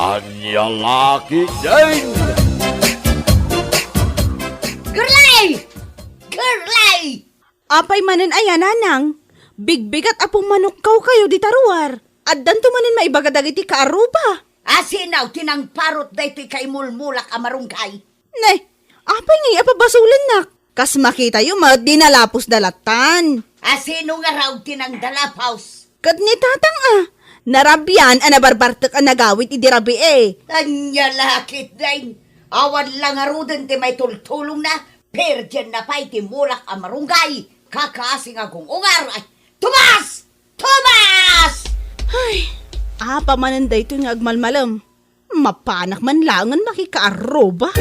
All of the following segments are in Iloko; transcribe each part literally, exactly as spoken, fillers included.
Ania la ketdin? Girlay! Girlay! Apay manen aya, nanang? Bigbigat a pummanukkaw kayo dita ruar. Addanto manen maibaga dagiti kaarruba. Asino ti nangparot daytoy kaimulmulak a marunggay? Ne, apay ngay a pabasolennak? Kas makitayo met, dinalapos da lattan. Asino ngarud ti nangdalapos? Ket ni tatang a, narabian a nabarbartek a nagawid idi rabii. Ania la ketdin? Awan la ngaruden ti maitultulongna, pirdienna pay ti mulak a marunggay, kakasi nga gung-ungar. Ay, Tomas! Tomas! Ay, apa manen daytoy nga agmalmalem? Mapanak man laengen makikaarruba.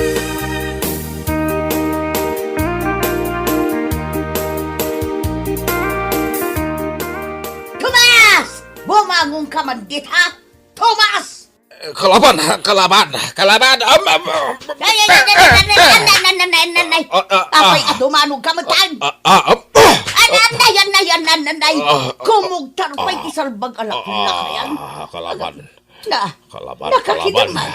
Tomas! Bumangonka man dita! Tomas! Eh, kalaban, kalaban, kalaban. Am, am, am, Ay, ay, ay, ay, ay, ay, ay, ay, ay, ay, ay, ay. Ah, ah, ah. Apay, adumanog ka man, tan. Ah, ah, ah, ah. Ay, ay, ay, ay, ay, ay, ay, ay. Ah, ah, Kumugtar pay ah, ti salbag a laklak, ah, ayan. Ah, kalaban. Na, Kalaban, nakakita kalaban. Man.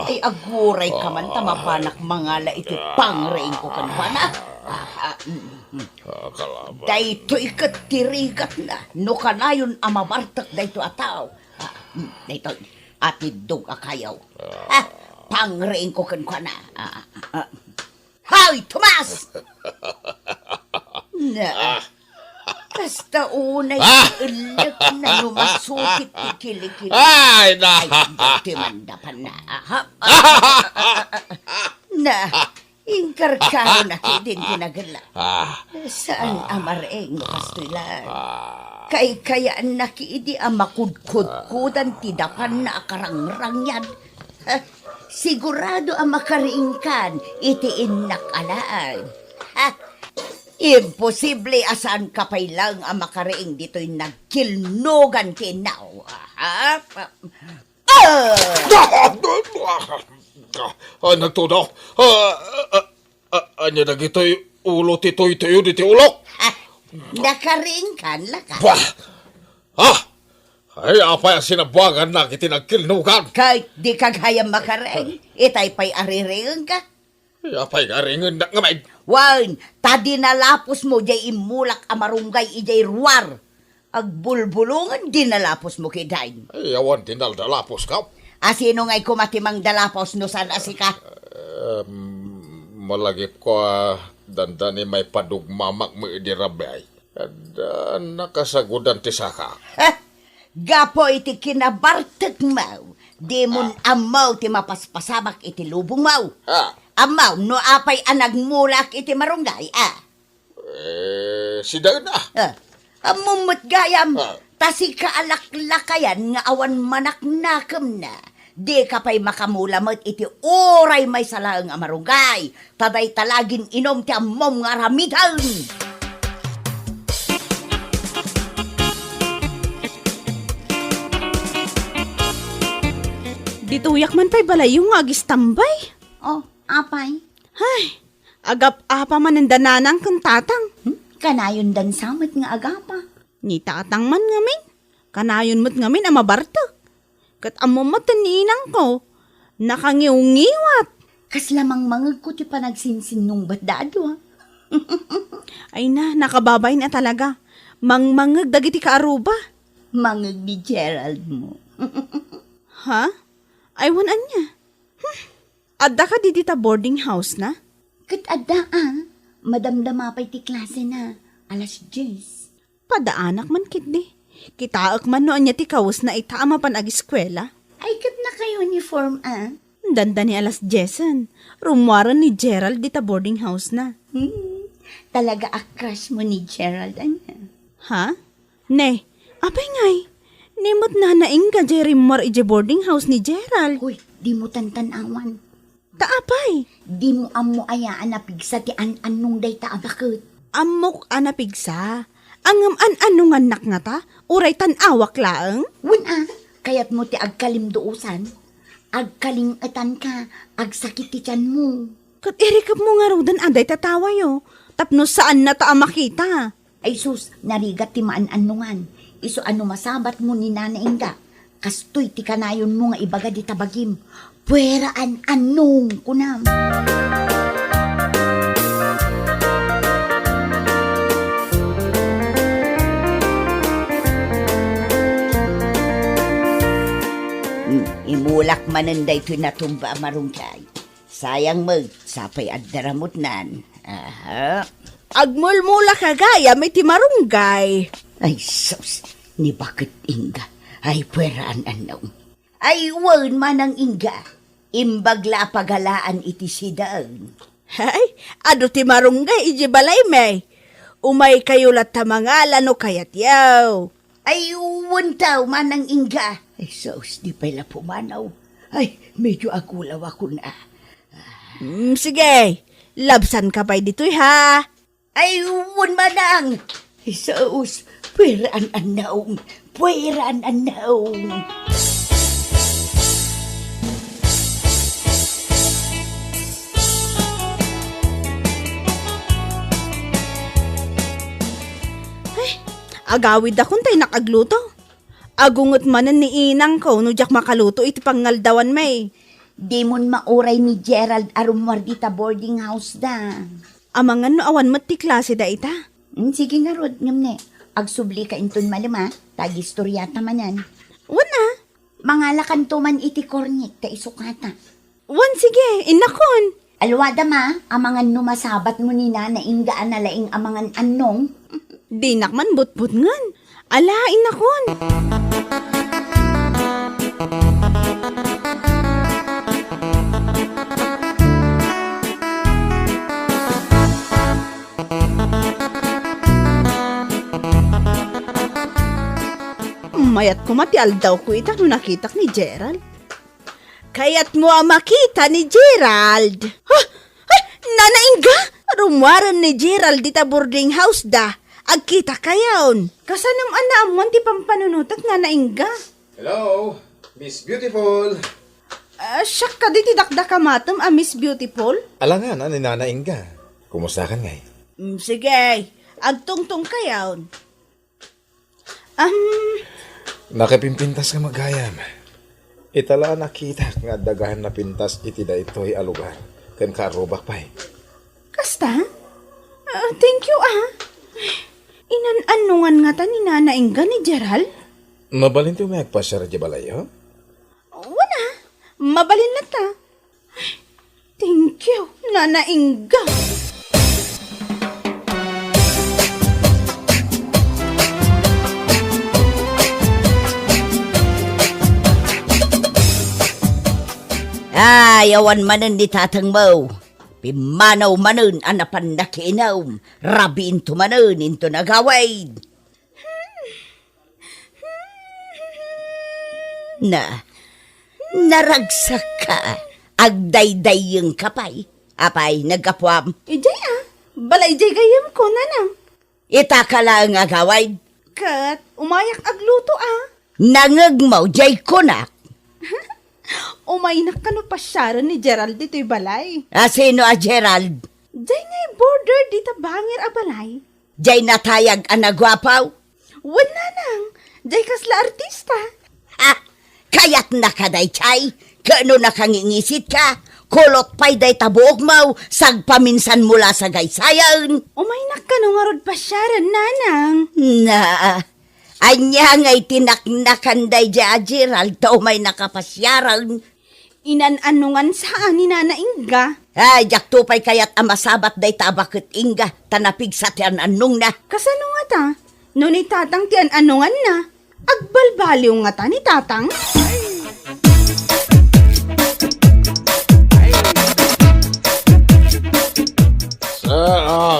Ay, aguray ka man, ta mapanak mangala iti pangriingko kenkuana. Ah, ah, mm, mm. Ah, kalaban. Daytoy ket ti rigatna, no kanayon a mabartek daytoy a tao. Ah, mm, daytoy, atiddog a kayo. Ah, pangriingko kenkuana. Ah, ah, ah. Hoy, Tomas! Na, kasta unay ti ellek na lumasukit ti kilikili. Ay, na. Ay, dati man dapan na. Aha. Na, inkarkaro na kidin ti nagella. Saan a mareng no kastoy lang. Kaykayaanna kidi a makudkudkudan ti dapan na a karangrangyan. Ha? Sigurado a makariingkan iti innak alaen. Ha? Imposible a saanka pay laeng a makariing ditoy nagkilnogan ti innaw. Ha? Ah! Ah! Ah, nagtudo. Ah, ah, ah, ania dagitoy ulo ti tuytuyo diti ulok? Ah, nakariingkan, laka. Bah! Ah! Ay, apay a sinabuangannak iti nagkilnogan? Ket dika gayam makareng, itay pay a riringengka. Ay, apay nga ringennak ngamin? Wen, ta dinalapos mo jay immulak a marunggay idiay ruar. Agbulbulongen dinalapos mo kidin. Ay, awan ti naldalapos ka. Asino ngay koma ti mangdalapos no saan a sika? Em, malagipko a dandani maipadugmamak met idi rabii. Adda nakasagudan ti saka. Ha? Gapu iti kinabartekmo, dimon Ah. ammo ti mapaspasamak iti lubongmo. Ah. Ammo no apay a nagmulak iti marunggay, ah. Eh, sidaen, ah. Ah. Ammom met gayam, Ah. ta sika a laklakayan nga awan manaknakemna. Dika pay makamula met iti uray maysa laeng a marunggay, ta dayta la gin-inum ti ammom nga aramiden. Ditoyak man pay balayyo nga agistambay. Oh, apay? Ay, agap-apa manen da nanang ken tatang. Hmm? Kanayondan sa met nga agapa. Ni tatang man ngamin, kanayon met ngamin a mabartek. Ket ammom met ni inangko, nakangiwngiwat. Kasla mangmangegko ti panagsinsinnungbatda a dua. Ay na, nakababain a talaga. Mangmangeg dagiti kaaruba. Mangeg ni Gerald mo. Ha? Ay, wen ania? Hmm. Adda kadi dita boarding house na? Ket adda a. Madamdama pay ti klase na. Alas dies. Padaanak man ketdi. Kitaek man no ania ti kawesna ita a mapan agiskuela. Ay, ket naka-uniform a. Dandani alas diesen. Rummuaren ni Gerald dita boarding house na. Hmm. Talaga a crush mo ni Gerald, ania? Ha? Ne, apay ngay? Ni met nanaingga jay rimmuar idiay boarding house ni Gerald. Hoy, dimo tantan-awan. Ta apay? Dimo ammo aya a napigsa ti an-annong dayta a baket? Ammok a napigsa. Ngem an-annongannak ngata? Uray tan-awak laeng? Wen a, kayatmo ti agkalimduosan? Agkaling-etanka, agsakit ti tianmo. Ket irikepmo ngaruden a dayta tawayo, tapno saannata a makita. Ay sus, narigat ti maan-annongan. Isu a no masabatmo ni Nana Inga, Kastoy ti kanayonmo nga ibaga dita bagim. Pueraan Annong, kunam. Hmm, imulak manen daytoy natumba a marunggay. Sayang met, sapay adda ramutnan. Aha. Agmulmulak gayam iti marunggay. Ay, sus, ni baket Inga. Ay, pueraan Annong. Ay, wen, Manang Inga. Imbag la a pagalaan iti sidaen. Ay, adu ti marunggay iti balaymi. Umaykayo latta mangala no kayatyo. Ay, wen taw, Manang Inga. Ay, sus, di pay la pumanaw. Ay, medyo agulawakon a. Mm, sige, labsanka pay ditoy, ha? Ay, wen, Manang. Ay, sus, pueraan Annong. Pueraan Annong. Ay, agawidakon ta innak agluto. Agunget manen ni inangko no diak makaluto iti pangngaldawanmi. Dimon mauray ni Gerald a rummuar dita boarding house da. Amangan no awan met ti klase da ita? Mm, sige ngarud, ngem ne, agsublika inton malem a, ta agistoriata manen. Wen a. Mangalakanto man iti kornik ta isukata. Wen, sige, innakon. Alwadam a, amangan no masabatmo ni Nana Inga a nalaing a mangan Annong. Dinak man butbutngen. Ala, innakon. Mayat koma ti aldawko ita no nakitak ni Gerald. Kayatmo a makita ni Gerald? Ha? Ha? Nana Inga? Rummuaren ni Gerald dita boarding house da. Agkitakayon. Kasanom a naammuan ti pampanunotek, Nana Inga? Hello, Miss Beautiful. Ah, siak kadi ti dakdakamatem a Miss Beautiful? Alangan a ni Nana Inga. Kumustakan ngay? Mm, sige, agtungtongkayon. Am, Nakapimpintas ka met gayam. Ita la a nakitak nga adda gayam napintas iti daytoy a lugar, ken kaarrubak pay. Kasta? Ah, thank you, ah. Inan-annongan ngata ni Nana Inga ni Gerald? Mabalin ti umay agpasiar idiay balayyo? Wen a, mabalin latta. Thank you, Nana Inga. Ay, awan manen ni tatangmo. Pimmanaw manen a napan nakiinum. Rabiinto manen inton agawid. Na, naragsakka, agdaydayyengka pay. Apay, naggapuam? Idiay a, bala idiay gayyemko, nanang. Itaka laeng agawid. Ket umayak agluto a. Nangngegmo, diay kunak. Umaynak kano pasiaren ni Gerald ditoy balay. A sino a Gerald? Diay nga border dita bangir a balay. Diay natayag a naguapo? Wen, nanang, diay kasla artista. Ha? Kayatnaka daydiay? Ket no nakangingisit ka, kulot pay dayta buokmo, sagpaminsanmo la sagaysayen. Umaynak kano ngarud pasiaren, nanang? Na, ania ngay ti naknakan daydiay a Gerald ta umaynaka pasiaren? Inan-annongan sa ni Nana Inga. Ay, diakto pay kayat a masabat dayta a baket Inga, ta napigsa ti an-annongna. Kasano ngata? No ni Tatang ti an-annonganna, agbalbaliw ngata ni Tatang? Sa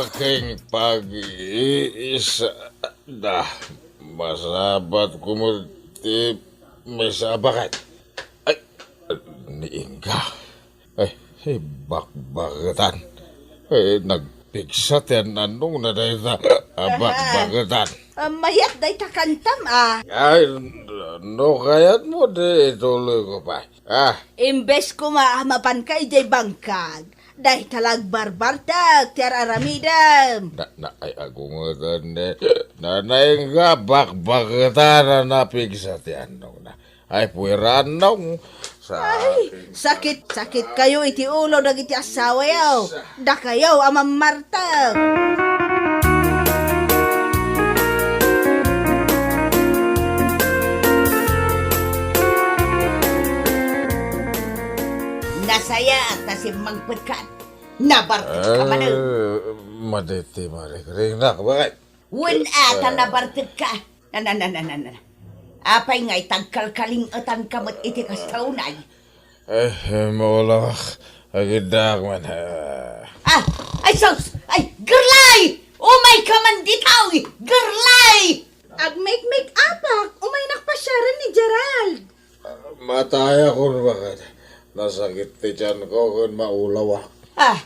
aking pag-iisa, da, masabat ko mo ti maysa a baket. Ay, ni Inga. Ay, ay, bakbaketan. Ay, nagpigsa ti an-annongna dayta a bakbaketan. Ah, mayat dayta kantam, ah. Ay, no kayatmo, di ituloy ko pay. Ah. Imbes koma a mapanka idiay bangkag, dayta la agbarbartek ti ar-aramidem. Na, na, ay, agungetan, eh. Nana Inga, bakbaketan a napigsa ti annongna. Ay, puwerannong. Sa Ay, sakit, sakit kayo iti ulo dagiti asawayo. Dakayo a mammarteg. Nasayaat ta simmangpetkan. Nabartek ka manen. Eh, maditi marikringnak, bakit? Wen a ta nabartek ka. Na, na, na, na, na, na. Apay nga itagkalkaling-etan ka met iti kasta unay? Eh, maulawak. Agiddak man, ah. Ah, ay sus! Ay, Gerlay! Umay ka man ditoy! Gerlay! Agmekmek apak, umaynak pasiaren ni Gerald. Matayakon, bakit? Nasakit ti tianko ken maulawak. Ah,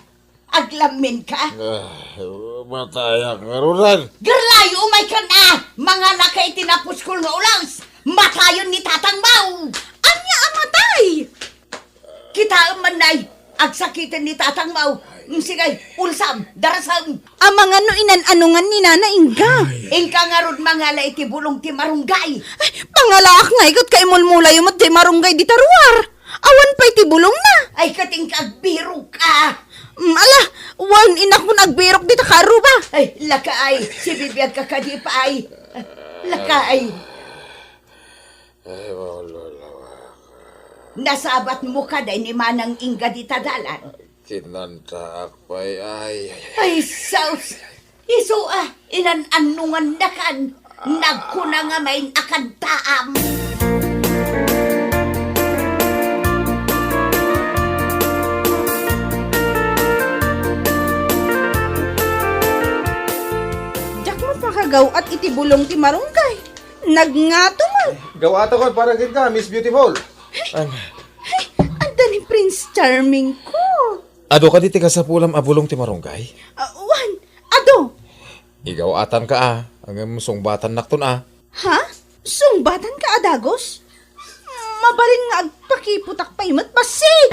aglammin ka? Ah, matayak ngaruden. Gerlay, umay kan a! Mangala ka iti napuskol nga ulas! Matayen ni tatangmo! Ania a matay? Kitaem man, nay, agsakiten ni tatangmo. Mm, sige, ulsam, darasem. Amangan no inan-anongan ni Nana Inga. Inka ngarud mangala iti bulong ti marunggay. Ay, pangalaak ngay ket kaimulmulayo met ti marunggay dita ruar. Awan pay ti bulongna. Ay, ket inka agbirok ka. Mm, ala, wen, inakon agbirok dita karuba. Ay, lakaay, sibibiag ka kadi pay. Lakaay. Ay, maululawak. Nasabatmo kadi ni Manang Inga dita dalan? Kinantaak pay, ay, ay, ay. Ay, sus! Isu a, inan-annongannakan. Nagkuna nga main a kantaam. Diak makagaw-at iti bulong ti marunggay. Nagngato man. Gaw-atakon para kenka, Miss Beautiful. Ay, adda ni Prince Charming ko. Adu kadi ti kasapulam a bulong ti marunggay? Ah, wen, adu. Igaw-atanka a, ngem sungbatannakton a. Ha? Sungbatanka a dagus? Mabalin nga agpakiputak pay met, bassit!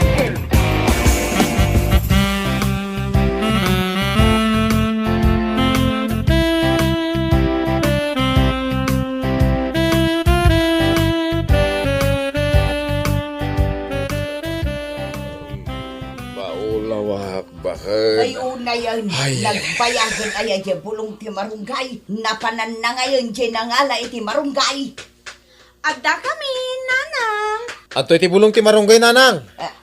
Maulawak, bakit? Ay, unayen. Ay, ay, ay. Nagbayagen aya diay bulong ti marunggay. Napananna ngayen diay nangala iti marunggay. Adda kami, Nanang. Adtoy ti bulong ti marunggay, Nanang. Ah,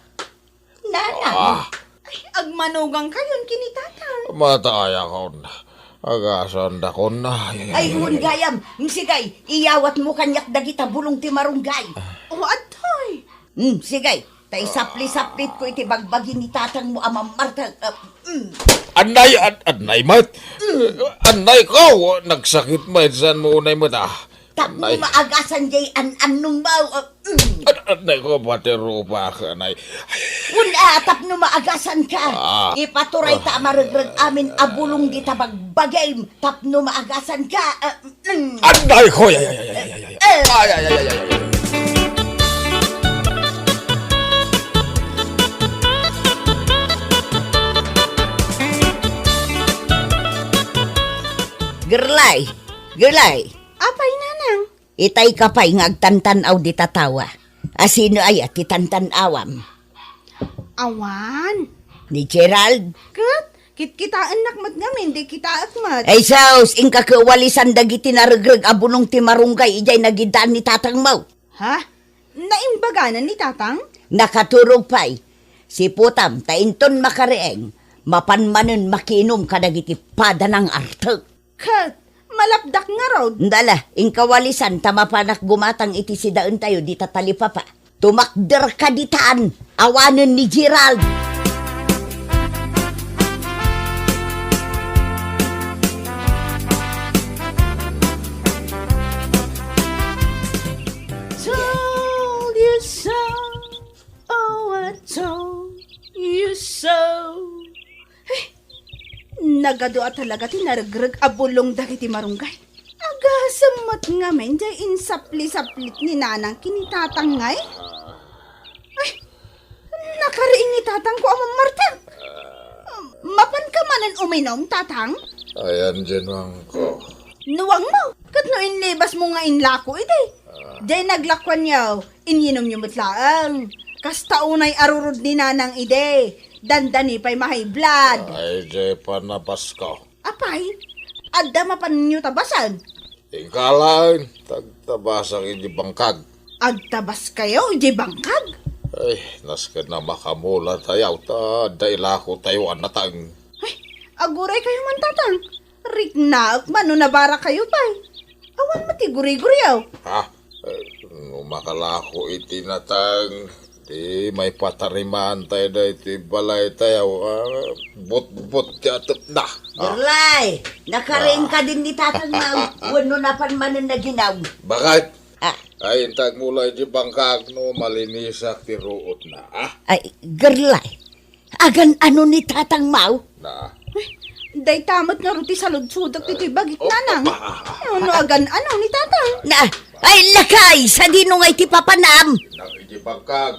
Nanang. Ah. Ay, agmanugang kayon ken ni Tatang. Matayakon. Agasandakon. Ay, ay, ay, ay, ay. Ay, wen gayam. Sige, iyawatmo kaniak dagita bulong ti marunggay. O, adtoy. Hmm, sige. Ta isapli-saplitko iti bagbagi ni tatangmo a mammarteg. Ah, mm. Annay, an-, annay met. Mm. Annay ko, nagsakit met, saan mo unay met, ah? Tapno maagasan diay an-annongmo, ah, mm. An-, annay ko, pati rupak, anay. Wen, ah, tapno maagasan ka. Ah. Ipaturay ta a maregreg amin a bulong dita bagbagim. Tapno maagasan ka, ah, mm. Anday ko! Ay, ay, ay, ay, ay, ay, ay. Eh. Ay, ay, ay, ay, ay, ay. Gerlay, Gerlay. Apay, Nanang? Itay ka pay nga agtantan-aw dita tawa. A sino aya ti tantan-awam? Awan. Ni Gerald? Ket, kitkitaennak met ngamin, di kitaek met. Ay, sus, inka ket walisan dagiti naregreg a bulong ti marunggay idiay nagiddaan ni tatangmo. Ha? Naimbaganan ni tatang? Nakaturog pay. Siputam, ta inton makariing, mapan manen makiinum kadagiti pada nang-artek. Ket, malapdak ngarud. Ndala, inka walisan ta mapanak gumatang iti sidaentayo dita talipapa. Tumakderka ditan, awanen ni Gerald. Told you so. Oh, I told you so. Eh, nagadu a talaga ti naregreg a bulong dagiti marunggay. Agasem met ngamin diay insapli-saplit ni Nanang ken ni Tatang ngay? Ay, nakariing ni Tatangko a mammarteg. Mapanka manen uminum, Tatang? Ayan diay nuangko. Nuangmo? Ket no inlibasmo nga inlako idi? Diay naglakuanyo, Inyinumyo met laeng. Kasta unay a rurod ni Nanang idi. Dandani pay ma-high blood. Ay, di pa napasko. Apay, adda mapanyo tabasen? Ingka laeng, tagtabasak iti bangkag. Agtabas kayo iti bangkag? Ay, nasken a makamula tayaw, ta adda ilako tayo a nateng. Ay, aguray kayo man, Tatang. Riknaek man no nabara kayo pay. Awan met ti guriguriyo. Ha? Eh, no makalako iti nateng, di maipatariman tayo daytoy balay tayo, ah, butbut ti atepna. Ah. Gerlay, nakaring ka din ni Tatang Mau, wenno napan manen naginaw? Bakit? Ah. Ay, intag mula iti bangkag no malinisak ti ruotna, ah? Ay, Gerlay, agan-ano ni Tatang Mau? Na. Ay, dayta met ngarud ti saludsodek ditoy bagik, Nanang. No, no agan-ano ni Tatang? Na, ay, lakay, sadino ngay ti papanam? Nang iti bangkag,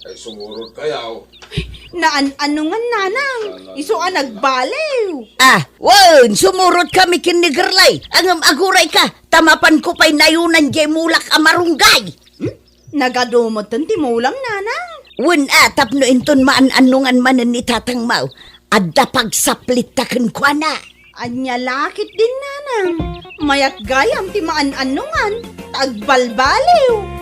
ay sumurot kayaw. Naan-ano nga, Nanang? Isu a nagbaliw. Ah, wen, sumurot kami ken ni Gerlay. Ngem aguray ka, ta mapan ko pay nayunan diay mulak a marunggay. Hmm? Nagadu metten ti mulam, Nanang? Wen a, tapno inton maan-annongan manen ni Tatang Mau, adda pagsaplitta kenkuana. Ania la ketdin, Nanang? Mayat gayam ti maan-annongan, ta agbalbaliw.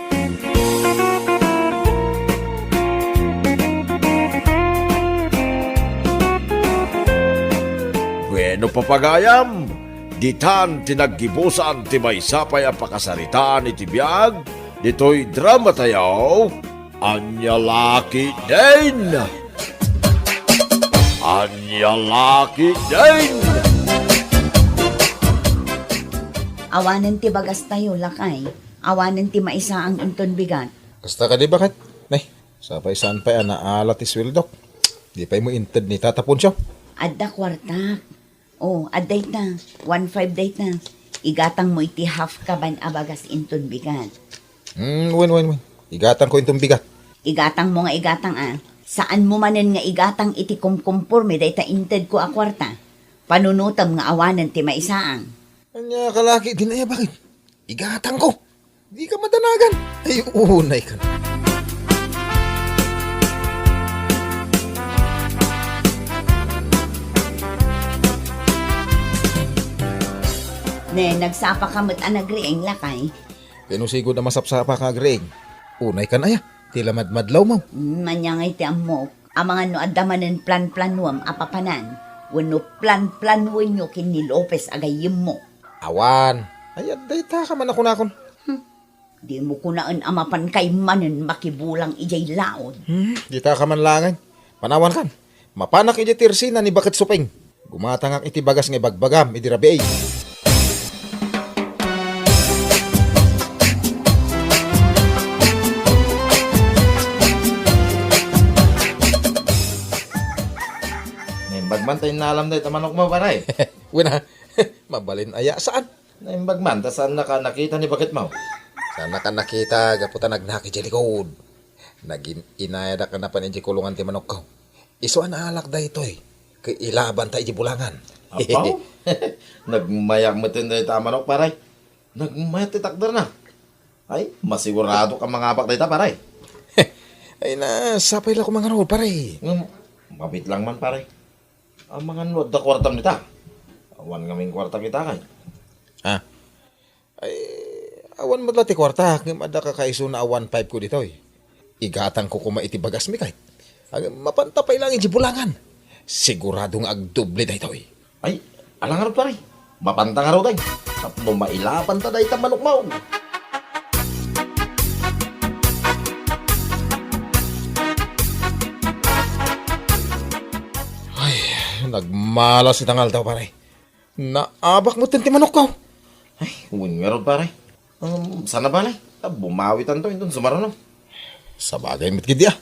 Bueno, papagayam, ditan ti naggibusan ti maysa pay a pakasaritaan iti biag ditoy drama tayo, Ania la ketdin? Ania la ketdin? Awanen ti bagas tayo, lakay. Awanen ti maisaang inton bigat. Kasta kadi, baket? Nay, sapay saan pay a naala ti sueldok. Di pay mo inted ni Tata Poncio? Adda kuartak. Oh, adda ita. One five dayta. Igatang mo iti half kaban a bagas inton bigat. Hmm, wen, wen, wen. Igatang ko inton bigat. Igatang mo nga igatang, ah. Saan mo manen nga igatang iti kumkumporme dayta inted ko a kuarta. Panunotem nga awanen ti maisaang. Ania ka la ketdin aya, baket? Igatang ko. Di ka madanagan. Ay, unay ka. Ne, nagsapa ka met a nagriing, lakay. Kano sigud a masapsapa ka agriing? Unay kan aya, ti lamadmadlaw mo. Hmm, ania ngay ti ammok. Amangan no adda manen planplanuem a papanan, wenno planplanuenyo ken ni Lopez a gayyemmo. Awan. Ay, adda ita ka man a kunakon. Hmm. Dimo kunaen a mapan kay manen makibulang idiay laod. Hmm, dita ka man laengen. Panawan kan. Mapanak idiay tersina ni Baket Supeng. Gumatangak iti bagas nga ibagbagam idi rabii. Naimbag man ta innalam dayta manok mo, pare. Wen a, mabalin aya, saan? Naimbag man ta saannaka a nakita ni Baket mo. Saannaka a nakita gapu ta nagnak idiay likod. Nagin-inayadak a napan idiay kulongan ti manokko. Isu a naalak daytoy ket ilabanta idiay bulangan. Apaw? Nagmayak metten dayta a manok, pare. Nagmayat ti takderna. Ay, masigurado ka mangabak dayta, pare. Ay, na, sapay la koma ngarud, pare. Ngem, mabit lang man, pare. Amangan no adda kuartam dita. Awan ngamin kuartak ita kay. Ah. Ay, awan met la ti kuartak, ngem adda kakaisuna a one five ko ditoy. Igatang ko koma iti bagasmi kay. Ngem mapanta pay lang iti bulangan. Sigurado nga agdoble daytoy. Ay, ala ngarud, pare. Mapanta ngarud, ay. Tapno mailabanta dayta manok mo. Ay, nagmalas ita nga aldaw, pare. Naabak metten ti manokko. Ay, wen ngarud, pare. Um, sana bale, ta bumawitanto inton sumaruno. Sabagay met gidi, ah.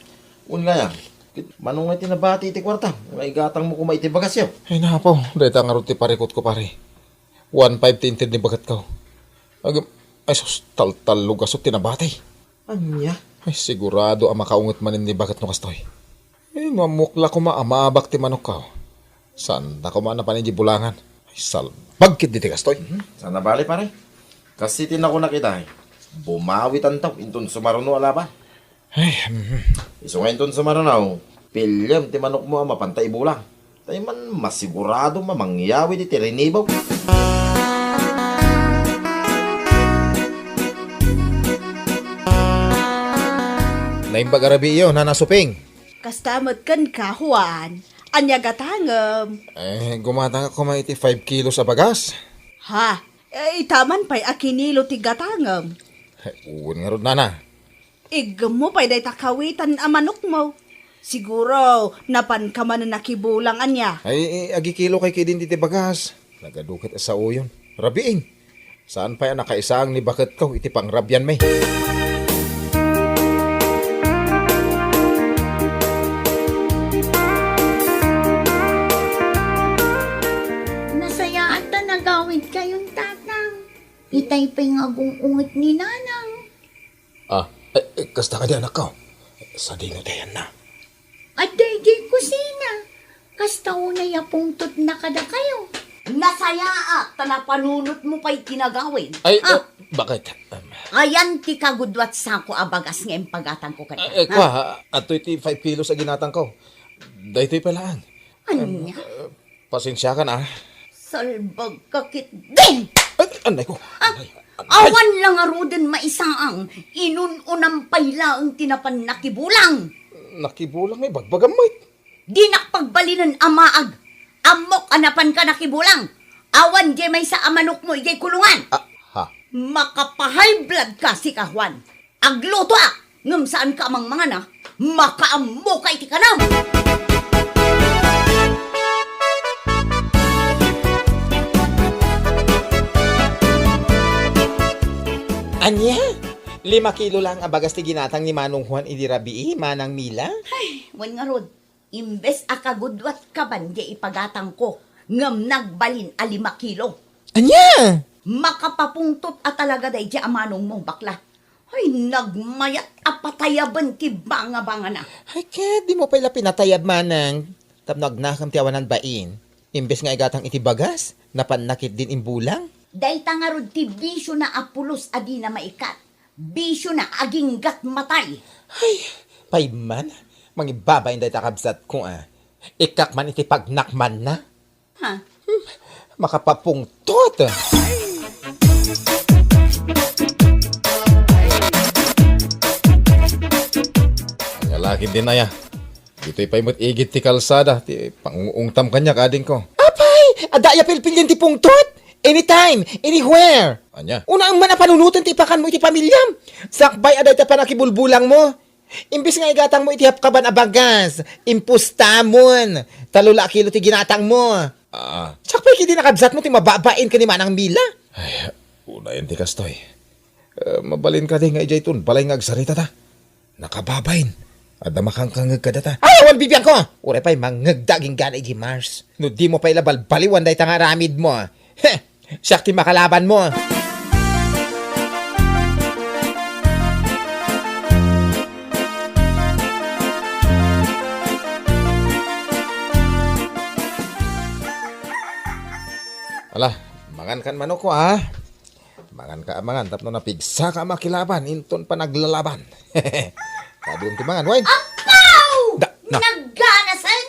Wen nga ya, ket mano nga ti nabati iti kuarta nga igatang mo koma iti bagasyo? Ay, napo, dayta ngarud ti parikutko, pare. One five ti inted ni baketko. Agem, ay sus, taltallo gasu ti nabati. Ania? Ay, sigurado a makaunget manen ni baket no kastoy. Eh, no ammok la koma a maabak ti manokko. Saanda koma a napan idiay bulangan. Ay, salbag ketdi ti kastoy. Mhm. Sana bale, pare. Kas iti nakunak ita, eh. Bumawitanto inton sumaruno a laba. Ay, mhm. Isu nga inton sumaruno, piliem ti manokmo a mapanta ibulang. Tay man masigurado a mangyawid iti rinibaw. Naimbag a rabii, Nana Suping. Kasta met kenka, Juan. Ania gatangem? Eh, gumatangak koma iti five kilos a bagas. Ha? Eh, ita man pay a kinilo ti gatangem. Eh, wen ngarud, Nana. Iggemmo pay dayta kawitan a manokmo. Siguro, napanka manen nakibulang ania. Ay, eh, agikilokay ketdin diti bagas. Nagadu ket a saoyon. Rabiin. Saan pay a nakaisaang ni baketko iti pangrabianmi. Nasayaat ta nagawidkayon, Tatang. Itay pay nga agung-unget ni Nanang. Ah, eh, eh, kasta kadi, anakko? Sadino ti ayanna? Adda idiay kusina. Kasta unay a pungtotna kadakayo. Nasayaat ta napanunotmo pay ti nagawid. Ay, ah, eh, bakit? Um, ayan ti kaguduat sako a bagas nga impagatangko kenka, eh, eh, ha? Kua, adtoy ti five kilos a ginatangko. Daytoy pay laeng. Ania? Um, eh, Pasensiakan, ah. Salbagka ketdi! Ay, anay ko. Ah, anay, anay. Awan la ngaruden maisaang, inun-unam pay laeng ti napan nakibulang. Nakibulang nga ibagbagam met. Dinak pagbalinen a maag. Ammok a napanka nakibulang. Awan diay maysa a manokmo idiay kulungan. Ah, ha? Maka-high blood ka, sika, Juan. Aglutoak, ngem saanka a mangmangan, a? Makaammoka iti kanam! Ania? Lima kilo laeng a bagas ti ginatang ni Manong Juan idi rabii, Manang Mila? Ay, wen ngarud. Imbes a kaguduat kaban diay ipagatangko, ngem nagbalin a lima kilo. Ania? Makapapungtot a talaga daydiay a manongmo, bakla. Ay, nagmayat a patayaben ti bangabangana. Ay, ket dimo pay la pinatayab, Manang. Tapno agnakem ti awanan bain. Imbes nga igatang iti bagas, napanna ketdin imbulang. Dayta ngarud ti bisiona a pulos a dina maikat. Bisiona, aginggat matay. Ay, pay man, mangibabain dayta kabsatko, a. Ikkak man iti pagnakmanna. Ha? Hmm, makapapungtot. Ania la ketdin aya. Ditoy pay met igid ti kalsada ti pangung-ungtam kaniak, adingko. Apay! Adda aya pilpilien ti pungtot? Anytime, anywhere. Ania? Unaem man a panunoten ti ipakanmo iti pamiliam. Sakbay a dayta pannakibulbulangmo. Imbes nga igatangmo iti hapkaban a bagas, impustamon. Tallo la a kilo ti ginatangmo. Ah. Sakbay ketdi nakabsatmo ti mababain ken ni Manang Mila. Ay, unayen ti kastoy. Eh, mabalin kadi nga idiayton balay nga agsaritata? Nakababain. Adda makangkangeg kadata. Ay, awan bibiangko! Uray pay mangngegda agingga idiay Mars. No dimo pay la balbaliwan dayta nga aramidmo. Heh! Siak ti makalabanmo. Ala, mangan kan manok ko, ha? Mangan ka a mangan tapno napigsaka a makilaban inton panaglalaban. Kaduam ti mangan, wen? Apaw! Da-, na. Nagganasen?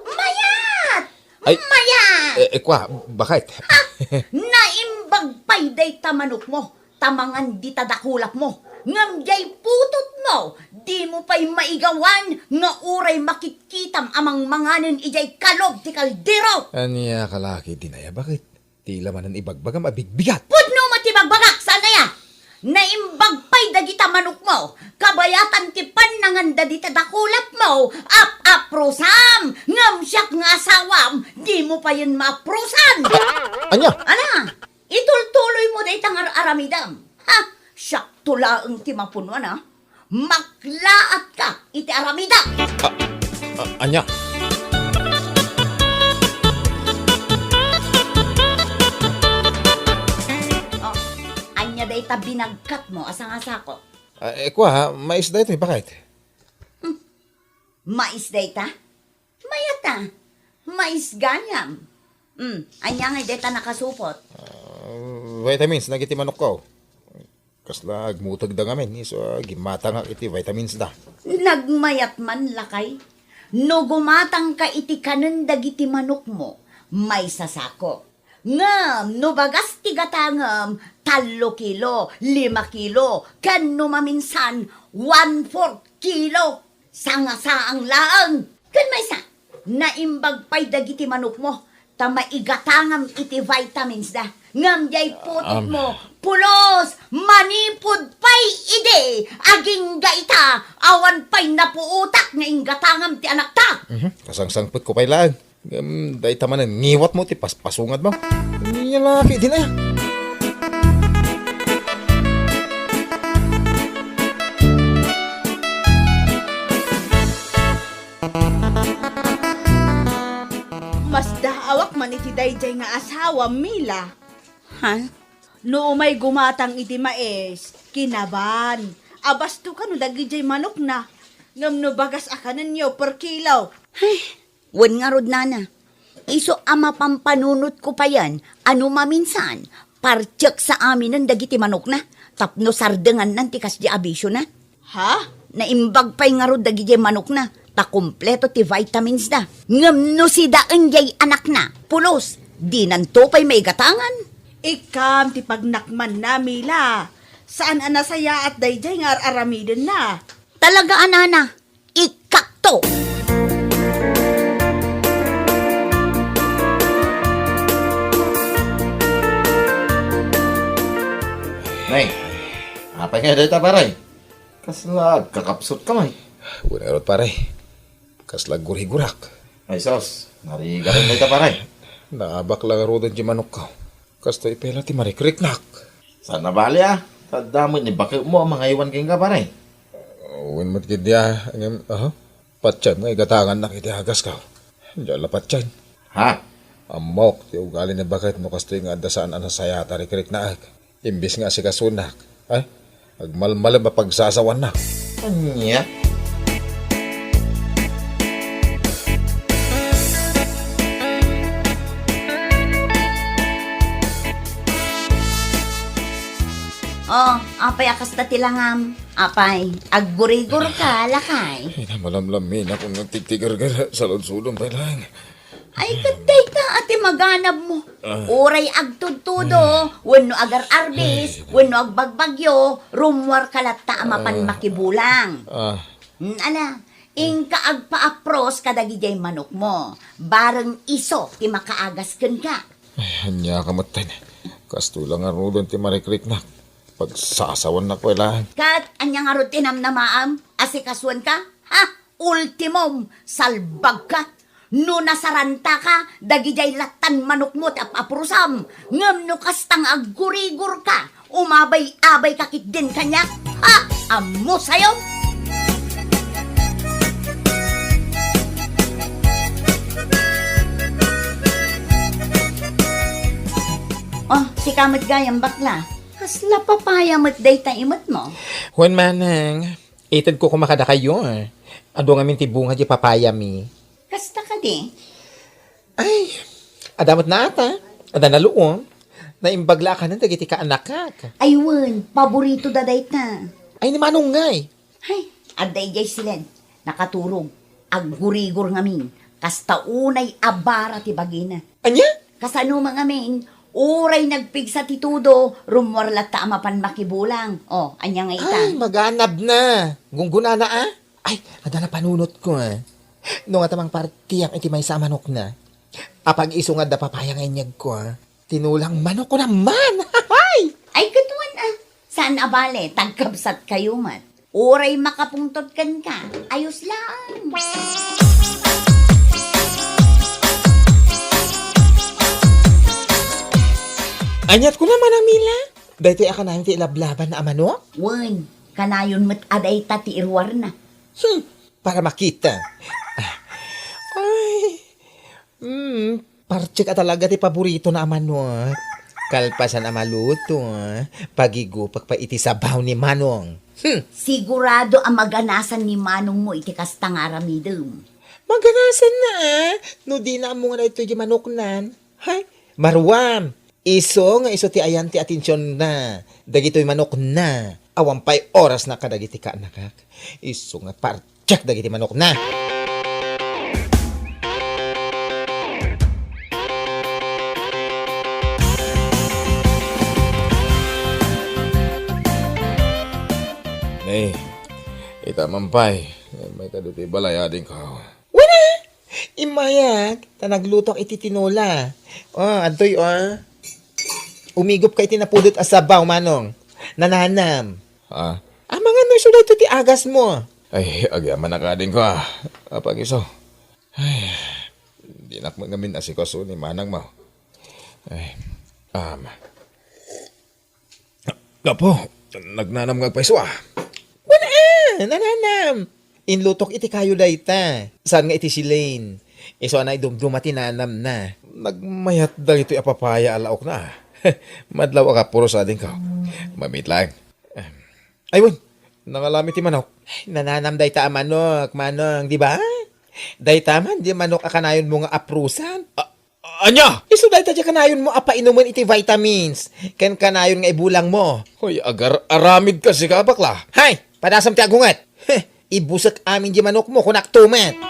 Mayat! Ay, mayat! Eh, eh, kwa, bakit? Ha? Naimbag pay dayta manokmo, ta mangan dita dakulapmo. Ngem diay putotmo, dimo pay maigawan nga uray makitkitam a mangmanganen idiay kalog ti kaldero. Ania ka la ketdin aya, bakit? Ti la manen ibagbagam a bigbigat. Pudno met ti bagbagak, saan aya? Naimbag pay dagita manokmo, kabayatan ti pannanganda dita dakulapmo, ap-aprusam! Ngem siak nga asawam, dimo payen maaprusan! Ania? Ala, itultuloymo dayta nga ar-aramidem. Ha? Siakto laeng ti mapunuan, a. Maklaatka iti aramidem! A-, a-, ania? Oh, ania dayta binagkatmo a sangasako? Ah, eh, kwa, ha? Mais daytoy, bakit? Hmm. Mais dayta? Mayat a. Mais gayam. Hmm, ania ngay dayta nakasupot? Ah, vitamins dagiti manokko. Kasla agmutegda ngamin, isu a gimmatangak iti vitamins da. Nagmayat man, lakay. No gumatangka iti kanen dagiti manokmo, maysa sako. Ngem no bagas ti gatangem, tallo kilo, lima kilo, ken no maminsan, one-fourth kilo. Sangasaang laeng. Ken maysa, naimbag pay dagiti manokmo, ta maigatangam iti vitamins da. Ngem diay putotmo, pulos, manipud pay idi. Agingga ita, awan pay napuotak nga inggatangam ti anakta. Mhm. Kasangsangpetko pay laeng. Ngem dayta manen, ngiwatmo ti paspasungad mo. Nia laki din aya. Masdaawak man iti daydiay nga asawa, Mila. Ha? No umay gumatang iti mais, kinaban. Abasto kano dagidiay manokna. Ngem no bagas a kanenyo per kilo. Ay, wen ngarud, nana. Isu a mapampanunotko payen a no maminsan, partek sa aminen dagiti manokna tapno sardengannan ti kasdi a bisiona. Ha? Naimbag pay ngarud dagidiay manokna, ta kompleto ti vitamins da. Ngem no sidaen diay anakna, pulos, dinanto pay maigatangan. Ikkam ti pagnakmanna, Mila. Saan a nasayaat daydiay nga ar-aramidenna. Talaga a, nana, ikkakto. Nay, apay nga dayta, pare? Kasla agkakapsutka, May? Wen ngarud, pare. Kasla aggurigurak. Ay, sus. Narigaran dayta, pare. Naabak la ngaruden ti manokko. Kastoy pay la ti marikriknak. Saan a bali, a. Ta adda met ni baketmo a mangaywan kenka, pare. Wen met ketdi, a. Ngem, aha. Patien nga igatangannak iti agasko. Diak la patien. Ha? Ammok ti ugali ni baket no kastoy nga adda saan a nasayaat a rikriknaek. Imbes nga asikasunak, ay, agmalmalem a pagsasawannak. Ania? Oh, apay a kasta ti langam? Apay, aggurigor ka, lakay? Ay, namalamlam mi, naku, nagtitigargar sa ludsodon pay lang. Ay, ket dayta a ti maganabmo. Ah. Uray agtudtudo, wenno agar-arbis, wenno agbagbagyo, rummuarka latta a mapan makibulang. Ah. Mm, ala, inka agpaapros kadagidiay manokmo. Bareng isu ti makaagas kenka. Ay, ania ka metten. Kastoy la ngaruden ti marikriknak. Pagsasawannak pay laeng. Ket ania ngarud ti namnamaam? Asikasuenka? Ha? Ultimum, salbagka. No nasarantaka, dagidiay lattan manokmo ti ap-aprosam. Ngem no kasta nga aggurigorka, umabay-abayka ketdin kaniak. Ha? Ammosayo? Oh, sika met gayam, bakla. Kasla papaya met dayta imetmo? Wen, manang, itedko koma kadakayo. Adu ngamin ti bunga di papayami. Kasta kadi? Ay, adda met naata. Adda naluom. Naimbag la a kanen dagiti kaanakak. Ay wen, paborito da dayta. Ay, ni Manong ngay. Hay, adda idiay siled, nakaturog, aggurigor ngamin, kasta unay a bara ti bagina. Ania? Kasano man ngamin, uray nagpigsa ti tudo, rummuar latta a mapan makibulang. O, ania nga ita? Ay, maganab na. Gunggunana, a? Ay, adda napanunotko, a. No nga ta mangpartiak iti maysa a manokna. Apag-isu nga adda papaya nga inyegko, a. Tinulang manok ko naman! Hay! Ay, ket wen, a. Saan a bale, tagkabsatkayo met. Uray makapungtot kenka, ayos laeng. Aniat ko naman, Amila? Daytoy a kanayon ti ilablaban a manok? Wen, kanayon met a dayta ti iruarna. Hmm, para makita. Ah. Ay, Hmm, partsek a talaga ti paboritona a manok. Kalpasan a maluto, pagigupak pay iti sabaw ni Manong. Hmm. Sigurado a maganasan ni Manongmo iti kasta nga aramidem. Maganasanna, a, no dina ammo nga daytoy di manoknan. Hay, maruam, Isu nga isu ti ayan ti atensionna dagitoy manokna. Awan pay orasna kadagiti kaanakak. Isu nga partek dagiti manokna. Nay, ita man pay. May kadagiti balay adingko. Wen a! Immayak, ta naglutok iti tinola. O, adtoy, o. Umigop ka iti napudot a sabaw, Manong. Nananam. Ah? Amangan no isu daytoy ti agasmo. Ay, agyamanak adingko, a. Apay isu? Ay, dinak met ngamin asikaso ni manangmo. Ay, um, Gapu, nagnanam nga agpayso, a. Wen a, nananam. Inlutok iti kayo dayta. Saan nga iti Shalane? Isu a naidumduma ti nanamna. Nagmayat dagitoy a papaya a laokna, a. Madlaw a kapuros adingko. Mamit laeng. Ay, wen, nangalami ti manok. Nananam dayta a manok, Manong, di ba? Dayta man, di manok a kanayonmo nga aprusan. A-, ania? Isu dayta ti kanayonmo a painumen iti vitamins, ken kanayon nga ibulangmo. Hoy, agar-aramid ka sika, bakla. Hay, padasam ti agunget. Heh, ibusek amin di manokmo, kunak to met.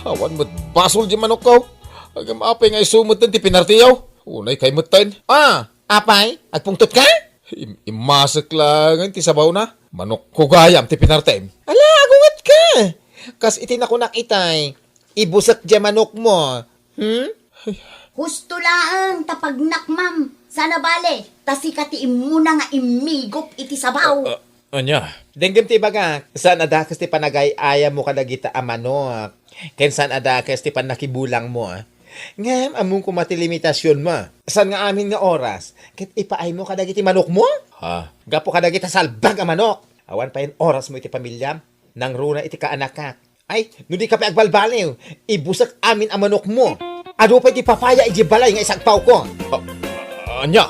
Awan met basol di manokko. Agam apay nga isu metten ti pinartiyo? Unay kay metten. Ah, apay? Agpungtot ka? Im-, immasek laeng ti sabawna. Manokko gayam ti pinartem. Ala, agunget ka. Kas iti nakunak itay, ibusek di manokmo. Hmm? Husto laeng ta pagnak, ma'am. Sana bale, ta sika ti immuna nga immigop iti sabaw. Ah, ah, ania? Denggem ti ibagak, saan a dakes ti panagay-ayammo kadagita a manok. Ken saan a dakes ti pannakibulangmo, a. Ngem ammom koma ti limitasionmo. Saan nga amin nga oras ket ipaaymo kadagiti manokmo? Ha? Gapu kadagita salbag a manok, awan payen orasmo iti pamiliam. Nangruna iti kaanakak. Ay, no di ka pay agbalbaliw, ibusek amin a manokmo. Adu pay ti papaya idiay balay nga isagpawko. A-, ania?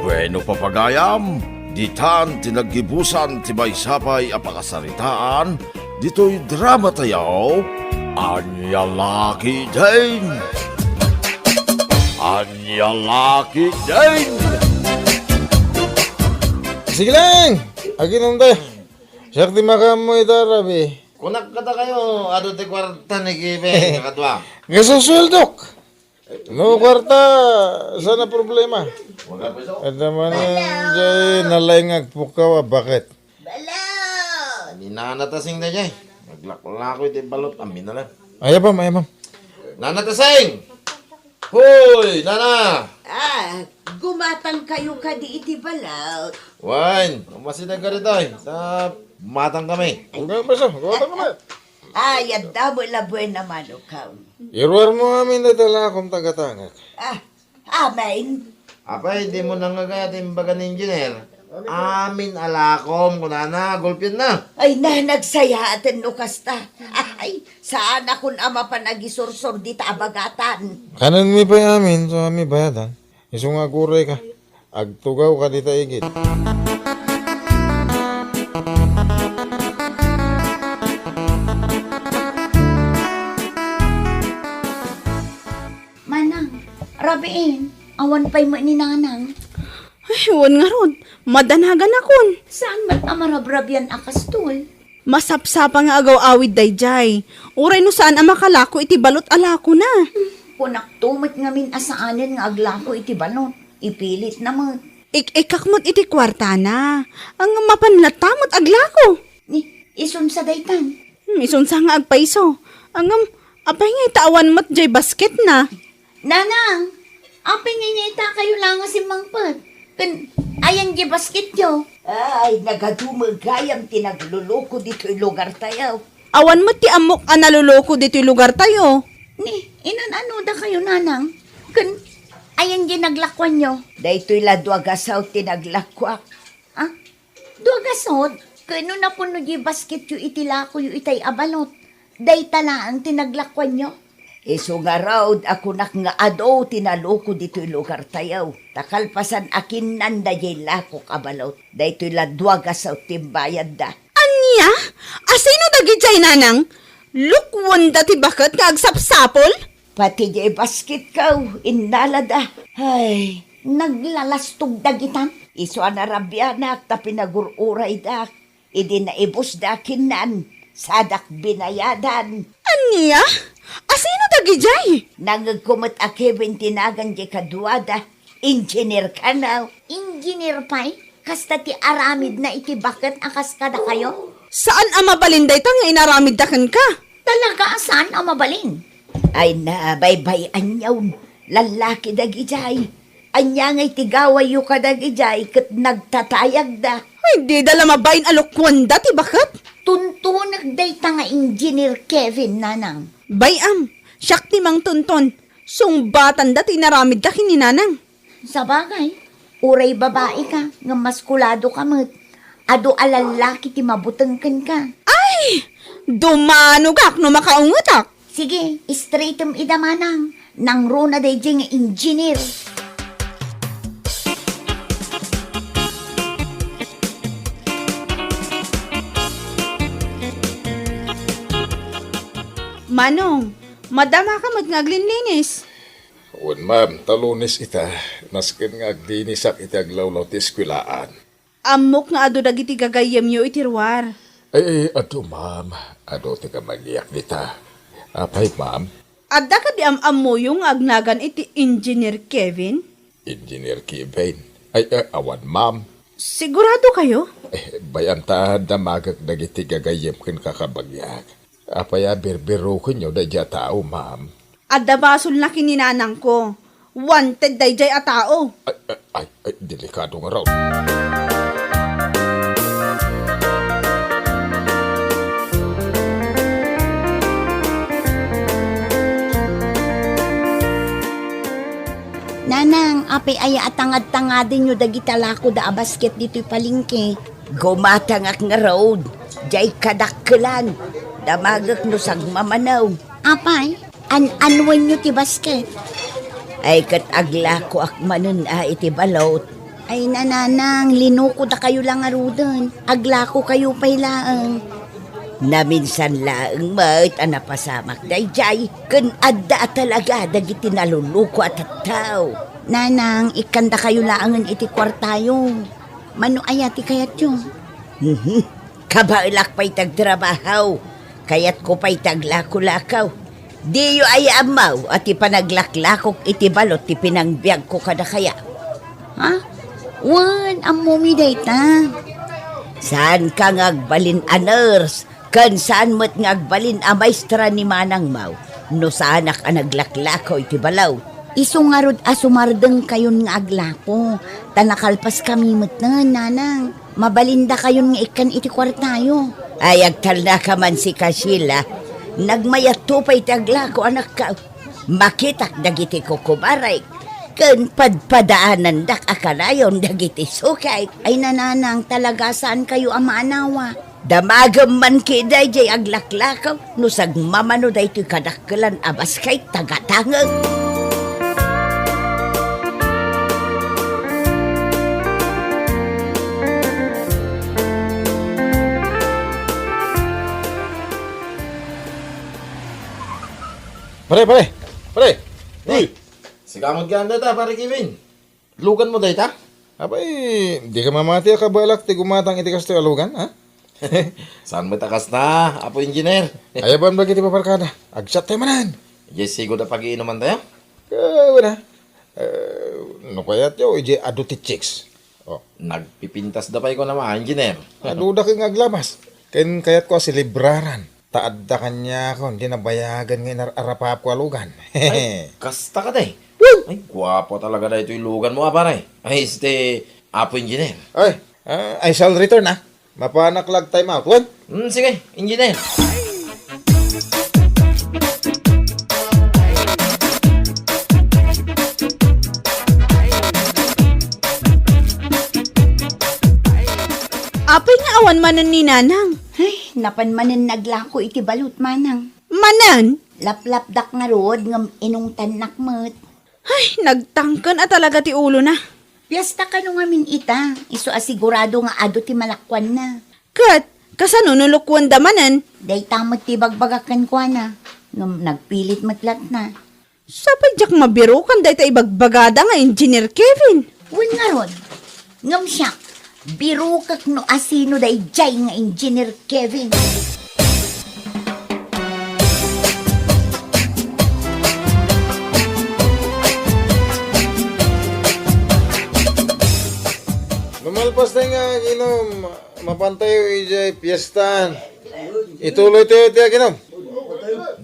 Bueno, papagayam, ditan ti naggibusan ti maysa pay a pakasaritaan ditoy drama tayo, Ania La Ketdin? Ania La Ketdin? Sige lang! Aginom tayo. Siak ti makaammo ita, Rabi. Kunak kadakayo, adu ti kuarta ni Kevin, kakadua. Nga susueldok! No kuarta, saan a problema? Adda manen jay nalaing nga agpukkaw a baket. Balot! Ni Nana Tasing dayjay. Naglaklako iti balot, amin na lang. Ay, apam, ay, apam. Nana Tasing! Hoy, Nana! Ah, gumatang kayo kadi iti balot. Wen, umasideg ka ditoy. Ta matang kami. Ang gabas, ah. Gumatang kami. Ay, adda mo labuena manokam. Iruar mo amin dayta lakom tagatangak. Ah, amin. Apay, di mo nangagayat imbaga ni engineer? Amin a lakom, kunana, gulpian na. Ay, na, nagsayaaten no kasta. Ay, saan akon a mapan agisursor dita a bagatan. Kanen mi pay amin, so ami bayadan. Isu nga aguray ka. Agtugaw ka dita igid. Manang, rabiin, awan pay met ni Nanang. Ay, wen ngarud, madanagan akon. Saan met a marabrabian a kastol? Masapsapa nga agaw-awid dayjay. Uray no saan a makalako iti balot a lakona. Kunakto met ngamin a saanen nga aglako iti balot. Ipilitna met. Ik-ikkak met iti kuartana. Ang mapan latta met aglako. Ni, isunsa daytan? Hmm, isunsa nga agpayso. Ang, apay nga ita awan met jay basketna? Nanang, apay nga ita kayo la nga simmangpet? Ken, ayan jay basketyo? Ay, nagadu met gayam ti nagluluko ditoy lugar tayo. Awan met ti ammok a naluluko ditoy lugar tayo. Ni, inan-ano da kayo, Nanang? Ken, ayan jay naglakuanyo? Daytoy la dua gasawt ti naglakuak. Ah? Dua gasawt? Ken no napuno jay basketyo iti lakoyo itay a balot. Dayta laeng ti naglakuanyo? Isu ngarud a kunak nga adu ti naloko ditoy lugartayo. Ta kalpasan a kinnan daydiay lakok a balot, daytoy la dua gasut ti imbayadda. Ania? Asino dagidiay, nanang? Lukuanda ti baket nga agsapsapul? Pati diay basketko, innalada. Ay, naglalastog dagitan. Isu a narabianak ta pinagur-uraydak. Idi naibusda kinnan, sadak binayadan. Ania? Asino dagidiay? Nangngegko met a Kevin ti nagan diay kaduada. Engineer kano. Engineer pay? Kasta ti aramidna iti baket a kas kadakayo? Saan a mabalin dayta nga inaramidda kenka? Talaga a saan a mabalin. Ay na, baybay-anyon. Lallaki dagidiay. Ania ngay ti gawayyo kadagidiay ket nagtatayagda? Ay, dida la mabain a lukuanda ti baket? Tuntunek dayta nga Engineer Kevin, nanang. Bay-am, siak ti mangtunton. Sungbatanda ti inaramidda ken ni nanang. Sabagay, uray babaika, ngem maskuladoka met. Adu a lallaki ti mabuteng kenka. Ay! Dumanogak no makaungetak. Sige, straightem ida manang. Nangruna daydiay nga engineer. Manong, madamaka met nga aglinlinis. Wen, ma'am, ta Lunes ita, nasken nga aglinisak iti aglawlaw ti eskuelaan. Ammok nga adu dagiti gagayyemyo iti ruar. Ay, ay, adu, ma'am. Adu ti kamagiak dita. Apay, ma'am? Adda kadi am-ammoyo nga agnagan iti Engineer Kevin? Engineer Kevin? Ay, ay, awan, ma'am. Sigurado kayo? Eh, bay-am ta damagek dagiti gagayyem ken kakabagiak. Apay a birbirokenyo daydiay a tao, ma'am? Adda basolna ken ni nanangko. Wanted daydiay a tao. Ay, ay, ay, ay, delikado ngarud. Nanang, apay aya a tangad-tangadenyo dagita lakoda a basket ditoy palengke? Gumatangak ngarud. Diay kadakkelan. Damagek no sagmamano. Apay? An-anuenyo ti basket? Ay, ket aglakoak manen a iti balot. Ay, nanang, linukodakayo la ngaruden. Aglakokayo pay laeng. Naminsan laeng met a napasamak daydiay, ken adda a talaga dagiti naluluko a tattao. Nanang, ikkandakayo laengen iti kuartayo. Mano aya ti kayatyo? Mhm. Kabaelak pay ti agtrabaho. Kayatko pay ti aglako-lako. Diyo aya ammo a ti panaglaklakok iti balot ti pinangbiagko kadakayo? Ha? Wen, ammomi dayta. Saanka nga agbalin a nurse, ken saan met nga agbalin a maestra ni manangmo no saanak a naglaklako iti balot. Isu ngarud a sumardengkayon nga aglako, ta nakalpaskami metten, nanang. Mabalindakayon nga ikkan iti kuartayo. Ay, agtalnaka man sika, Sheila. Nagmayatto pay ti aglako, anakko. Makitak dagiti kukubarek, ken padpadaanandak a kanayon dagiti sukek. Ay, nanang, talaga saankayo a maanawa. Damagem man kadi daydiay aglaklako no sagmamano daytoy kadakkelan a basket tagatangeng. Pare, pare, pare. Uy! Sika met gayam dayta, Pare Kevin. Luganmo dayta? Apay, dika mamati a kabaelak ti gumatang iti kastoy a lugan, ha? Saan met a kasta, Apo Engineer? Ay, awan dagiti paparkada. Agchat tayo manen. Idiay sigud a pagiinumantayo? Eh, wala. Eh, no kayatyo, idiay adu ti chicks. Oh. Nagpipintasda pay kunam, Engineer. Aduda ket nga aglamas. Ken kayatko a selebraran. Ta adda kaniakon ti nabayagen nga inar-arapapko a lugan. Ay, kasta kadi. Woo! Ay, guapo talaga daytoy luganmo, a, pare. Ay, este, Apo Engineer. Ay, ah, I shall return, ah. Mapanak la ag-time out, wen? Hmm, sige, Engineer. Apay nga awan manen ni Nanang? Ay, Napan manen naglako iti balut, manang. Manen? Laplapdak ngarud ngem inungtannak met. Ay, nagtangken a talaga ti ulona. Piesta kano ngamin ita, isu a sigurado nga adu ti malakuanna. Ket, kasano no lukuenda manen? Dayta met ti ibagbagak kenkuana, ngem nagpilit met latna. Sapay diak mabirukan dayta ibagbagada nga Engineer Kevin. Wen ngarud, ngem siak, birukek no asino daydiay nga Engineer Kevin. No malpas tayo nga aginom, mapantayo idiay piestaan. Ituloy tayo ti aginom.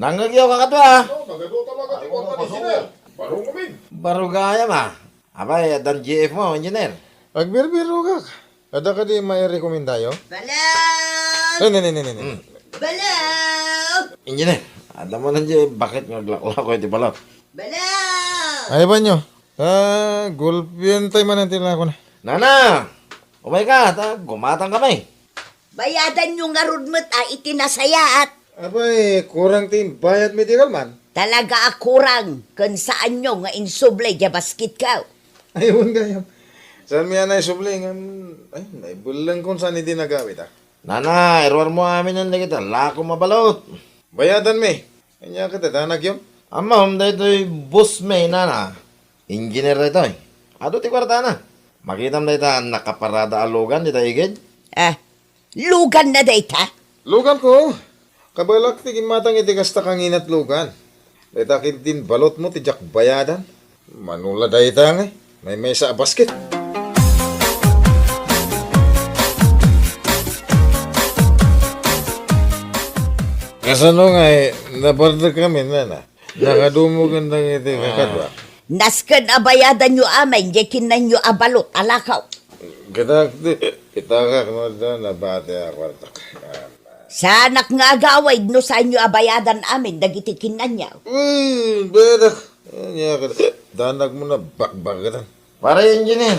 Nangngegyo, kakadua. Baro gayam, a. Apay, addan G F mo, engineer? Agbirbirokak. Adda kadi mairekomendayo? Balak! Ne, ne, ne, ne, ne. Hmm. Balak! Engineer, adda manen diay baket nga aglaklako iti balak. Balak! Ay, banyo. Ah, gulpientayo manen ti lakona. Nana! Umayka, ta gumatang kami. Bayadanyo ngarud met a iti nasayaat. Apay, kurang ti imbayadmi ti kalman? Talaga a kurang, ken saanyo nga insubli diay basketko. Ay, wen gayam. Saanmi a naisubli, ngem, ay, naibellengkon saan idi nagawid, a. Nana, iruarmo aminen dagiti lakom a balut. Bayadanmi. Ania ket ti danagyo? Ammom, daytoy bossmi, nana. Engineer daytoy. Adu ti kuartana. Makitam dayta nakaparada a lugan dita igid? Ah, luganna dayta? Luganko. Kabalak ti gimmatang iti kasta kanginat lugan. Dayta ketdin balutmo ti diak bayadan. Mano la dayta ngay, maymaysa a basket. Kasano ngay, nabardek kami, nana? Nakadumog dagiti kakadua. Nasken a bayadanyo amin diay kinnanyo a balut a lakaw. Kita, kita ka, no, da, nabati a kuartak. Saanak nga agawid no saanyo a bayadan amin dagiti kinnanyo. Hmm, bayadak. Ania ka, danag mo na bakbakatan. Pare engineer,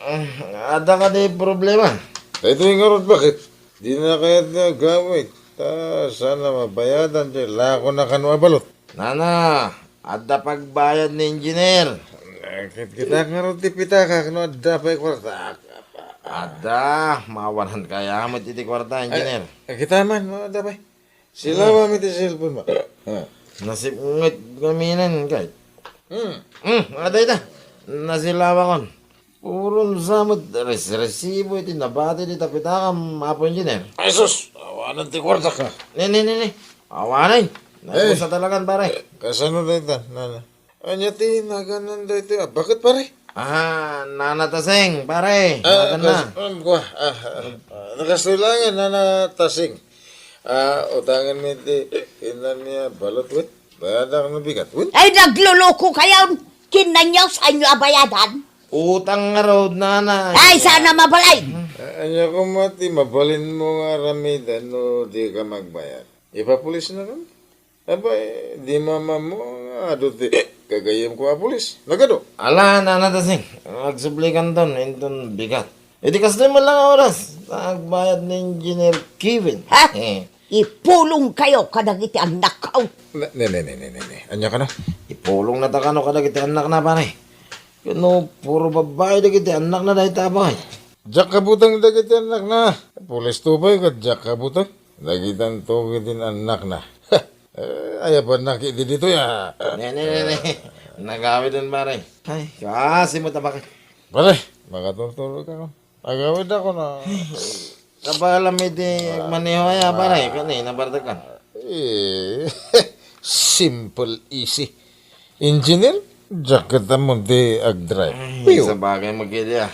eh, adda kadi problema? Daytoy ngarud, bakit? Dina kayat nga agawid. Ta, saan a mabayadan diay lakona kano a balut. Nana, adda pagbayad ni engineer. Eh, kit-, kita ngarud ti pitakak no adda pay kuartak. Adda, mawanan kaya met iti kuarta, engineer. Eh, kita man, no, adda pay. Silawam iti cellphone mo. Ah. Nasipnget kaminen, kay. Hmm. Hmm, adda ita. Nasilawakon. Puron sa met res-, resibo iti nabati dita pitakam, Apo Engineer. Ay, sus! Awanen ti kuartak, a. Ne, ne, ne, ne. Awanen. Eh. Nagusa talagan, pare. Kasano dayta, nana? Ania ti nagan-an daytoy a baket, pare? Ah, Nana Tasing, pare. Ah, nagan-an. Kas-, um, kua, ah, ah, ah, nakastoy laeng, Nana Tasing. Ah, utangenmi ti kinnanmi a balut, wen? Bayadak no bigat, wen? Ay, nagluluko kayon! Kinnanyo, saanyo a bayadan? Utang ngarud, nana. Ay, saan a mabalin? A-, ania koma ti mabalinmo nga aramiden no dika magbayad? Ipapulisnakami. Aba, eh, di mamammo nga adu ti gagayyemko a pulis. Nagadu. Ala, Nana Tasing, agsublikanton inton bigat. Iti kastoy met laeng a oras, agbayad ni Engineer Kevin. Ha? Eh. Ipulongkayo kadagiti annakko. Ne, ne, ne, ne, ne, ne, ne. Ania kano? Ipulongnata kano kadagiti annakna, pare? Ket no puro babbai dagiti annakna dayta, pare. Diak kabuteng dagiti annakna. Pulis to pay ket diak kabuteng. Dagitanto ketdin annakna. Eh, ayabannak idi ditoy, a. Ne, ne, ne, ne. Nagawiden, pare. Ay, kaasi met a baket. Pare, makaturturogka. Agawidakon a. Kabaelam iti agmaneho aya, pare, ken nabartekkan. Eh, simple, easy. Engineer, diak ket ammon ti agdrive. Ay, sabagay, magkidi, a.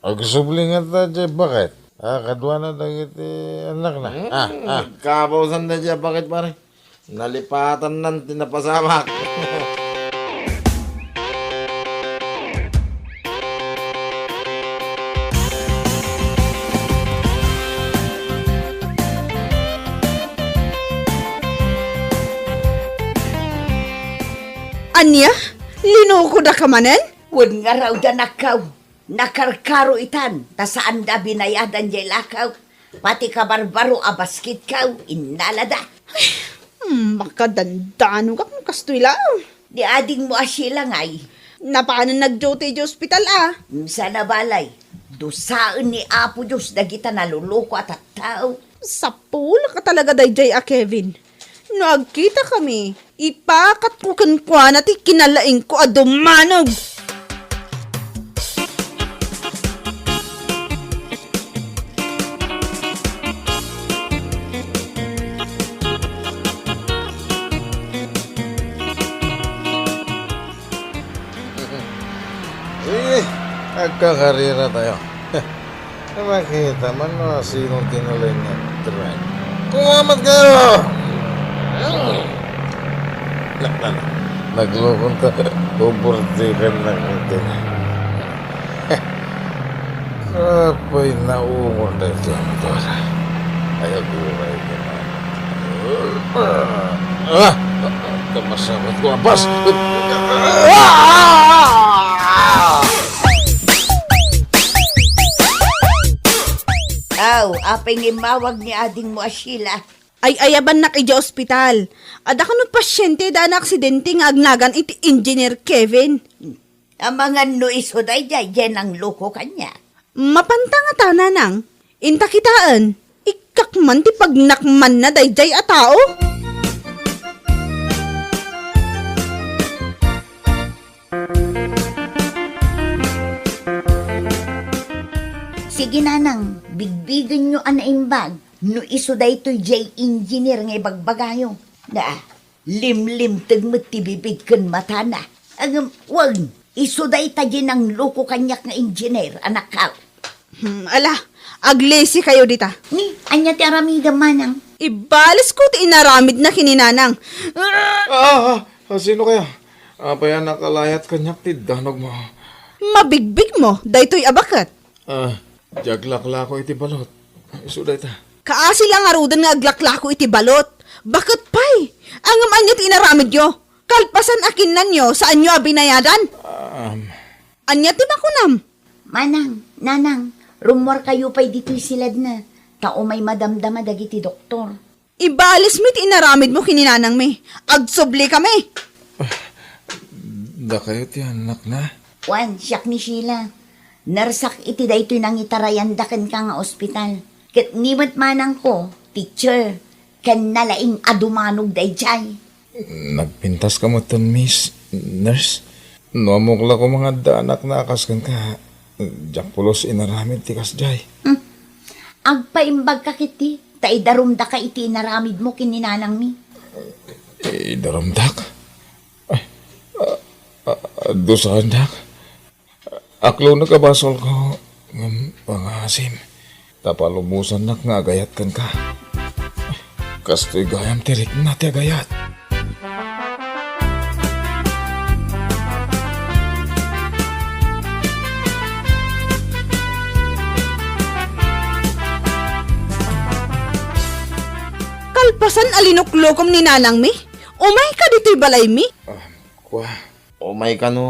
Agsubli ngata diay baket. A, kaduana dagiti annakna. Hmm, a, a. Kabausanda diay baket, pare. Nalipatannan ti napasamak. Ania? Linukodaka manen? Wen ngarud, annakko. Nakarkaro itan, ta saanda binayadan diay lakaw. Pati kabarbaro a basketko, innalada. Hmm, makadandanogak no kastoy la. Ni adingmo a Sheila ngay? Napanen nag-duty idiay ospital a. Sana balay, dusaen ni Apo Dios dagita naluluko a tattao. Sapulak a talaga daydiay a Kevin. No agkitakami, ipakatko kenkuana ti kinalaingko a dumanog. Sige, agkakarera tayo. Makita man no sino ti nalaing nga tren. Kumamat kayo! Nak, nak, naglukon ta. Uburtikan na kita. Apay, naungol tayo ti motor. Ay, aguray ka na. Ah! Kamasawat ko, abas! Ah! Aw, apay nga immawag ni adingmo a Sheila? Ay, ayabannak idiay ospital. Adda kano pasyente da naaksidente nga agnagan iti Engineer Kevin. Amangan no isu daydiay, diay nangluko kaniak. Mapanta ngata, nanang. Inta kitaen, ikkak man ti pagnakmanna daydiay a tao. Sige, nanang, bigbigenyo a naimbag no isu daytoy diay engineer nga ibagbagayo. Da, limlimteg met ti bibig ken matana. Ngem wen, isu dayta diay nangluko kaniak nga engineer, anakko. Hmm, ala, aglesikayo dita. Ni, ania ti aramidem, manang? Ibalesko ti inaramidna ken ni nanang. Ah, ah, ah, sino kaya? Apay a nakalayat kaniak ti danogmo? Mabigbigmo daytoy a baket. Ah, diay aglaklako iti balot. Isu dayta. Kaasi la ngaruden nga aglaklako iti balot. Baket pay. Ngem ania ti inaramidyo? Kalpasan a kinnanyo, saanyo a binayadan? Um. Ania ti makunam? Manang, nanang, rummuarkayo pay ditoy siledna, ta umay madamdama dagiti doktor. Ibalismi ti inaramidmo ken ni nanangmi. Agsublikami. Dakayo ti annakna? Wen, siak ni Sheila. Nurseak iti daytoy nangitarayanda kenka nga ospital. Ket ni met manangko, teacher, ken nalaing a dumanog daydiay. Nagpintaska metten, Miss Nurse. No ammok la koma nga adda annakna a kas kenka, diak pulos inaramid ti kasdiay. Hmm. Agpaimbagka ketdi, ta idarumdaka iti inaramidmo ken ni nanangmi. Idarumdak? Ay, a, a, dusaendak? Aklonek a basolko, ngem pangaasim, ta palubosannak nga agayat kenka. Kastoy gayam ti rikna ti agayat. Kalpasan a linuklokom ni nanangmi, umayka ditoy balaymi. Ah, kua. Umay kano,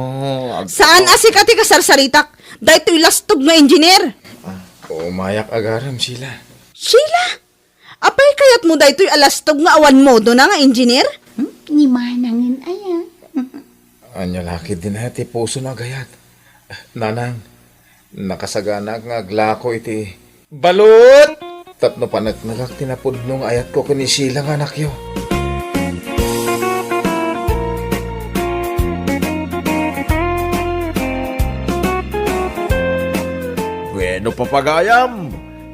ag- Saan a sika ti kasarsaritak? Daytoy lastog nga engineer. Ah, umayak agarem, Sheila. Sheila? Apay kayatmo daytoy a lastog nga awan modona nga engineer? Hmm? Ni manangen aya. Ania la ketdin aya ti puso no agayat? Nanang, nakasaganaak nga aglako iti balot! Tapno paneknekak ti napudno nga ayatko ken ni Sheila nga anakyo. Bueno, papagayam,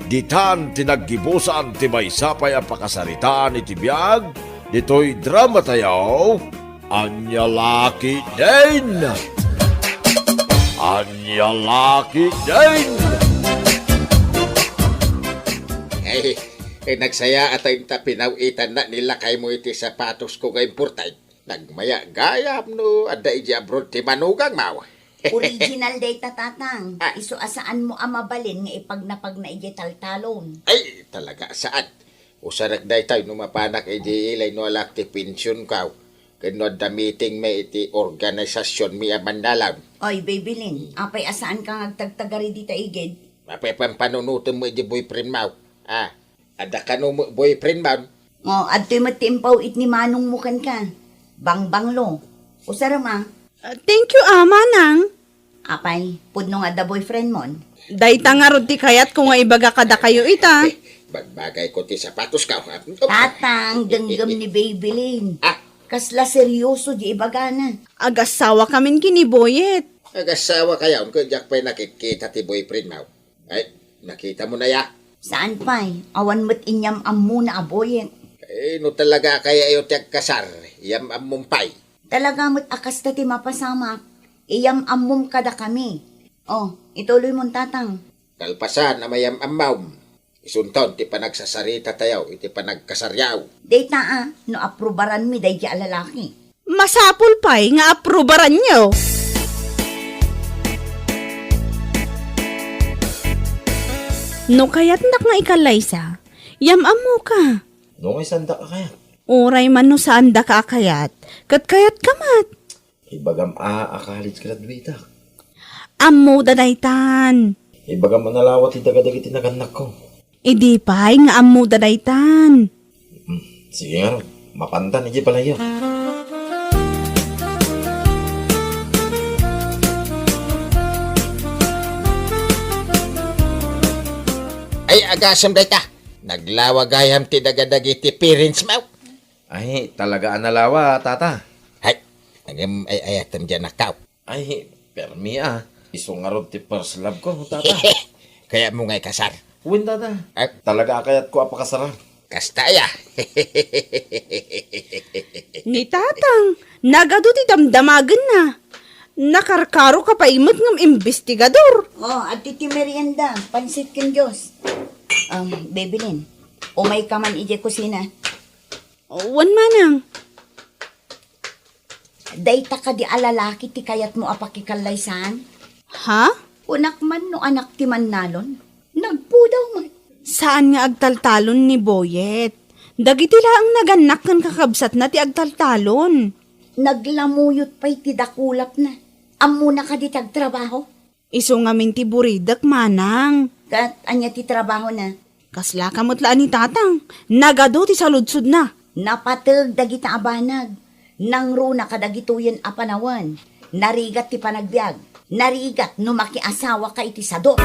ditan ti naggibusan ti maysa pay a pakasaritaan iti biag ditoy dramatayo. Ania la ketdin? Ania la ketdin? Ay, eh, nagsaya a time ta pinaw-itanna ni lakaymo iti sapatosko nga imported. Nagmaya gayam no adda idiay abroad ti manugangmo. Original dayta, Tatang. Ah. Isu a saanmo a mabalin nga ipagnapagna idiay taltalon. Ay, talaga, saan? Usarek daytoy no mapanak idiay ilay no alaak ti pensionko. Ken no adda meetingmi iti organisasionmi a mannalaw. Oy, Bibilin, apay a saanka nga agtagtagari dita igid? Apay pampanunotemmo iti boyfriendmo? Ah, adda kano met boyfriend man? O, adtoy met ti impaw-it ni manongmo kenka. Bangbanglo. Usarem a. Ah, thank you, a, manang. Apay, pudno nga adda boyfriendmon? Dayta ngarud ti kayatko nga ibaga kadakayo ita. Bagbagayko ti sapatosko, ha? Tatang, denggem ni Babylin. Ah. Kasla seryoso di ibagana. Agasawakamin ken ni Boyet. Agasawakayon ket diak pay nakitkita ti boyfriendmo. Ay, nakitamon aya? Saan pay, awan met inyam-ammona a Boyet. Eh, no talaga a kayayo ti agkasar, iyam-ammom pay. Talaga met a kasta ti mapasamak, iyam-ammom kadakami. O, ituloymon, tatang. Kalpasan a mayam-ammom, isunton ti panagsasarita tayo iti panagkasaryo. Dayta a, no aprubaranmi daydi a lalaki. Masapul pay nga aprubaranyo. No kayatnak nga ikallaysa, iyam-ammoka. No, nga saandak a kayat? Uray man no saandaka a kayat, ket kayatka met. Ibagam a, a college graduate ak. Ammoda daytan. Ibagam a nalawa ti daga dagiti nagannakko. Idi pay nga ammoda daytan. Hmm, sige ngarud, mapantan idiay balayyo. Ay, agasem dayta. Naglawa gayam ti daga dagiti parentsmo. Ay, talaga a nalawa, tata. Hay, ngem ay-ayatem diay annakko. Ay, permi a. Isu ngarud ti first love ko, tata. Kayatmo nga ikasar? Wen, tata. Ah? Talaga a kayatko a pakasaran. Kasta aya. Ni tatang, nagadu ti damdamagenna. Nakarkaroka pay met ngem imbestigador. O, adtoy ti merienda, pansit ken juice. Um, Babylin, umayka man idiay kusina. Wen, manang. Dayta kadi a lalaki ti kayatmo a pakikallaysan? Ha? Kunak man no anak ti mannalon. Nagpudaw man. Saan nga agtaltalon ni Boyet. Dagiti laeng nagannak ken kakabsatna ti agtaltalon. Naglamuyot pay ti dakulapna. Ammona kadi ti agtrabaho? Isu ngamin ti buridek, manang. Ket ania ti trabahona? Kaslaka met la a ni tatang. Nagadu ti saludsodna. Napateg dagita a banag. Nangruna kadagitoyen a panawen. Narigat ti panagbiag. Narigat no makiasawaka iti sadut.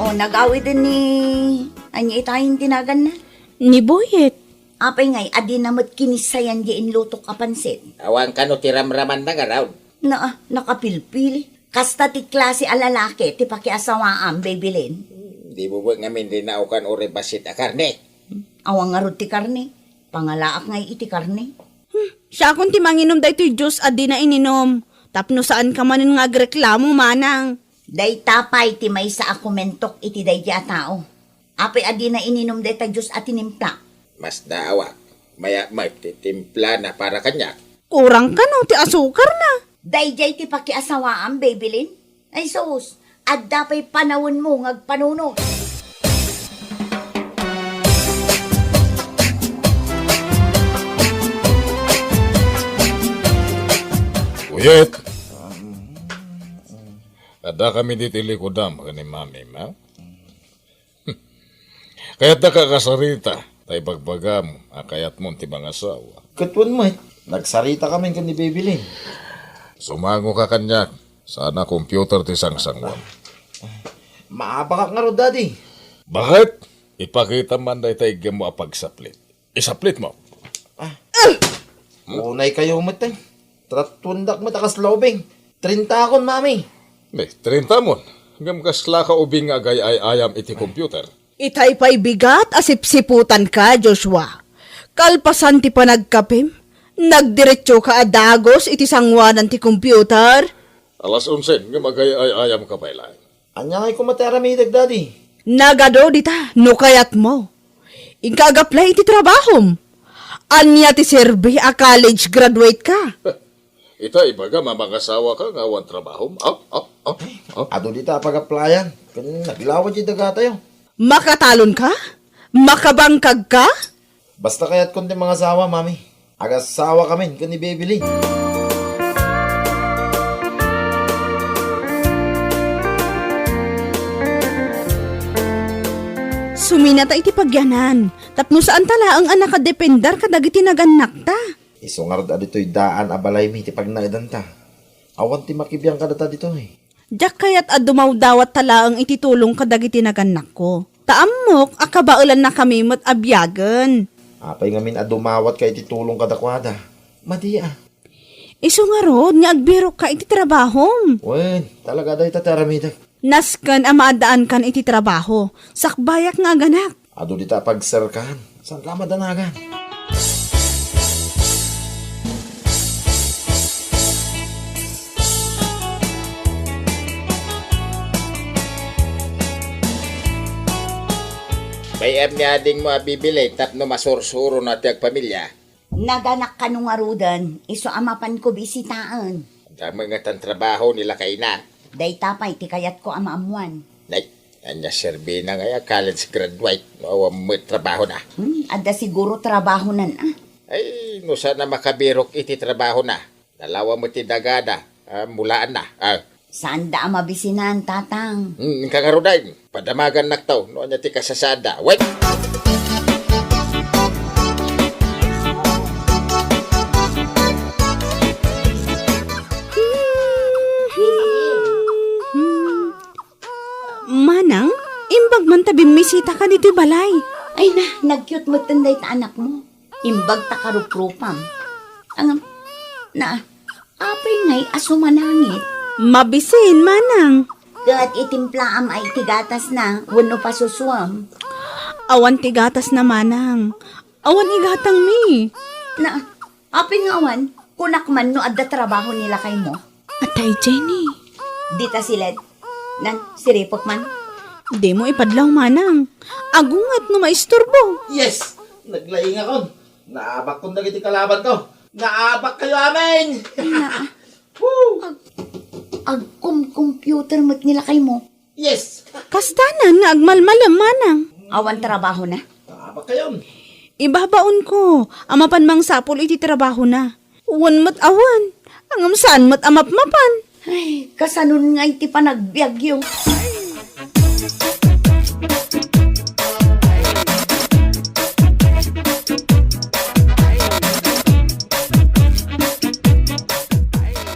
O, nagawiden ni, ania itayen ti naganna? Ni Boyet. Apay ngay a dina met kinissayan diay inlutok a pansit? Awan kano ti ramramanna ngarud. Naa, nakapilpili. Kasta ti klase a lalaki ti pakiasawaam, Babylin. Di mo met ngamin rinaokan uray bassit a karne? Awan ngarud ti karne. Pangalaak ngay iti karne. Hmm, siakon ti manginom daytoy juice a dina ininum. Tapno saanka manen nga agreklamo, manang. Dayta pay ti maysa a komentok iti daydi a tao. Apay a dina ininum dayta juice a tinimpla? Masdaawak. Mayat met ti timplana para kaniak. Kurang kano ti asukarna? Daydiay ti pakiasawaam, Babylin? Ay sus, adda pay panawenmo nga agpanunot. Uyet! Adda kami ditoy likudam ken ni Mami, ma? Kayatdaka a kasarita, ta ibagbagam a kayatmon ti mangasawa. Ket wen met, nagsaritakamin ken ni Babylin. Sumangoka kaniak, sana computer ti sangsanguam. Maabakak ngarud, Daddy. Bakit? Ipakitam man dayta iggemmo a pagsaplit. Isaplitmo. Ah. Unay kayo met, eh. Tratuendak met a kasla ubing. Trinta akon, Mami. Ni, trinta mon. Ngem kaslaka ubing nga agay-ay-ayam iti computer. Itay pay bigat a sipsiputanka, Joshua. Kalpasan ti panagkapim, nagdiretsoka a dagus iti sanguanan ti computer. Alas onse, ngem agay-ay-ayamka pay laeng. Ania ngay koma ti aramidek, Daddy? Nagadu dita, no kayatmo. Inka ag-apply iti trabahom. Ania ti serbi a college graduate ka? Ita, ibagam a mangasawaka nga awan trabahom? Ah, ah, ah, ah. Adu dita a pag-applyan. Ken naglawa ti dagatayo. Makatalonka? Makabangkagka? Basta kayatkon ti mangasawa, Mami. Agasawakamin ken ni Bebelin. Suminata iti pagyanan, tapno saanta laeng a nakadepender kadagiti nagannakta. Isu ngarud a ditoy daan a balaymi ti pagnaedanta. Awan ti makibiang kadata ditoy. Diak kayat a dumawdawatta laeng iti tulong kadagiti nagannakko. Ta ammok a kabaelannakami met a biagen. Apay ngamin a dumawatka iti tulong kadakuada? Madi a. Isu ngarud nga agbirokka iti trabahom. Wen, talaga dayta ti aramidek. Nasken a maaddaankan iti trabaho. Sakbayak nga aganak. Adu dita a pagserkan. Saan ka madanagan? Bay-am ni adingmo a Bebelin tapno masursurona ti agpamilya. Naganak kano ngaruden, isu a mapanko bisitaen. Damo nga tan trabaho ni lakayna. Dayta pay ti kayatko a maammuan. Nay, ania serbina nga ya college graduate, no awan met trabahona. Hmm, adda siguro trabahonan, ah. Ay, no saan a makabirok iti trabahona. Nalawa met ti dagada, ah, mulaanna. Ah. Saanda a mabisinan, Tatang. Hmm, inka ngaruden. Padamagannakto, no ania ti kasasaadda. Wait! Manang, imbag man ta bimmisitaka ditoy balay. Ay na, nag-cute metten dayta anakmo. Imbag ta karuprupam. Ngem, na, apay ngay a sumanangit? Mabisin, Manang. Ket itimplaam ay ti gatasna wenno pasusuam? Awan ti gatasna, Manang. Awan igatangmi. Na, apay nga awan? Kunak man no adda trabaho ni lakaymo. Atay, Jenny. Dita siled. Nan, siripek man. Dimo ipadlaw, Manang. Agunget no maisturbo. Yes! Naglaingakon. Naabakkon dagiti kalabanko. Naabakkayo amin! Na, Woo! ag-, agkom-computer met ni lakaymo. Yes! Kastanan nga agmalmalem, Manang. Awan trabahona? Naabakkayon. Ibabaonko a mapan mangsapul iti trabahona. Wen met awan, ngem saan met a mapmapan. Ay, kasanon nga iti panagbiagyo?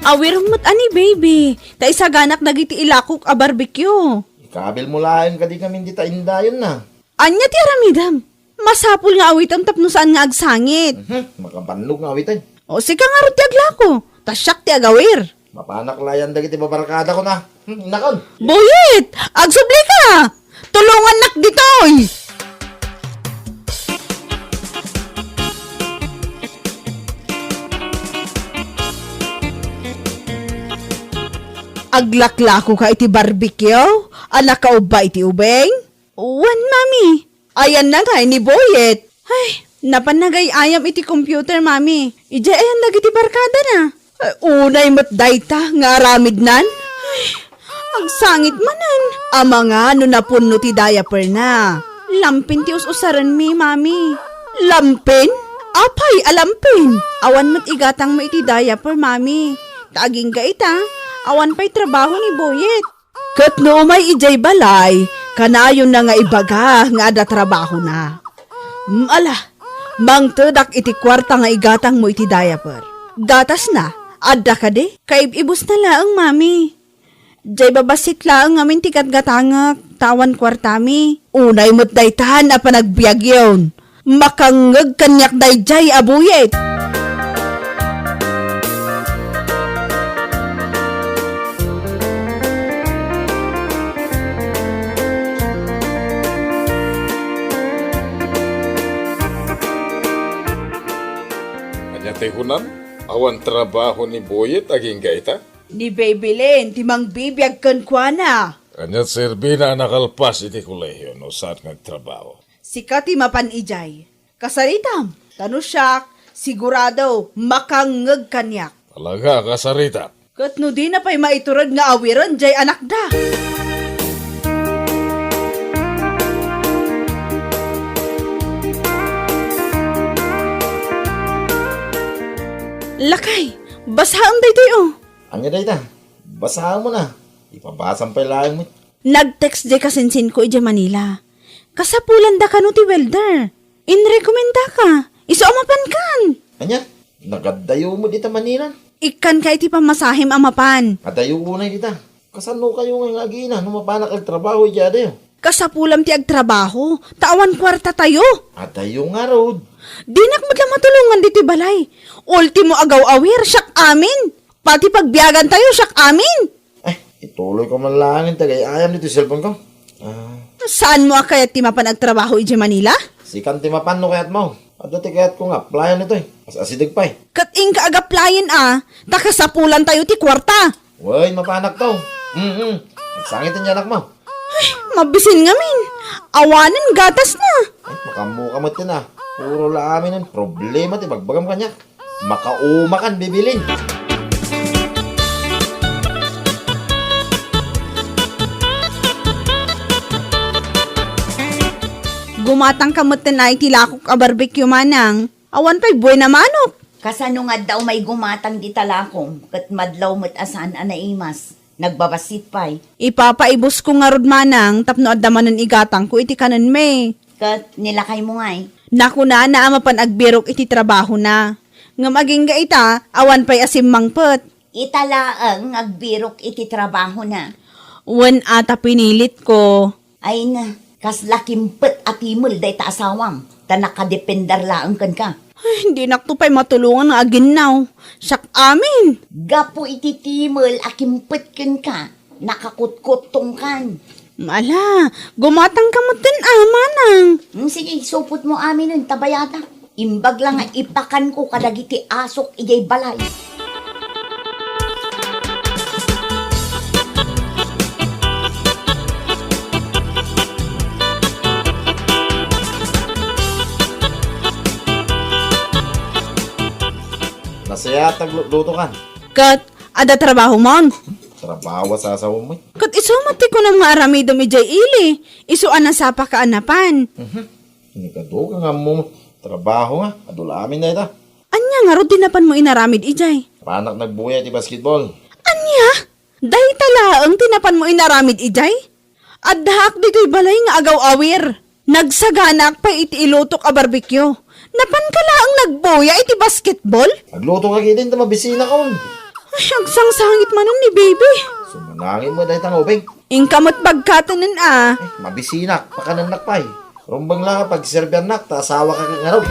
Awirem met a ni Baby, ta isaganak dagiti ilakok a barbecue. Ikabilmo laeng kadi ngamin dita indayonna. Ania ti aramidem? Masapul nga awitem tapno saan nga agsangit. Mhm, makabannog nga awitem. O, sika ngarud ti aglako, ta siak ti agawir. Mapanak layan dagiti babarkadakon a. Hmm, inakon. Buyit! Agsublika! Tulongannak ditoy! Aglaklakoka iti barbecue a nakaubba iti ubing? Wen, Mami. Ayanna ngay ni Boyet? Ay, napan nagay-ayam iti computer, Mami. Idiay ayan dagiti barkadana? Ay, unay met dayta nga aramidnan? Ay, agsangit manen. Amangan no napunno ti diaperna. Lampin ti us-usarenmi, Mami. Lampin? Apay a lampin? Awan met igatangmo iti diaper, Mami. Ta agingga ita, awan pay trabaho ni Boyet. Ket no umay idiay balay, kanayonna nga ibaga nga adda trabahona. Mm, ala, mangtedak iti kuarta nga igatangmo iti diaper. Gatasna, adda kadi? Kaib-ibusna laeng, Mami. Diay babassit laeng ngamin ti gatgatangek, ta awan kuartami. Unay met daytan a panagbiagyon. Makangngeg kaniak daydiay a buyet. Ania ti kunam? Awan trabaho ni Boyet agingga ita? Ni Baby Lynn ti mangbibiag kenkuana. Ania serbina a nakalpas iti kolehio no saan nga agtrabaho? Sika ti mapan idiay. Kasaritam, ta no siak, sigurado, makangngeg kaniak. Talaga, kasaritam. Ket no dina pay maitured nga awiren diay anakda. Lakay, basaem daytoy, oh. Ania dayta? Basaem na. Ipabasam pay laeng met. Nag-text diay kasinsinko idiay Manila. Kasapulanda kano ti welder. Inrekomendaka. Isu a mapankan. Ania? Nagaddayo met ita Manila? Ikkanka iti pamasahem a mapan. Adayo unay dita. Kasano kayo nga, nga agina no mapanak agtrabaho idiay adayo? Kasapulam ti agtrabaho, ta awan kuarta tayo. Adayo ngarud. Dinak met la matulongan ditoy balay. Ultimo agaw-awir, siak amin. Pati pagbiagan tayo, siak amin. Eh, ituloy ko man laeng ti agay-ayam ditoy cellphone ko. Ah. Saanmo a kayat ti mapan agtrabaho idiay Manila? Sikan ti mapan no kayatmo. Adda ti kayatko nga applyan ditoy. As-asideg pay. Ket inka ag-applyan a, ta kasapulan tayo ti kuarta. Wen, mapanak to. Mm-mm. Agsangit ti anakmo. Ay, mabisin ngamin. Awanen gatasna. Ay, makaammoka met ken a. Puro la amin problema ti bagbagam kaniak. Makauma kan bibilin. Gumatangka metten a iti lakok a barbecue, manang. Awan pay buena manok. Kasano nga adda umay gumatang dita lakom, ket madlaw met a saan a naimas? Nagbabassit pay. Ipapaibusko ngarud, manang, tapno adda manen igatangko iti kanenmi. Ket ni lakaymo ngay? Nakunana a mapan agbirok iti trabahona. Ngem agingga ita, awan pay a simmangpet. Ita laeng nga agbirok iti trabahona. Wen a, ta pinilitko. Ay na, kasla kimpet a timel dayta asawam, ta nakadepender laeng kenka. Ay, dinakto pay matulongan nga aginnaw. Siak amin. Gapu iti timel a kimpet kenka, nakakutkuttongkan. Ala, gumatangka metten a, manang. Mm, sige, supotmo aminen ta bayadak. Imbag la nga ipakanko kadagiti asok idiay balay. Nasayaat aglutokan. Ket adda trabahomon? Trabaho a sasawem met. Ket isu met ti kunam nga aramidem idiay ili, isu a nasapaka a napan. Mhm. Nagadu ka nga ammo trabaho nga, adu la amin dayta. Ania ngarud ti napanmo inaramid idiay? Panak nagbuya iti basketball. Ania? Dayta laeng ti napanmo inaramid idiay? Addaak ditoy balay nga agaw-awir. Nagsaganaak pay iti ilutok a barbecue. Napanka laeng nagbuya iti basketball? Agluto ka ketdin ta mabisinakon. Ay, agsangsangit manen ni baby. Sumanangin mo dayta nga ubing. Inka met bagkatenen a. Ay, mabisinak, pakanennak pay. Rumbeng la nga pagserbiannak, ta asawaka ket ngarud.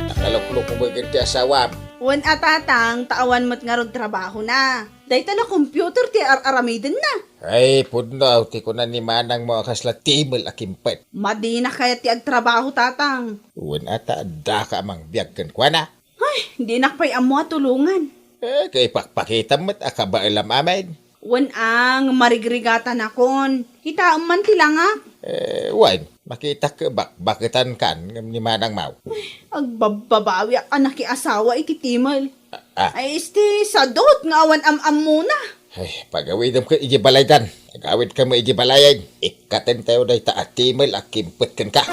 Nakaluklok mo ba iti asawam? Wen a, tatang, ta awan met ngarud trabahona. Dayta la computer ti ar-aramidenna. Ay, pudno, ti kuna ni manangmo a kasla timel a kimpet. Madina kayat ti agtrabaho, tatang. Wen a, ta addaka a mangbiag kenkuana. Ay, dinak pay ammo a tulongan. Eh, kay pakpakitam met a kabaelam amin. Wen a, ngem marigrigatanakon. Kitaem man ti langak. Eh, wen, makitak bakbaketankan ngem ni manangmo. Ay, agbabbabawiak a nakiasawa iti timel. Ah, ah. Ay, isti, sadot nga awan am-ammona. Ay, pagawidem ket iti balaydan. Agawidka met iti balayen. Ikkaten tayo dayta a timel a kimpet kenka.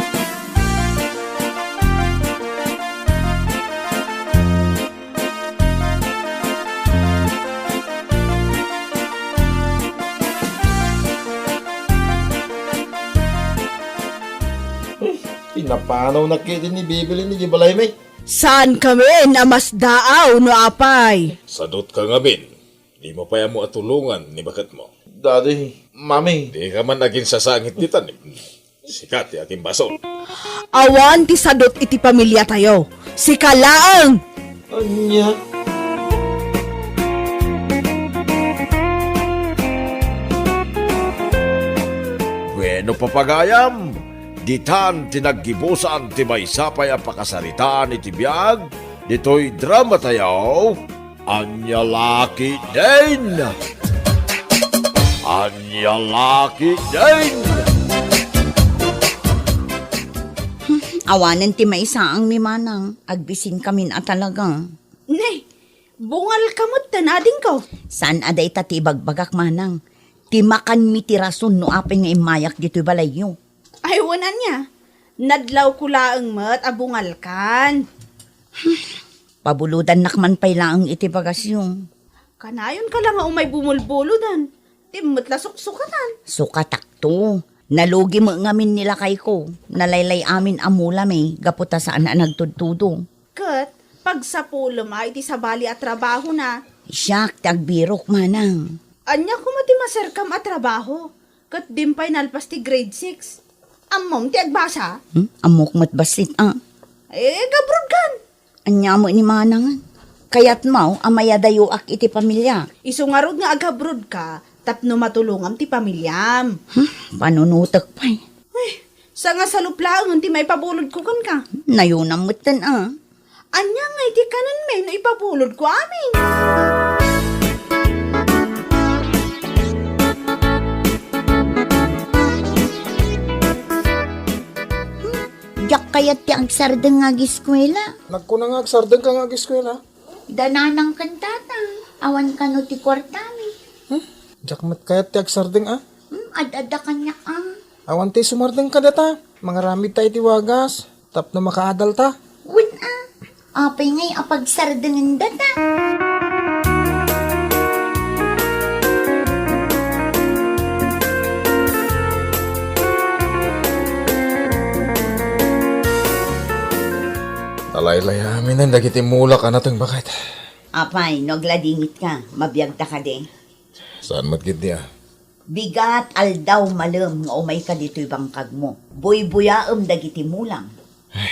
Ay, pinapanawnak ket ni bibilin iti balaymi. Saan kami a masdaaw no apay? Sadot ka ngamin. Dimo pay ammo a tulongan ni baketmo. Daddy, Mami. Dika man aginsasangit dita ni. Sika ti agimbasol. Awan ti sadot iti pamiliatayo. Sika laeng! Ania? Bueno, papagayam, ditan ti naggibusan ti maysa pay a pakasaritaan iti biag ditoy dramatayo. Ania la ketdin? Ania la ketdin? Hmm, awanen ti maisaang ni Manang. Agbisinkamin a talaga. Ne, bungalka met ta nadingko. Saan a dayta ti ibagbagak, Manang. Ti makanmi ti rason no apay nga immayak ditoy balayyo. Ay, wen ania? Nadlawko laeng met a bungalkan. Pabulodannak man pay laeng iti bagasyo. Kanayon ka la nga umay bumulbulodan. Ti met la suksukatan. Sukatakto. Nalugi met ngamin ni lakayko. Nalaylay amin a mulami gapu ta saan a nagtudtudo. Ket pagsapulem a iti sabali a trabahona. Siak ti agbirok, manang. Ania koma ti maserkam a trabaho? Ket dim pay nalpas ti grade six. Ammom ti agbasa? Hmm? Ammok met bassit, a. Eh, gabrod kan. Ania met ni manang? Kayatmo a mayadayoak iti pamiliak. Isu ngarud nga agabrod ka tapno matulongam ti pamiliam. Hmm? Panunotek pay. Ay, sangasalup laengen ti maipabulodko kenka. Nayonam metten, a. Ania ngay ti kanenmi no ipabulodko amin? Diak kayat ti agsardeng nga agiskuela. Nagkuna nga agsardengka nga agiskuela? Da nanang ken tatang, awan kano ti kuartami. Hmm? Diak met kayat ti agsardeng, a? Hmm, ad-adda kaniak, a. Awan ti sumardeng kadata. Mangaramid ta iti wagas tapno makaadal ta. Wen, a. Apay ngay a pagsardengen data? Nalaylay aminen dagiti mulak a nateng, baket. Apay, no agladingitka, mabiagta kadi? Saan met ketdi, a? Bigat aldaw malem nga umayka ditoy bangkagmo. Buybuyaem dagiti mulam. Ay,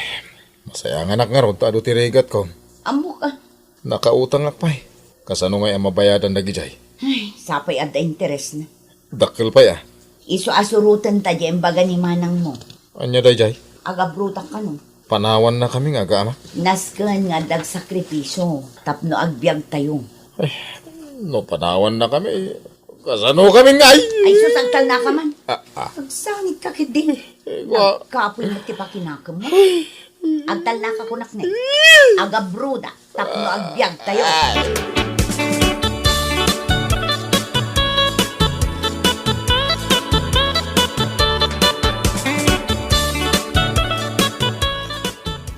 masayanganak ngarud ta adu ti rigatko. Ammok, a. Nakautangak pay. Kasano ngay a mabayadan dagidiay? Ay, sapay adda interesna. Dakkel pay, a. Isu a surotenta diay imbaga ni manangmo. Ania daydiay? Agabrodak kano. Panawannakami nga aga-amak? Nasken nga adda agsakripisio tapno agbiagtayo. Ay, no panawannakami, kasano kami nga ay? Ay, sus, agtalnaka man. Ah, ah. Agsangit ka ketdi. Eh, wa- Agkapoy met ti pakinakem mo. Agtalnaka kunak ne. Agabrodak. Tapno agbiagtayo.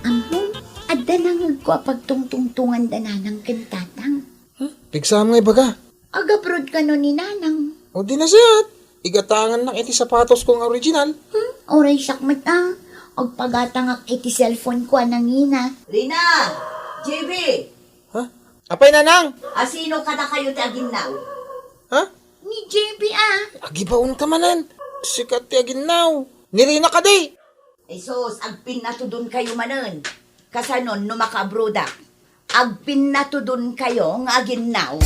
Ammom, adda nangegko a pagtungtungtongan da nanang ken tatang. Huh? Pigsam nga ibaga. Agabroad kano ni nanang. O di na siya. Igatangannak iti sapatosko nga original. Hmm? Uray siak met a. Agpagatangak iti cellphone ko a nangina. Rina! J B! Ha? Apay, nanang? A, sino kadakayo ti aginnaw? Ha? Ni J B a. Agibaon ka manen. Sikat ti aginnaw. Ni Rina kadi. Jesus, agpinnatudon kayo manen. Kasanon no makaabrodak? Agpinnatudon kayo nga aginnaw?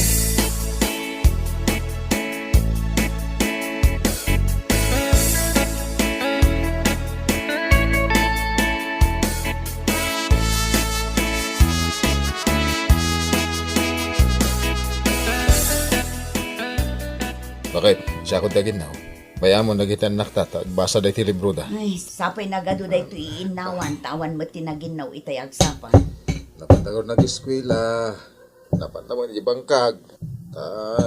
Baket, siakon ti aginnaw. Bay-amon dagiti annakta ta agbasa daytoy libroda. Ay, sapay nagadu daytoy iinnawan, ta awan met ti naginnaw itay agsapa. Napanda ngarud nag-eskuela, napanda met iti bangkag, ta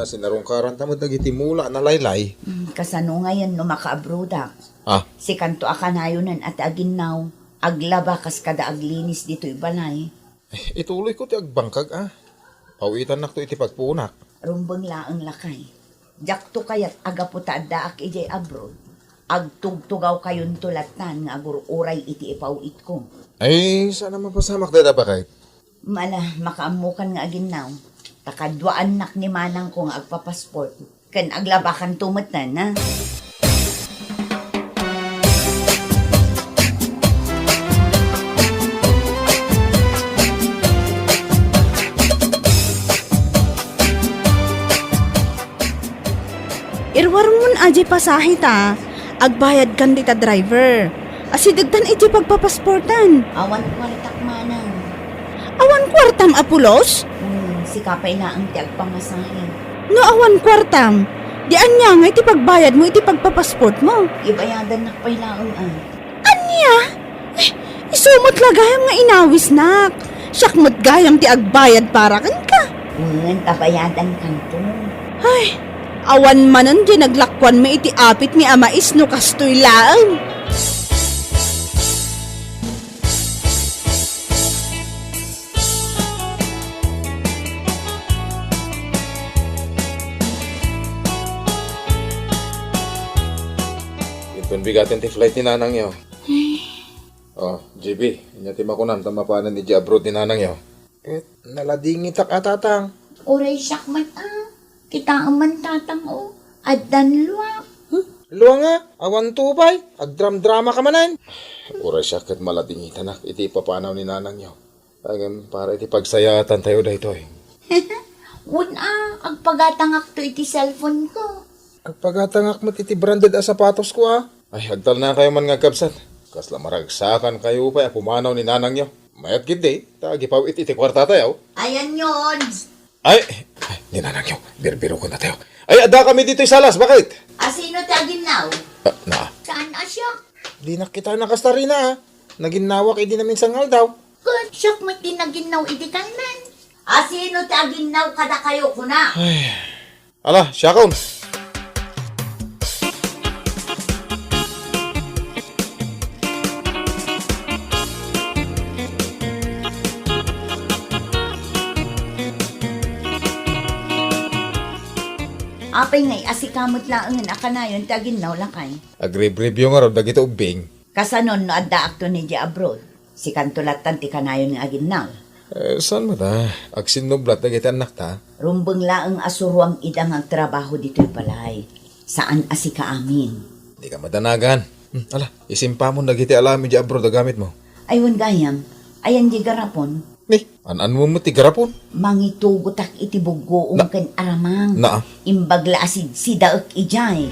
sinarungkaranta met dagiti mula a nalaylay. Hmm, kasano ngayen no makaabrodak? Ah. Sikanto a kanayonen a ti aginnaw, aglaba kas kada aglinis ditoy balay. Eh, ituloyko ti agbangkag, a. Pawitannakto iti pagpuonak. Rumbeng laeng, lakay. Diakto kayat a gapu ta addaak idiay abroad, agtugtugawkayonto lattan nga agur-uray iti ipaw-itko. Ay, saan a mapasamak dayta, baket? Mala, makaammokan nga aginnaw. Ta kaduaannak ni manangko nga agpapasport. Ken aglabakanto metten, a. Iruarmon a diay pasahe ta, agbayadkan dita driver. Asidegtan iti pagpapasportan. Awan kuartak manang. Awan kuartam a pulos? Hmm, sika pay laeng ti agpamasahe. No awan kuartam, di ania ngay ti pagbayadmo iti pagpapasportmo? Ibayadannak pay laeng a. Ania? Eh, isu met la gayam nga inawisnak. Siak met gayam ti agbayad para kenka. Wen, ta bayadankanto. Ay, Awan manen diay naglakuanmi iti apitmi a mais no kastoy laeng. Inton bigaten ti flight ni nanangyo. Oh, J B, ania ti makunam ta mapanen idiay abroad ni nanangyo? Ket naladingitak a, Tatang. Uray siak met a. Kitaem man, Tatang, o. Addan luak. Hmm? Lua nga? Awan tubay? Agdramdramaka manen? Uray siak ket maladingitanak iti ipapanaw ni nanangyo. Ngem para iti pagsayaatan tayo daytoy. Wen a, agpagatangakto iti cellphone ko. Agpagatangak met iti branded a sapatos ko a. Ay, agtalnakayo man nga agkabsat. Kasla maragsakan kayo pay a pumanaw ni nanangyo. Mayat gid di, ta agipaw-it iti kuarta tayo. Ayan yon. Ay, ay, ni nanangyo, birbiroken na tayo. Ay, adda kami ditoy salas, bakit? Asino ti aginnaw? Ah, na. Saan a siak? Di nakita na kasta rina, ah. Naginnawak idi naminsan nga aldaw. Kun siak met ti naginnaw idi kanman. Asino ti aginnaw kadakayo, kuna? Ay. Ala, siakon. Apay ngay a sika met laengen a kanayon ti aginnaw, lakay? Agribribyo ngarud dagiti ubbing. Kasanon no addaakto idiay abroad? Sikanto lattan ti kanayon nga aginnaw. Eh, saan met a? Agsinnublat dagiti annakta. Rumbeng laeng a suruam ida nga agtrabaho ditoy balay. Saan a sika amin. Dika madanagan. Hmm, ala, isimpamon dagiti alam idiay abroad a gamitmo. Ay, wen gayam. Ayan di garapon. Ni, an-anmo met ti garapon? Mangitugotak iti buggoom Na- ken aramang. Na- Imbag la a sidsidaek idiay.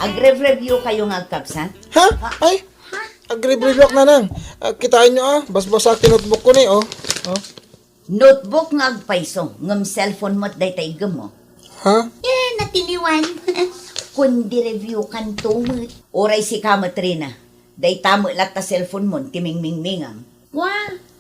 Agrev-review kayo nga agkabsat? Ha? Ay, agrev-review ak, nanang. Ah, kitaenyo, ah, basbasaak ti notebook ko ni, oh. Oh. Notebook nga agpayso, ngem cellphone met dayta iggemmo. Ha? Eh, natiliwan. Kundi review kanto met. Uray sika met rina. Dayta met latta cellphone mon ti mingmingmingam. Wa,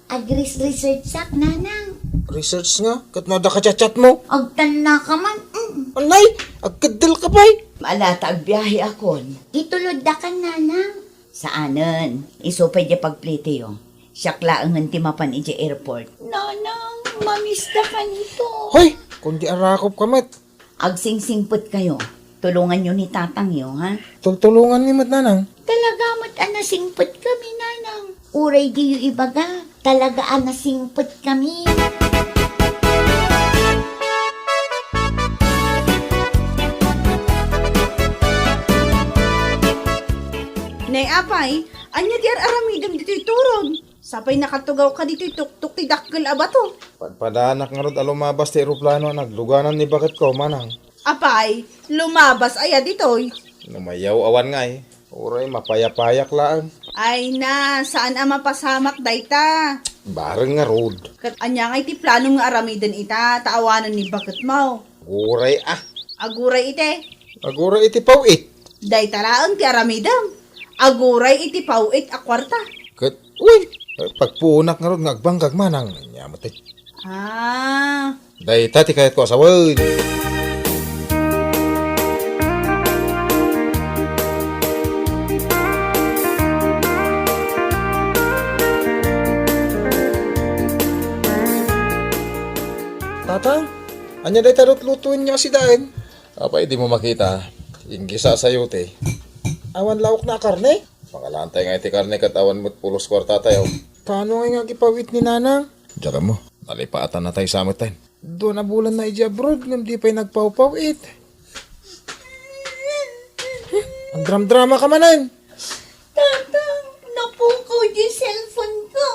agres-researchak, nanang. Research nga? Ket no adda ka chat-chat mo? Agtannaka man. Mm. Anay, agkeddel ka pay. Ala ta agbiahe akon. Itulodda kan, nanang. Saanen. Isu pay diay pagplitiyo. Siak laengen ti mapan idiay airport. Nanang, mamista kanito. Hoy! Kundi arakop ka met. Agsingsingpet kayo. Tulunganyo ni tatangyo, ha? Tultulunganmi met, nanang. Talaga met a nasingpet kami, nanang. Uray diyo ibaga, talaga a nasingpet kami. Nay, apay, ania ti ar-aramidem ditoy turod? Sapay nakatugawka ditoy tuktok ti dakkel a bato. Padpadanak ngarud a lumabas ti eroplano a nagluganan ni baketko, manang. Apay, lumabas aya ditoy? No mayaw, awan ngay. Uray mapayapayak laeng. Ay na, saan a mapasamak dayta? Bareng ngarud. Ket ania ngay ti planom nga aramiden ita, ta awanen ni baketmo? Aguray a. Aguray iti? Aguray iti paw-it. Dayta laeng ti aramidem. Aguray iti paw-it a kuarta. Ket, uy, pagpuonak ngarud nga agbangkag manang, ania met ti. Ah. Dayta ti kayatko a sawen. Tatang, ania dayta lutlutoenyo a sidaen? Apay, dimo makita? Inggisa a sayote. Awan laokna a karne? Pangalantay nga iti karne ket awan met pulos kuarta tayo. Paano ngay nga agipaw-it ni nanang? Diak ammo, nalipaatan na tayo sa met tayo. Dua a bulan na idiay abroad, ngem di pay nagpawpaw-it. Agdramdramaka manen. Tatang, napukaw diay cellphone ko.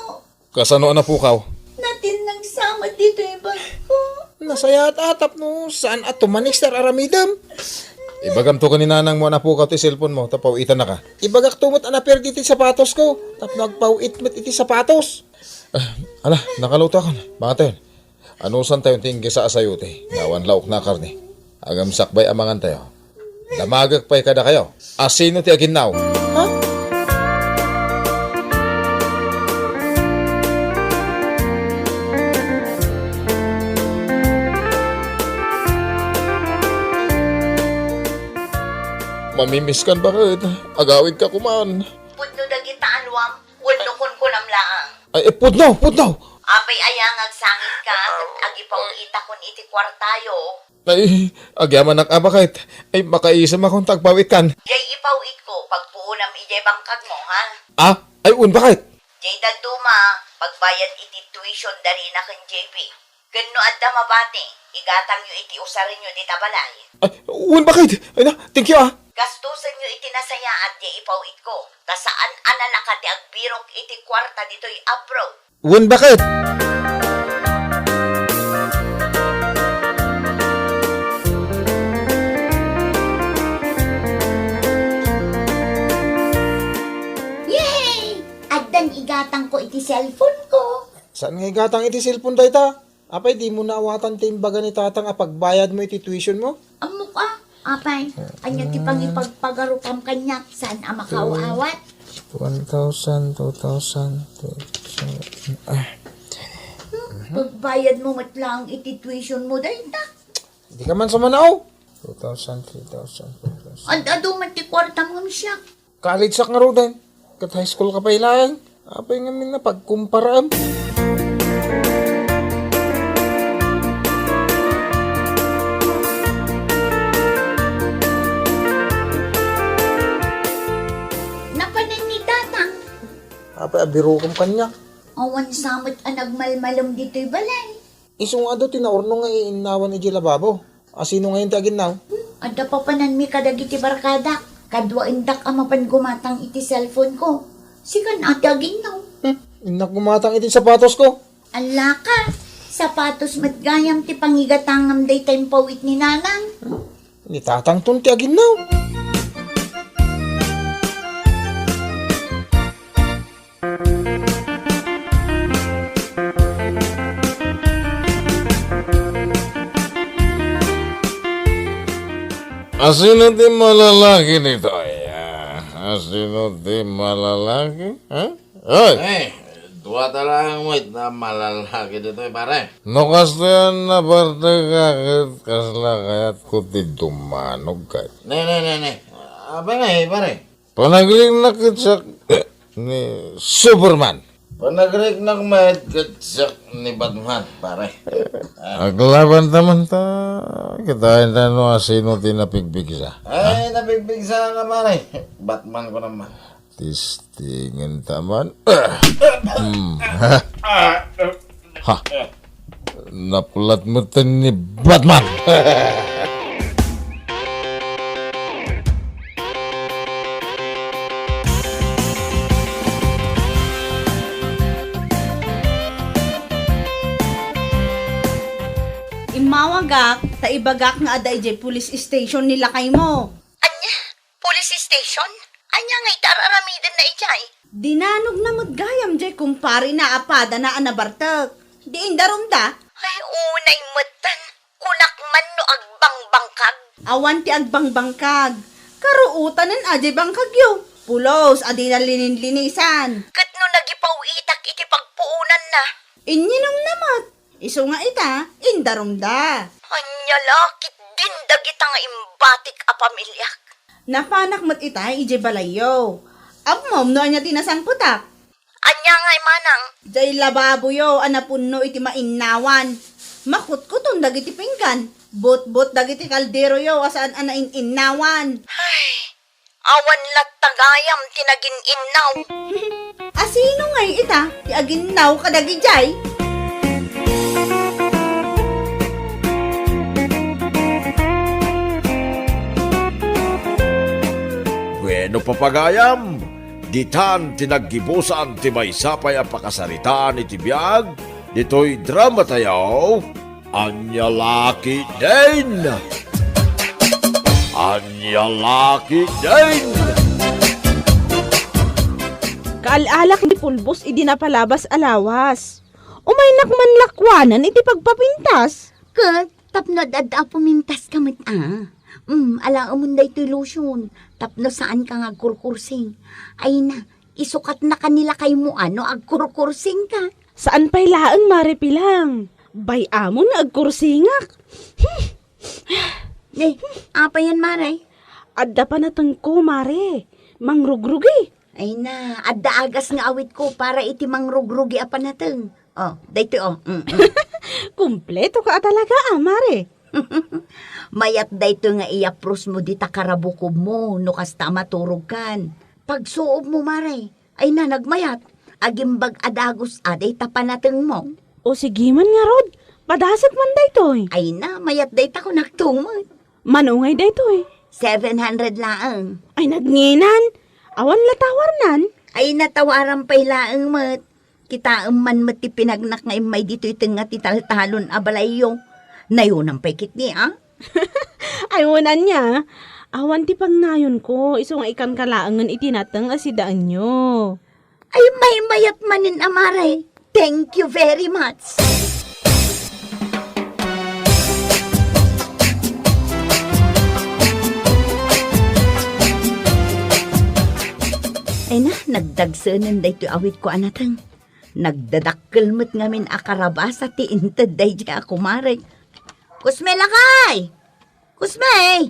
Kasano a napukaw? Natinnag sa met ditoy bag ko. Nasayaat a tapno saan a tumanik ti ar-aramidem. Ibagamto ken ni nanangmo a napukaw ti cellphone mo, ta paw-itannaka. Ibagakto met a naperdi ti sapatos ko, tapno agpaw-it met iti sapatos. Ah, ala, nakaluto akon. Mangatayon. Anusantayon ti inggisa a sayote nga awan laokna a karne. Ngem sakbay a mangantayo, damagek pay kadakayo. Asino ti aginnaw? Ha? Pamimiskan baket, agawidka kuman. Pudno dagita aluam, wenno kunkunam laeng. Ay, eh, pudno, pudno! Apay aya nga agsangitka, ket agipaw-itakon iti kuartayo? Ay, agyamanak a baket. Ay, makaisamakon ta agpaw-itkan. Jay ipaw-itko, pagpuonam idiay bangkagmo, ha? Ah? Ay, un, baket? Jay dadduma, pagbayad iti tuition da Rina ken J P. Ken no adda mabati, igatangyo iti usarenyo dita balay. Ay, wen, baket? Ay na, thank you, ah. Gastosenyo iti nasayaat ti ipaw-itko, ta saan a nalaka ti agbirok iti kuarta ditoy abroad. Wen, baket? Yehey! Addan igatangko iti cellphone ko. Saan nga igatang iti cellphone dayta? Apay, dimo naawatan ti imbaga ni tatang a pagbayadmo iti tuition mo? Ammok a, apay, ania ti pangipagpagarupam kaniak, saan a makaaw-awat? One thousand, two thousand, three thousand, ah. Hmm, pagbayadmo met laeng iti tuition mo dayta. Dika man sumanao. Two thousand, three thousand, four thousand. Ad-adu met ti kuartam ngem siak. College-ak ngaruden. Ket high school ka pay laeng. Apay ngamin a pagkumparaam? Napanan ni Tatang. Apay a birokam kaniak? Awan sa met a nagmalmalem ditoy balay. Isu nga adu ti naurno nga iinnawan idiay lababo. A sino ngayen ti aginnaw? Hmm, adda papananmi kadagiti barkadak. Kadua indak a mapan gumatang iti cellphone ko. Sikan a ti aginnaw. Hmm, innak gumatang iti sapatos ko. Allaka, sapatos met gayam ti pangigatangam dayta impawit ni Nanang. Hmm, ni Tatangton ti aginnaw. Asino ti malalaki ditoy? Ah, asino ti malalaki? Ha? Oy! Eh, dua ta laeng met a malalaki ditoy, pare. No kastoy a nabartek ka ket kasla kayatko ti dumanog kay. Ne, ne, ne, ne. Apay nga, eh, pare? Panagriknak ket siak ni Superman. Panagriknak met ket siak ni Batman, pare. Aglaban ta man ta, kitaen ta no asino ti napigpigsa. Ay, napigpigsa nga, pare. Batman ko naman. Tistingen ta man. Hmm. Ha? Naplat metten ni Batman. Immawagak, ta ibagak nga adda idiay police station ni lakaymo. Ania? Police station? Ania nga iti ar-aramidenna idiay? Dinanogna met gayam diay kumparena a padana a nabartek. Di indarumda? Ay, unay metten. Kunak man no agbangbangkag. Awan ti agbangbangkag. Karuotanen a diay bangkagyo. Pulos a dina lininlinisan. Ket no nagipaw-itak iti pagpuonanna? Inyinumna met. Isu nga ita, indarumda. Ania la ketdin dagita nga imbatik a pamiliak? Napanak met ita idiay balayyo. Ammom no ania ti nasangpetak? Ania ngay, manang? Diay lababoyo a napunno iti mainnawan. Makutkuton dagiti pinggan. Butbot dagiti kalderoyo a saan a nain-innawan. Ay, awan latta gayam ti nagin-innaw. Asino ngay ita ti aginnaw kadagidiay? Bueno, papagayam, ditan ti naggibusan ti maysa pay a pakasaritaan iti biag ditoy drama tayo. Ania la ketdin? Ania la ketdin? Kaal-alak ni Pulbos idi napalabas a lawas. Umaynak man lakuanan iti pagpapintas. Ket tapno ad-adda a pumintas ka met a. Mm, alaemon daytoy lotion. Tapno saan ka nga agkurkursing. Ay na, isukatna ka ni lakaymo a no agkurkursing ka. Saan pay laeng, Mare Pilang. Bay-amon nga agkursingak. Ne, apayan, Mare? Adda panatengko, Mare. Mangrugrugi. Ay na, adda agas nga awitko para iti mangrugrugi a panateng. Oh, daytoy, oh. Mm, mm. Kumpleto ka a talaga, ah, Mare. Mayat daytoy nga iyaprosmo dita karabukobmo no kasta a maturogkan. Pagsuobmo, Mare. Ay na, nagmayat. Agimbag a dagus a dayta panatengmo. O sige man ngarud, padasek man daytoy. Ay na, mayat dayta kunakto met. Mano ngay daytoy? Seven hundred laeng. Ay, nagnginan. Awan la tawarnan. Ay, natawaran pay laeng met. Kitaem man met ti pinagnak nga immay ditoy tengnga ti taltalon a balayyo. Nayonam pay ketdi, a? Ay, wen ania, awan ti pangnayonko, isu nga ikanka laengen iti nateng a sidaenyo. Ay, maymayat manen a, Mare. Thank you very much. Ay na, nagdagsenen daytoy awitko a nateng. Nagdadakkel met ngamin a karabasa ti inted daydiay a kumarek. Kusme, lakay! Kusme!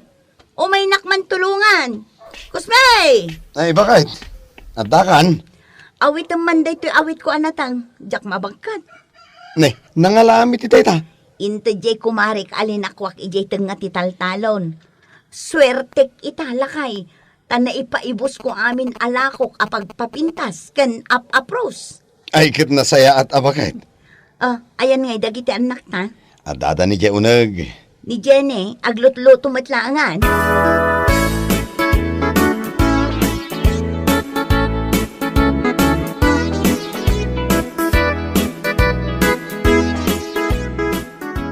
Umaynak man tulongan! Kusme! Ay, baket? Addakan? Awitem man daytoy awitko a nateng, diak mabagkat. Ne, nangalami ti dayta? Inted diay kumarek a linakwak idiay tengnga ti taltalon. Suertek ita, lakay, ta naipaibusko amin a lakok a pagpapintas ken ap-apros. Ay, ket nasayaat a baket. Ah, ayan ngay dagiti annakta? Addada ni Jay uneg. Ni Jenny, aglutluto met laengan.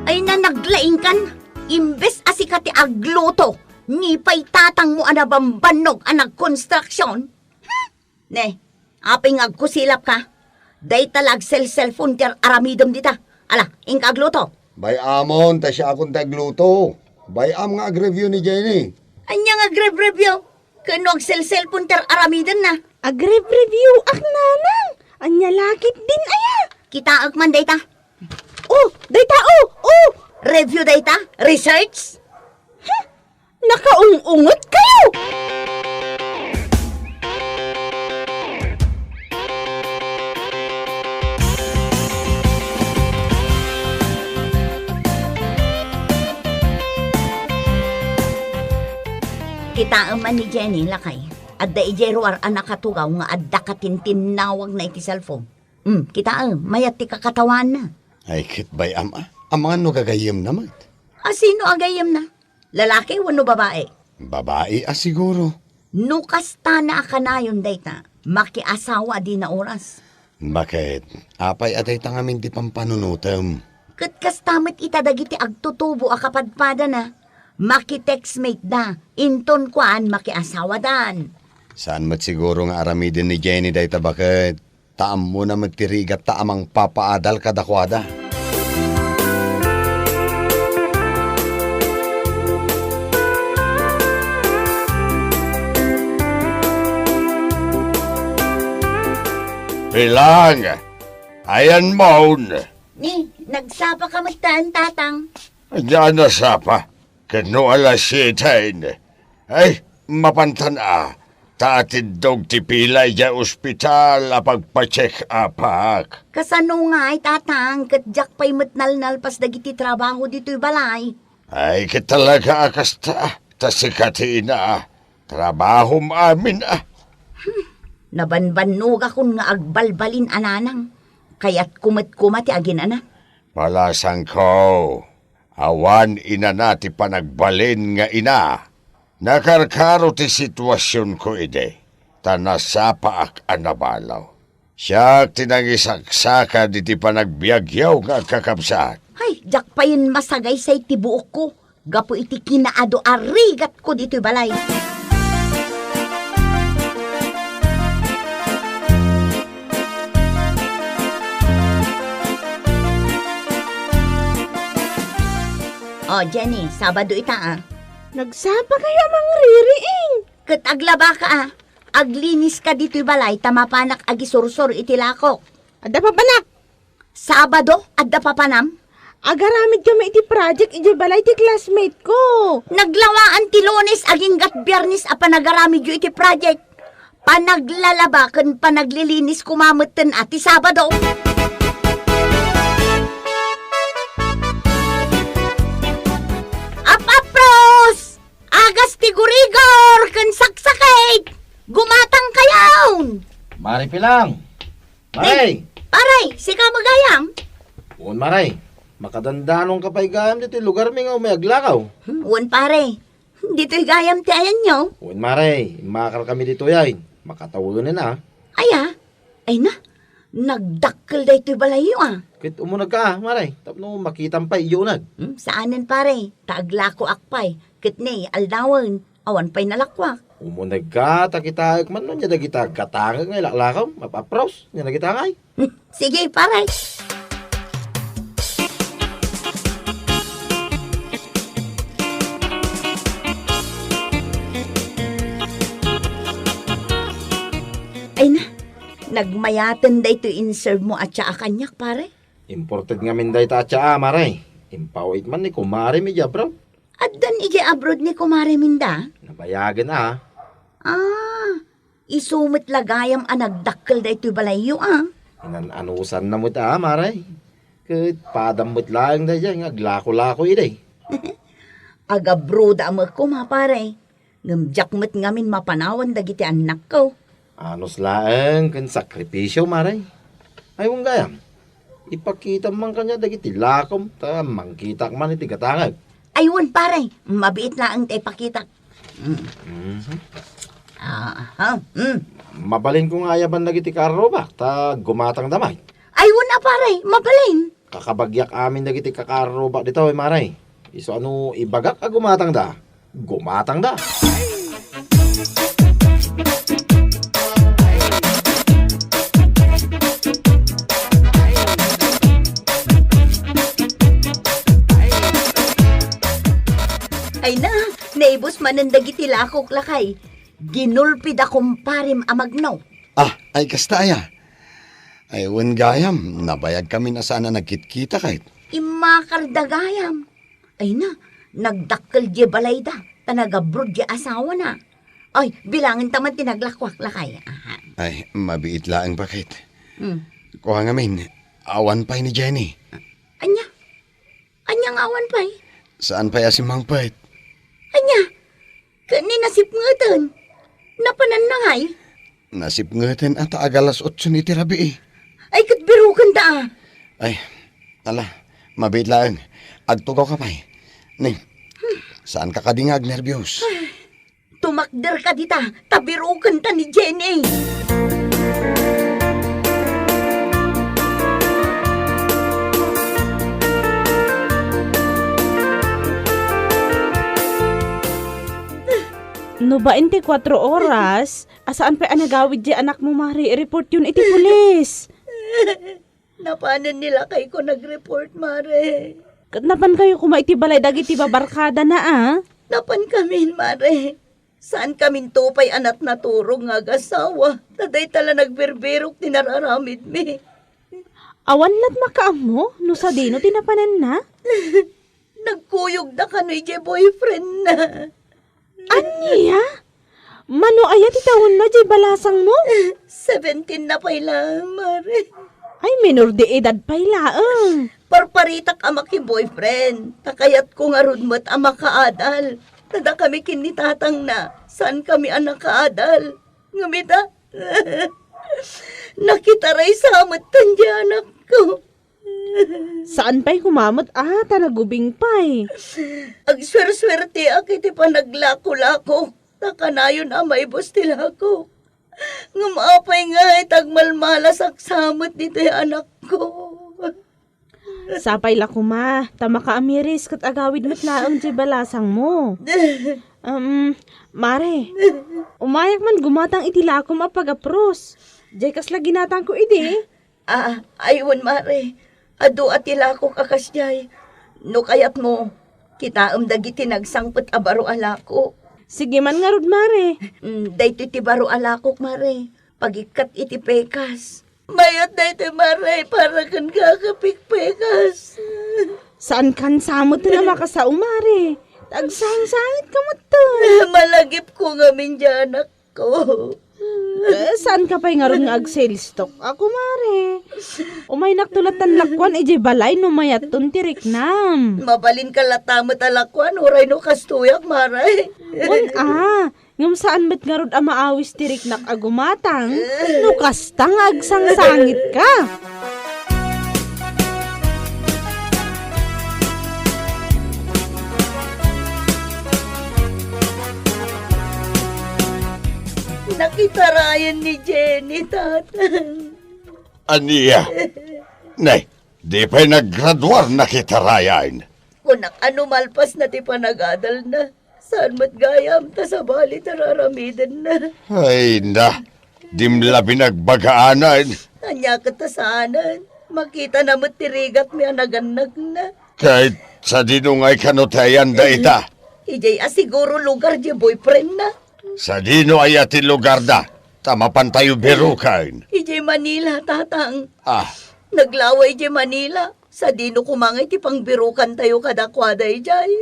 Ay, na naglaingkan, imbes a sika ti agluto, ni pay tatangmo a nabambannog a nagkonstruksion. Hmm? Ne, apay nga agkusilapka? Dayta la agselselpon ti ar-aramidem dita. Ala, inka agluto. Bay-amon, ta siakon ti agluto. Bay-am nga agreview ni Jenny. Ania nga agreview? Ken no agselselpon ti ar-aramidenna? Agreview ak, nanang. Ania la ketdin aya? Kitaek man dayta. Oh, dayta, oh, oh! Review dayta? Research? Huh? Nakaung-unget kayo! Kitaem man ni Jenny, lakay. Adda idiay ruar a nakatugaw nga adda katintinnawagna iti cellphone. Hmm, kitaem, mayat ti kakatawaanna. Ay, ket bay-am a. Amangan no gagayyemna met. A, sino a gayyemna? Lalaki wenno babai? Babai a siguro. No kastana a kanayon dayta, makiasawa a dina oras. Baket, apay a dayta ngamin ti pampanunotem? Ket kasta met ita dagiti agtutubo a kapadpadana. Makitextmate da, inton kuan makiasawadan. Saan met siguro nga aramiden ni Jenny dayta baket? Ta ammona met ti rigatta a mangpapaadal kadakuada. Bilang, ayan mon. Ni, nagsapa ka met tan, Tatang. Ania a nasapa? Ket no alas siete, ay, mapantan a, ta atiddog ti pila idiay ospital a pagpa-check-upak. Kasano ngay, Tatang, ket diak pay met nalnalpas dagiti trabaho ditoy balay? Ay, ket talaga a kasta, ta sika ti ina, trabahom amin a. Hmm, nabanbannogakon nga agbalbalin a nanang. Kayatko met koma ti agin-anak. Palasangko. Awan inana ti panagbalin nga ina. Nakarkaro ti situasionko idi, ta nasapaak a nabalaw. Siak ti nangisaksakad iti panagbiagyo nga agkakabsat. Hay, diak payen masagaysay ti buokko gapu iti kinaadu a rigatko ditoy balay. Oh, Jenny, Sabado ita, ah. Nagsapa kayo a mangririing. Ket aglabaka, ah. Agliniska ditoy balay ta mapanak agisursor iti lakok. Adda papanak. Sabado, adda papanam? Agaramid kami iti project idiay balay ti classmate ko. Naglawaan ti Lunes aginggat Biyernes a panagaramidyo iti project. Panaglalaba ken panaglilinis koma metten a ti Sabado. Apapros! Agas ti gurigor ken saksakit! Gumatang kayon! Mari Pilang! Mari! Pare, sika met gayam? Wen, Mari. Makadandanon ka pay gayam ditoy lugar mi nga umay aglakaw. Wen, pare. Ditoy gayam ti ayanyo? Wen, Mari. Immakar kami ditoy ay. Makatawenen a. Aya? Ay na, nagdakkel daytoy balayyo a. Ket umuneg ka, Mari. Tapno makitam pay idiay uneg. Hmm, saanen, pare. Ta aglakoak pay. Ket ni, aldawen. Awan pay nalakuak. Umuneg ka, ta kitaek man no ania dagita aggatangek nga ilaklakaw, mapapros, ania dagita ngay? Sige, pare. Ay na, nagmayaten daytoy in-serve mo a tsaa kaniak, pare? Imported ngamin dayta a tsaa, mare. Impaw-it man ni kumare mi idiay abroad. Addan idiay abroad ni kumare minda? Nabayagen a. Ah, isu met la gayam a nagdakkel daytoy balayyo a. Inan-anusanna met a, mare. Ket padam met laeng daydiay nga aglako-lako idi. Agabroad a met koma, pare. Ngem diak met ngamin mapanawan dagiti annakko. Anus laeng ken sakripisio, mare. Ay, wen gayam, ipakitam man kaniak dagiti lakom ta mangkitak man iti gatangek. Ay, wen, pare, mabiit laeng ta ipakitak. Mm. Mhm. Aha, mm. Mabalinko nga ayaban dagiti karrubak ta gumatangda met. Ay, wen a, pare, mabalin. Kakabagiak amin dagiti kakarrubak ditoy, mare. Isu a no ibagak a gumatangda, gumatangda. Ay na, naibus manen dagiti lakok, lakay. Ginulpi da kumparem a magno. Ah, ay kasta aya. Ay, wen gayam, nabayag kami a saan a nagkitkita ket. Immakar da gayam. Ay na, nagdakkel diay balayda, ta nagabroad diay asawana. Ay, bilangen ta man ti naglakuak, lakay. Aha. Ay, mabiit laeng, baket. Hmm. Kua ngamin, awan pay ni Jenny. Ania? Ania nga awan pay? Saan pay a simmangpet? Ania? Ket ni nasipngeten? Napananna ngay? Nasipngeten a ta agalas otso iti rabii. Ay, ket birukenta a. Ay, ala, mabiit laeng. Agtugaw ka pay. Ni, saan ka kadi nga agnerbios? Tumakder ka dita, ta birukenta ni Jenny. No bain ti kuatro oras, a saan pay a nagawid diay anakmo, mare, i-report yon iti pulis. Napanen ni lakayko nag-report, mare. Ket napan kayo koma iti balay dagiti babarkadana a? Napan kamin, mare. Saan kaminto pay a natnaturog nga agasawa, ta dayta la nagbirbirok ti nararamidmi. Awan lat makaammo no sadino ti napananna? Nagkuyogda kano idiay boyfriendna. Ania? Mano aya ti tawenna diay balasangmo? Seventeen na pay laeng, mare. Ay, menor de edad pay laeng. Parparitak a maki-boyfriend, ta kayatko ngarud met a makaadal. Ta dakami ken ni tatangna, saan kami a nakaadal. Ngem ita, nakitaray sa met ti anakko. Saan pay koma met a ta nagubing pay? Agsuersuerteak iti panaglako-lakok, ta kanayon a maibus ti lakok. Ngem apay nga iti agmalmalasak sa met ditoy anakko? Sapay la koma, ta makaamiris ket agawid met laeng diay balasangmo. Um, mare, umayak man gumatang iti lakom a pagapros. Diay kasla ginatangko idi. Ah, ay wen, mare. Adu a ti lakok a kasdiay. No kayatmo, kitaem dagiti nagsangpet a baro a lako. Sige man ngarud, mare. Mm, daytoy ti baro a lakok, mare. Pagikkat iti pekas. Mayat daytoy, mare, para ken kakapik pekas. Saankan sa met a makasao, Mare. Agsangsangit ka met. Malagipko ngamin diay anakko. Eh, saanka pay ngarud nga ag-sales talk a, kumare? Umaynakto lattan lakuan idiay balay no mayatton ti riknam. Mabalinka latta met a lakuan, uray no kastoyak, Mare. Wen a, ngem saan met ngarud a maawis ti riknak a gumatang no kasta nga agsangsangitka. Nakitarayan ni Jenny, Tatang. Ania? Nay, di pay naggraduar, nakitarayan. Kunak a no malpasna ti panagadalna, saan met gayam ta sabali ti raramidenna. Ay na, dim labi nagbagaanan. Ania ket ta saanen? Makitana met ti rigatmi a nagannagna. Ket sadino ngay kano ti ayan dayta? Idiay a siguro lugar ti boyfriendna. Sadino aya ti lugarda? Ta mapantayo biruken. Idiay Manila, Tatang. Ah. Naglawa idiay Manila. Sadino koma ngay ti pangbirukantayo kadakuada idiay?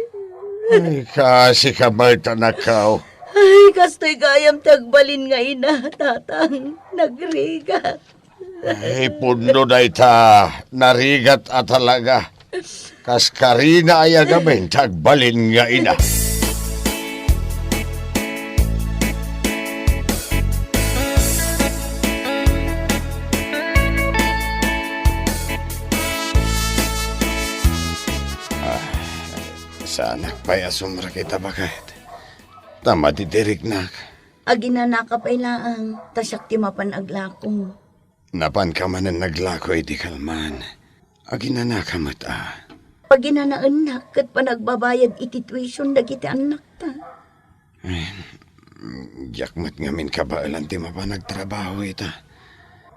Ay, kaasi ka met, anakko. Ay, kastoy gayam ti agbalin nga ina, Tatang. Nagrigat. Ay, pudno dayta, narigat a talaga. Kas karina aya ngamin ti agbalin nga ina. Ah, saanak pay a sumrek ita, baket. Ta madi ti riknak. Aginanaka pay laeng, ta siak ti mapan aglako. Napanka manen naglako idi kalman. Aginanaka met a. Paginanaennak ket panagbabayad iti tuition dagiti annakta. Ay, diak met ngamin kabaelan ti mapan agtrabaho ita.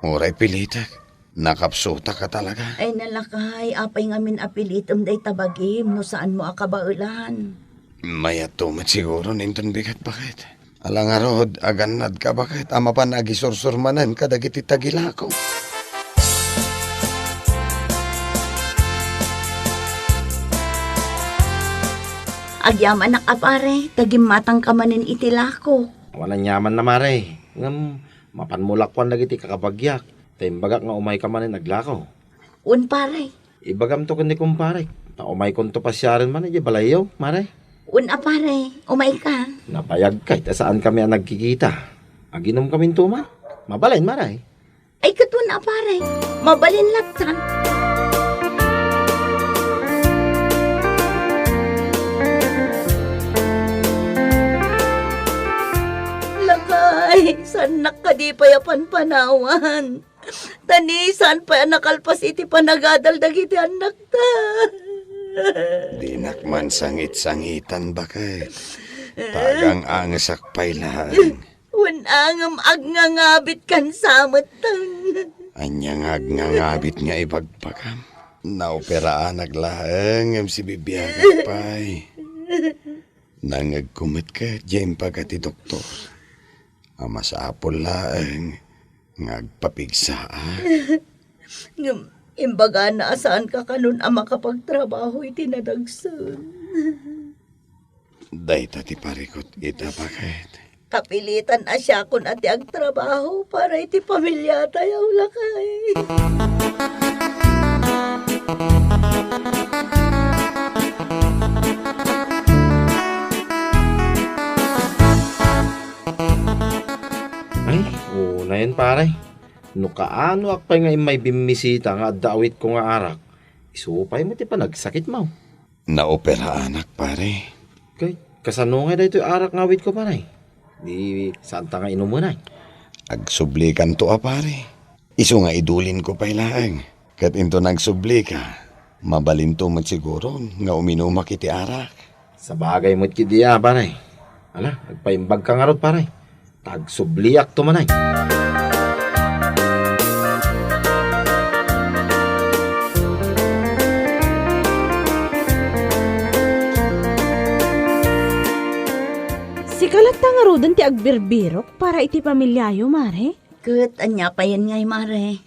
Uray pilitek, nakapsutak a talaga. Ay, nalakay, apay ngamin a pilitem dayta bagim no saanmo a kabaelan? Mayatto met siguro inton bigat, baket. Ala ngarud, agannadka, baket, a mapan agisursur manen kadagiti tagilako. Agyamanak a pare, ta gimmatangka manen iti lako. Awan aniamanna, mare. Ngem, mapanmo lakuan dagiti kakabagyak, ta imbagak nga umayka manen aglako. Wen, pare. Ibagamto ken ni kumparek, ta umaykonto pasiaren man idiay balayyo, mare. Wen a, pare, umayka. Nabayagkay ta saankami a nagkikita. Aginumkaminto man. Mabalin, mare. Ay, ket wen a, pare. Mabalin latta. Lakay, saannak kadi pay a panpanawan. Ta ni saan pay a nakalpas iti panagadal dagiti annakta. Dinak man sangit-sangitan, baket. Ta agang-angesak pay laeng. Wen a ngem agngangabitkan sa met. Ania nga agngangabit nga ibagbagam? Naoperaanak laeng ngem sibibiagak pay. Nangngegko met ket diay impaga ti doktor a masapul laeng nga agpapigsaak. Ngem imbagana a saanka kanon a makapagtrabaho iti nadagsen. Dayta ti parikut ita, baket. Kapilitan a siakon a ti agtrabaho para iti pamiliatayo, lakay. Ay, unayen, pare. No kaanoak pay nga immay bimmisita nga adda awitko nga arak, isu pay met ti panagsakitmo. Naoperaanak, pare. Kay, kasano ngay daytoy arak nga awitko, pare? Di, saanta nga inumen, ay? Agsublikanto a, pare. Isu nga idulinko pay laeng. Ket inton agsublika, mabalinto met siguron nga uminumak iti arak. Sabagay met ketdi a, pare. Ala, agpaimbagka ngarud, pare. Ta agsubliakto manen. Sika latta ngaruden ti agbirbirok para iti pamiliayo, mare? Ket ania payen ngay, mare?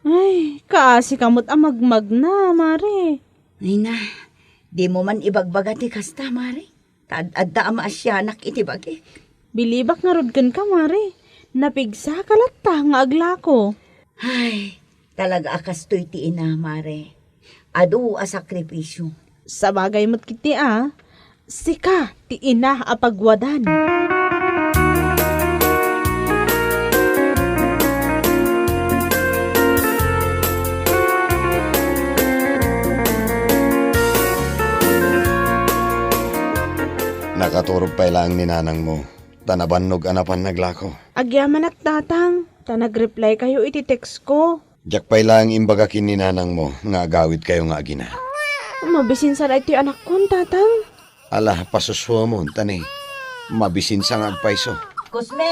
Ay, kaasika met a magmagna, mare. Nina, dimo man ibagbaga ti kasta, Mare. Ta ad-adda a maasianak iti bagik. Bilibak ngarud kenka, Mare. Napigsaka latta nga aglako. Ay, talaga a kastoy ti ina, Mare. Adu a sakripisio. Sabagay met ketdi a, sika ti ina a pagwadan. Nakaturog pay laeng ni nanangmo, ta nabannog a napan naglako. Agyamanak, Tatang, ta nag-reply kayo iti text ko. Diak pay laeng imbaga ken ni nanangmo nga agawidkayo nga agina. Mabisinsa daytoy anakkon, Tatang. Ala, pasusuamon, ta ni, mabisinsa nga agpayso. Cosme,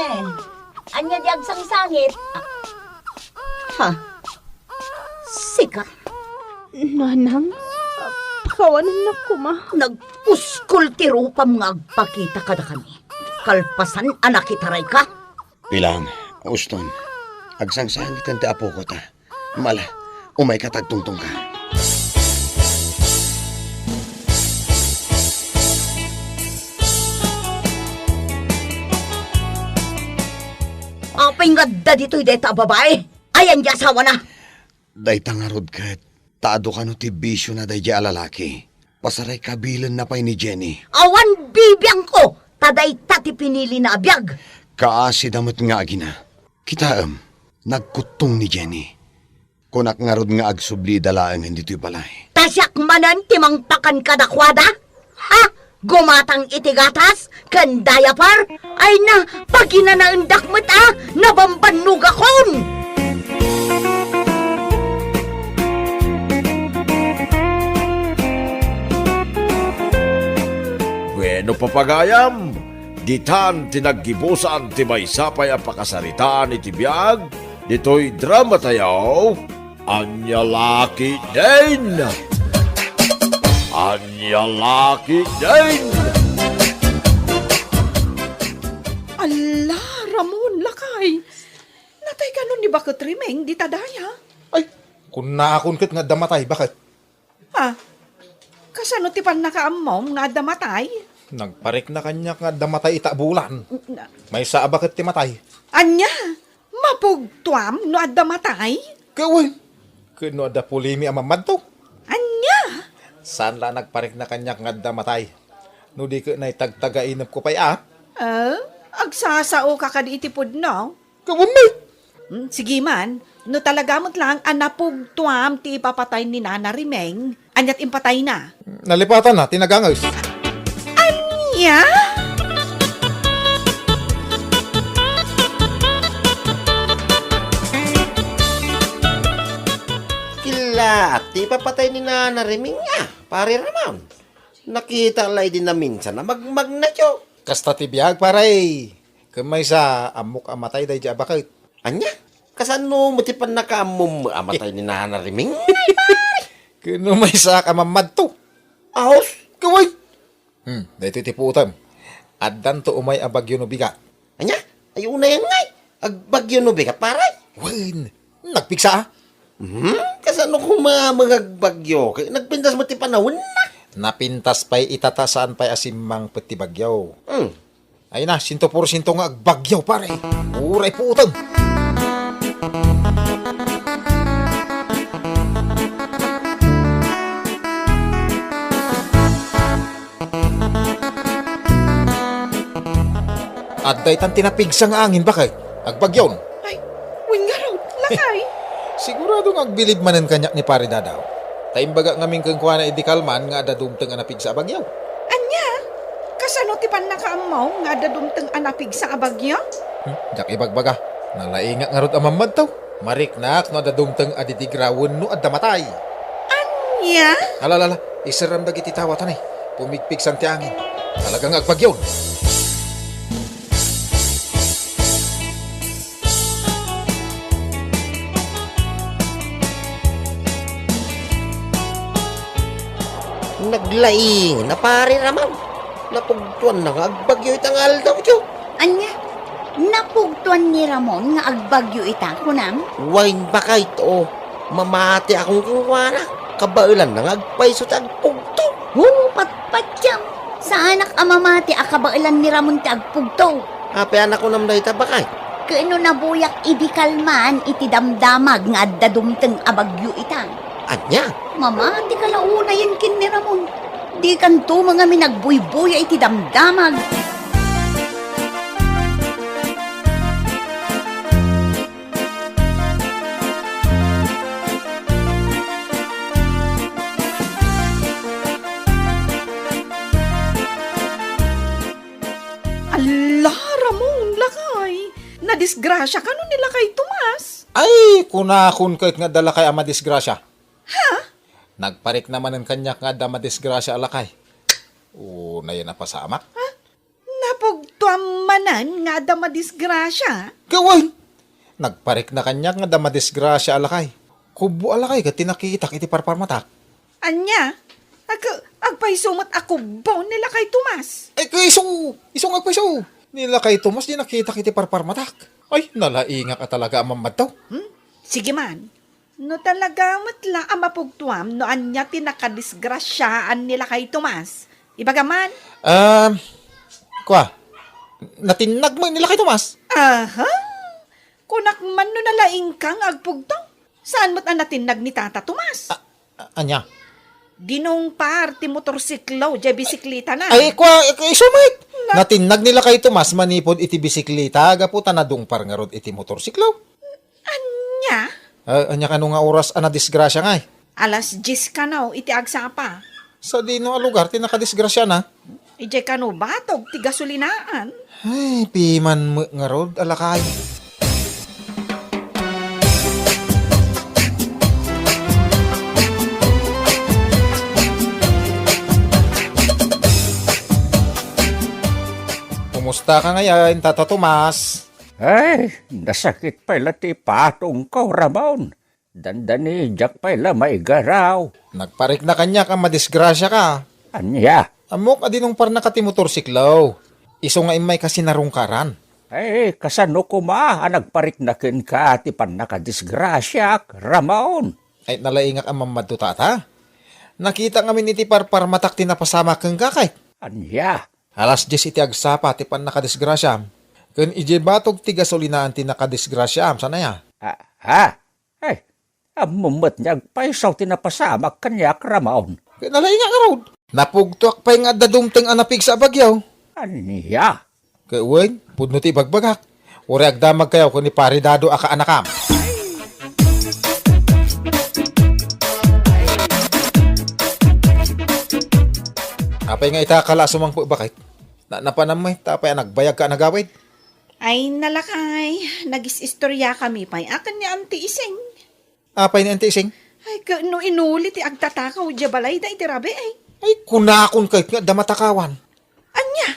ania di agsangsangit? Ha? Sika? Nanang, pakawanennak koma. Nagpuskol ti rupam nga agpakita kadakami. Kalpasan a nakitarayka? Pilang, uston. Agsangsangiten ti apoko ta. Mala, umayka ta agtungtungka. Apay nga adda ditoy dayta a babae? Ayan ti asawana? Dayta ngarud ket, ta adu kano ti bisiona daydiay a lalaki. Pasaraykabilenna pay ni Jenny. Awan bibiangko, ta dayta ti pinilina a biag. Kaasida met nga agina. Kitaem, nagkuttong ni Jenny. Kunak ngarud nga agsublida laengen ditoy balay. Ta siak manen ti mangpakan kadakuada? Ha? Gumatang iti gatas ken diaper? Ay na, paginanaendak met a nabambannogakon! Bueno, papagayam, ditan ti naggibusan ti maysa pay a pakasaritaan iti biag ditoy drama tayo. Ania la ketdin? Ania la ketdin? Alla, Ramon, lakay. Natay kano ni baket Rimeng dita daya? Ay, kunnaakon ket nga adda matay, baket. Ha? Kasano ti pannakaammom nga adda matay? Nagparikna kaniak nga adda matay ita a bulan. Na- Maysa a baket ti matay. Ania? Mapugtoam no adda matay? Kawen. Ken no adda pulimi a mammadto? Ania? Saan la a nagparikna kaniak nga adda matay. No di ket naitagtagainepko pay a. Eh, agsasaoka kadi iti pudno? Kawen met. Hmm, sige man, no talaga met lang a napugtoam ti ipapatay ni Nana Rimeng, aniat impatayna? Nalipatanna ti naganges. Ania? Killa, ti ipapatay ni Nana Rimeng, a, Pare Ramon. Nakita la idi naminsan a magmagnayo. Kasta ti biag, pare. Ken maysa, ammok a matay daydi a baket. Ania? Kasano met ti pannakaammom a matay ni Nana Rimeng? Ken no maysaak a mammadto. Aos, kaway. Hmm, daytoy ti puotem. Addanto umay a bagyo no bigat. Ania? Ay, unay ngay. Agbagyo no bigat, pare? Wen, nagpigsa a. Hmm? Kasano koma mangagbagyo? Kay nagpintas met ti panawen na. Napintas pay ita ta saan pay a simmangpet ti bagyo. Hmm. Ay na, siento porsiento nga agbagyo, pare. Uray puotem. Adda itan ti napigsa nga angin, baket. Agbagyon. Ay, wen ngarud, lakay. Sigurado nga agbilib manen kaniak ni Pare Dadaw. Ta imbaga ngamin kenkuana idi kalman nga adda dumteng a napigsa a bagyo. Ania? Kasano ti pannakaammom nga adda dumteng a napigsa a bagyo? Hmm, diak ibagbaga. Nalaingak ngarud a mammadto. Mariknak no adda dumteng a didigra wenno adda matay. Ania? Ala, ala, ala. Iserram dagiti tawa, tani. Pumigpigsan ti angin. Talaga nga agbagyon. Naglaing na Pare Ramon. Napugtuanna nga agbagyo ita nga aldaw, Diyo. Ania? Napugtuan ni Ramon nga agbagyo ita, kunam? Wen, baket, o. Mamati akong kunkuana. Kabaelanna nga agpayso ti agpugto. Hu, patpatiam! Saanak a mamati a kabaelan ni Ramon ti agpugto. Apay a nakunam dayta, baket? Ket no nabuyak idi kalman iti damdamag nga adda dumteng a bagyo ita. Ania? Mamati ka la unayen ken ni Ramon. Dikanto ngamin agbuybuya iti damdamag. Alla, Ramon, lakay! Nadisgrasia kano ni lakay Tomas? Ay, kunakon ket nga adda lakay a madisgrasia. Ha? Nagparikna manen kaniak nga adda madisgrasia a lakay. Unayen a pasamak. Ha? Napugtoam manen nga adda madisgrasia? Gawen! Nagparikna kaniak nga adda madisgrasia a lakay. Kubbo a lakay ket ti nakitak iti parparmatak. Ania? Ag-, agpayso met a kubbo ni lakay Tomas? Ay, ket isu! Isu nga agpayso! Ni lakay Tomas di nakitak iti parparmatak. Ay, nalaingak a talaga a mammadto. Hmm? Sige man. No talaga met la a mapugtoam no ania ti nakadisgrasiaan ni lakay Tomas, ibagam man. Um, kua, natinnag met ni lakay Tomas? Aha! Kunak man no nalaingka nga agpugto. Saan met a natinnag ni Tata Tomas? A-, a-, ania? Dinungpar ti motorsiklo, diay bisiklitana. Ay, kua, isu met! Na- Natinnag ni lakay Tomas manipud iti bisiklita, gapu ta nadungpar ngarud iti motorsiklo. Ania? Ah, ania kano nga oras a nadisgrasia ngay? Alas dies kano iti agsapa. Sadino a lugar ti nakadisgrasiana? Idiay kano batog ti gasolinaan. Ay, piman met ngarud a lakay. Kumusta ka ngayon, Tata Tomas? Ay, nasakit pay la ti patongko, Ramon. Dandani, diak pay la maigaraw. Nagparikna kaniak a madisgrasia ka. Ania? Ammok a dinungparnaka ti motorsiklo. Isu nga immayka sinarungkaran. Ay, kasano koma a nagparikna kenka ti pannakadisgrasiak, Ramon? Ay, nalaingak a mammadto, Tata. Nakita ngamin iti parparmatak ti napasamak kenka, ket. Ania? Alas dies iti agsapa ti pannakadisgrasiam, ken idiay batog ti gasolinaan ti nakadisgrasiam, saan aya? Ah, ha? Ay, ammom met nga agpayso ti napasamak kaniak, Ramon. Ket nalaingak ngarud. Napugtoak pay nga adda dumteng a napigsa a bagyo. Ania? Ket wen, pudno ti ibagbagak. Uray agdamagkayo ken ni Pare Dado a kaanakam. Apay nga ita ka la a sumangpet, baket? Na, napanam met, apay a nagbayagka a nagawid? Ay, nalakay, nagis-istoriakami pay a ken ni Auntie Ising. Apay ni Auntie Ising? Ay, ket no inuli ti agtatakaw idiay balayda iti rabii, ay. Ay, kunakon ket nga adda matakawan. Ania?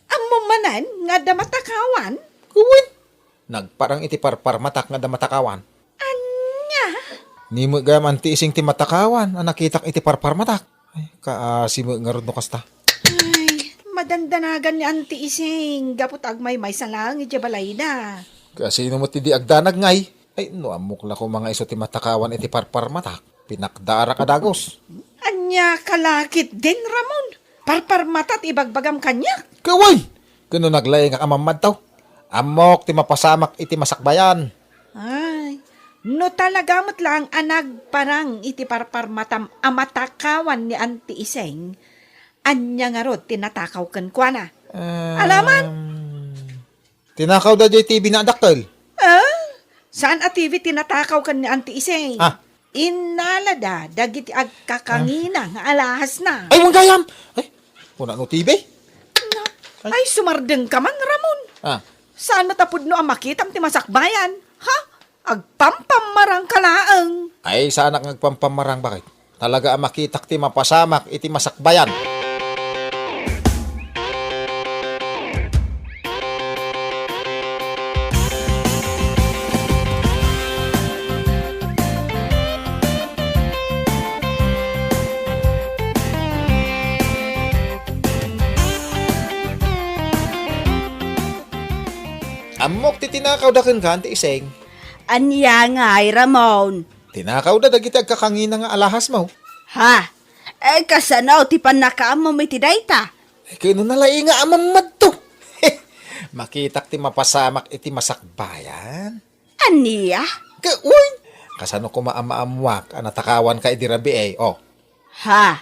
Ammom manen nga adda matakawan? Wen. Nagparang iti parparmatak nga adda matakawan. Ania? Ni met gayam Auntie Ising ti matakawan a nakitak iti parparmatak. Ay, kaasi met ngarud no kasta. Ay, madandanagan ni Auntie Ising gapu ta agmaymaysa laeng idiay balayda. Kasino met ti di agdanag ngay? Ay, no ammok la koma nga isu ti matakawan iti parparmatak, pinakdaarak a dagus. Ania ka la ketdin, Ramon? Parparmata ti ibagbagam kaniak? Ket wen! Ket no naglaingak a mammadto, ammok ti mapasamak iti masakbayan. Ay, no talaga met laeng a nagparang iti parparmatam a matakawan ni Auntie Ising, ania ngarud ti natakaw kenkuana? Ehm, Alaman? Tinakawda diay T V na dakkel. Ah? Saan a T V ti natakaw ken ni Auntie Ising? Ah. Innalada dagiti agkakangina nga alahasna. Ay, wen gayam! Ay, kuna no T V? Na, ay, sumardengka man, Ramon. Ah. Saan met a pudno a makitam ti masakbayan? Ha? Agpampammarangka laeng. Ay, saanak nga agpampammarang, baket? Talaga a makitak ti mapasamak iti masakbayan. Ammok ti tinakawda kenka, Auntie Ising. Ania ngay, Ramon? Tinakawda dagiti agkakangina nga alahasmo. Ha? Eh, kasano ti pannakaammom iti dayta? Eh, ket no nalaingam madto. Makitak ti mapasamak iti masakbayan. Ania? Ket, uy! Kasano koma a maammoak a natakawanka idi rabii, o? Ha?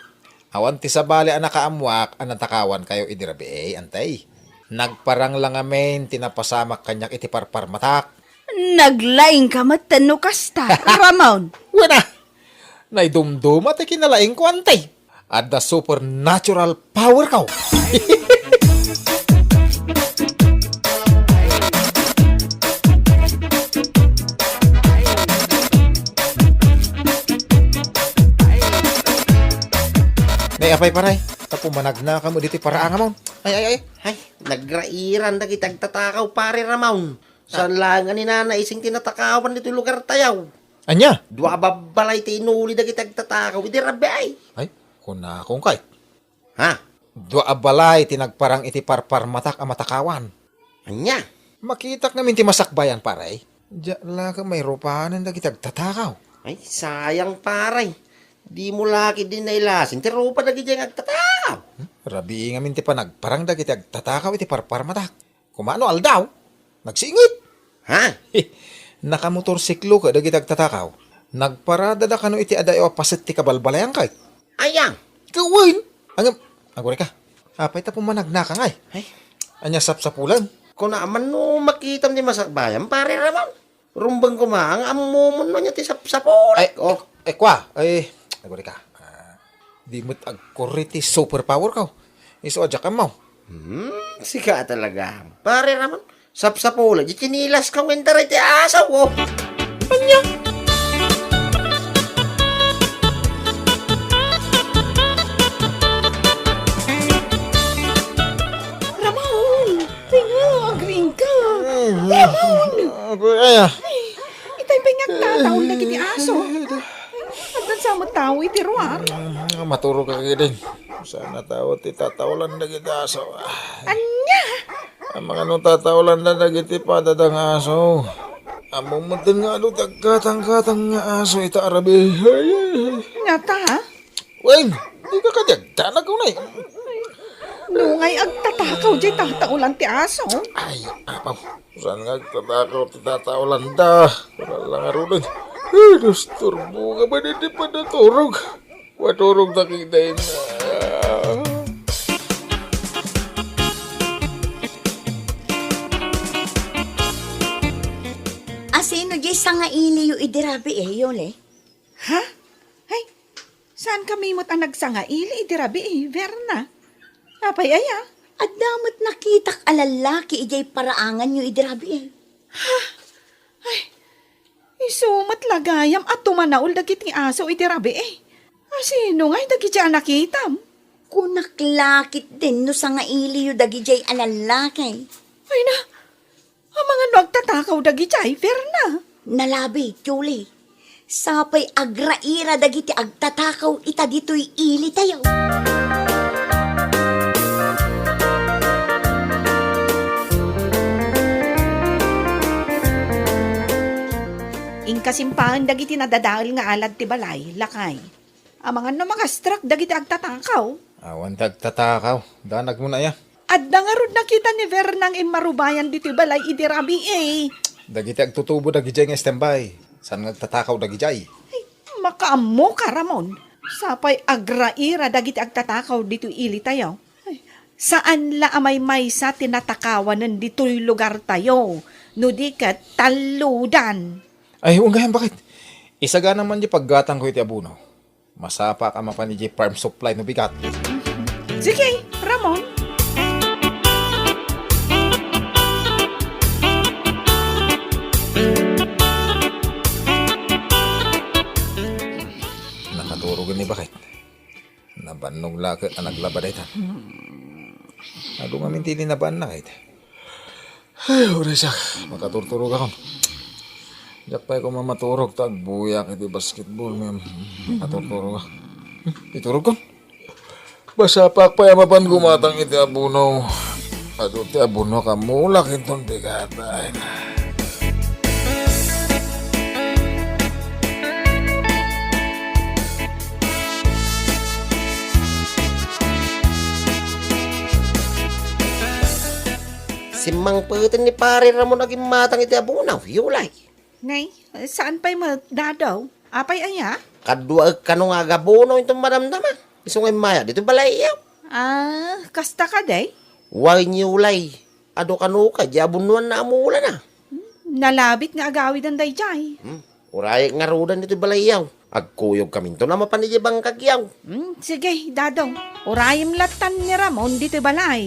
Awan ti sabali a nakaammoak a natakawankayo idi rabii, anti. Nagparang la ngamin ti napasamak kaniak iti parparmatak. Naglaingka met no kasta, Ramon. Wen a! Naidumduma ti kinalaingko, anti. Adda supernatural power ko. Nay, apay, pare, tapno managnakam ditoy paraangamon. Ay, ay, ay. Ay, nagrairan dagiti agtatakaw, pare Ramon. Saan laeng a ni Nana Ising ti natakawan ditoy lugartayo. Ania? Dua a babbalay ti inuli dagiti agtatakaw idi rabii. Ay, kunakon kay. Ha? Dua a balay ti nagparang iti parparmatak a matakawan. Ania? Makitak ngamin ti masakbayan, pare. Diak la ket mairupanen dagiti agtatakaw. Ay, sayang, pare. Dimo la ketdi nailasin ti rupa dagiti agtatakaw. Hmm? Rabii ngamin ti panagparang dagiti agtatakaw iti parparmatak. Kumano aldaw? Nagsingit! Ha? Nakamotorsiklo ket dagiti agtatakaw. Nagparadada kano iti adayo a paset ti kabalbalayan kay. Aya? Kawen! Angem, agurayka. Apay ta pumanagnaka ngay? Ay. Ania sapsapulan? Kuna man no makitam ti masakbayan, pare Ramon. Rumbeng koma nga ammomon no ania ti sapsapul. Ay, oh. Eh, kua, ay, agurayka. Ah, di met agkurri ti superpower ko. Isu a diak ammo. Hmm, sika talaga. Pare Ramon, sapsapul, di chinilas ka winter ti aso, oh. Anya? Ramon! Ay nga, agriing ka. Ay, Ramon! Agoy, ay, ah. Ay, itay pay nga agtataol dagiti aso. Ay, addan sa met tao iti ruar. Mm, maturog ka ketdin. Saan a tao ti tataulan dagiti aso. Anya? Amangan no tataulan da dagiti padada nga aso. Ammom metten nga adu ti aggatang-gatang nga aso ita a rabii. Ay, ay, ay. Ngata, ha? Wen, dika kadi agdanag unay. Nungay agtatakaw diay tataulan ti aso? Ay, apaw, saan nga agtatakaw ti tataulan da? Wala lang aruden. Ay, disturbo ka ba di panaturog? Maturog ta kita ina. Asino diay sangailiyo idi rabii, Yoli? Ha? Ay, saan kami met a nagsangaili idi rabii, Verna? Apay aya? Adda met nakitak a lallaki idiay paraanganyo idi rabii. Ha? Ay, isu met la gayam a tumanaol dagiti aso idi rabii. Asino ngay dagiti a nakitam? Kunak la ketdin no sangailiyo dagidiay a lallaki. Ay na, amangan no agtatakaw dagidiay, Verna? Nalabi, Julie. Sapay agraira dagiti agtatakaw ita ditoy ilitayo. Inkasimpaen dagiti nadadael nga alad ti balay, lakay. Amangan no mangastrak dagiti agtatakaw. Awan ti agtatakaw. Danagmon aya? Adda ngarud nakita ni Verna nga immarubayan ditoy balay idi rabii. Dagiti agtutubo dagidiay nga standby. Saan nga agtatakaw dagidiay? Ay, makaammoka, Ramon. Sapay agraira dagiti agtatakaw ditoy ilitayo. Ay, saan la a maymaysa ti natakawanen ditoy lugartayo, no di ket tallodan. Ay, wen gayam, baket. Isagana man diay paggatangko iti abono. Masapak a mapan idiay farm supply no bigat. Sige, Ramon. Nakaturog ni baket. Nabannog la ket a naglaba dayta. Adu ngamin ti linabaanna, kayat. Ay, uray siak, makaturturogakon. Diak pay koma maturog ta agbuyak iti basketball, ngem makaturturogak. Iturogkon. Masapak pay a mapan gumatang iti abono. Adu ti abono, kamulak inton bigat. Ay, na. Simmangpeten ni Pare Ramon a gimmatang iti abunaw, Yulay. Nay, saan pay met, Dadaw? Apay aya? Kaduaek kano nga agabunaw inton madamdama. Isu nga immaya ditoy balay iyaw. Ah, kasta kadi? Wen, Yulay. Adu kano kadi abunuanna a mulana. Hmm, nalabit nga agawiden daydiay. Hmm, urayek ngaruden ditoy balay iyaw. Agkuyogkaminton a mapan idiay bangkag iyaw. Hmm, sige, Dadaw. Urayem lattan ni Ramon ditoy balay.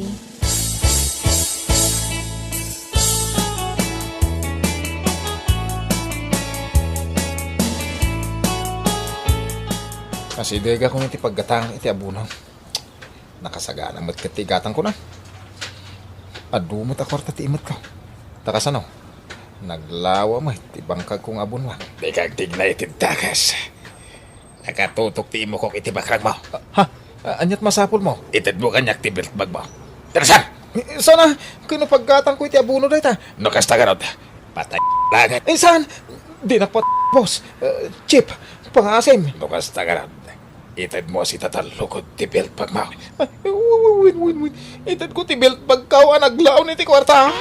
Asidegakon iti paggatang iti abunaw. Nakasagana met ket ti igatangkon a. Adu met a kuarta ti imetko. Ta kasano? Naglawa met ti bangkagko nga abunuan. Dika agtigna iti dakes. Nakatutok ti imukok iti bakragmo. Ha? A-, ania't masapulmo? Itedmo kaniak ti belt bagmo. Tarasan! Eh, sana, kuno paggatangko iti abuno dayta. No kasta garud, patay laget. Eh, saan? Dinak pat-, boss. Eh, Chief, pangaasim. No kasta garud, itedmo sita talukod ti belt bagmo. Ay, win, win, win, win. Itedko ti belt bagko a naglaon iti kuarta.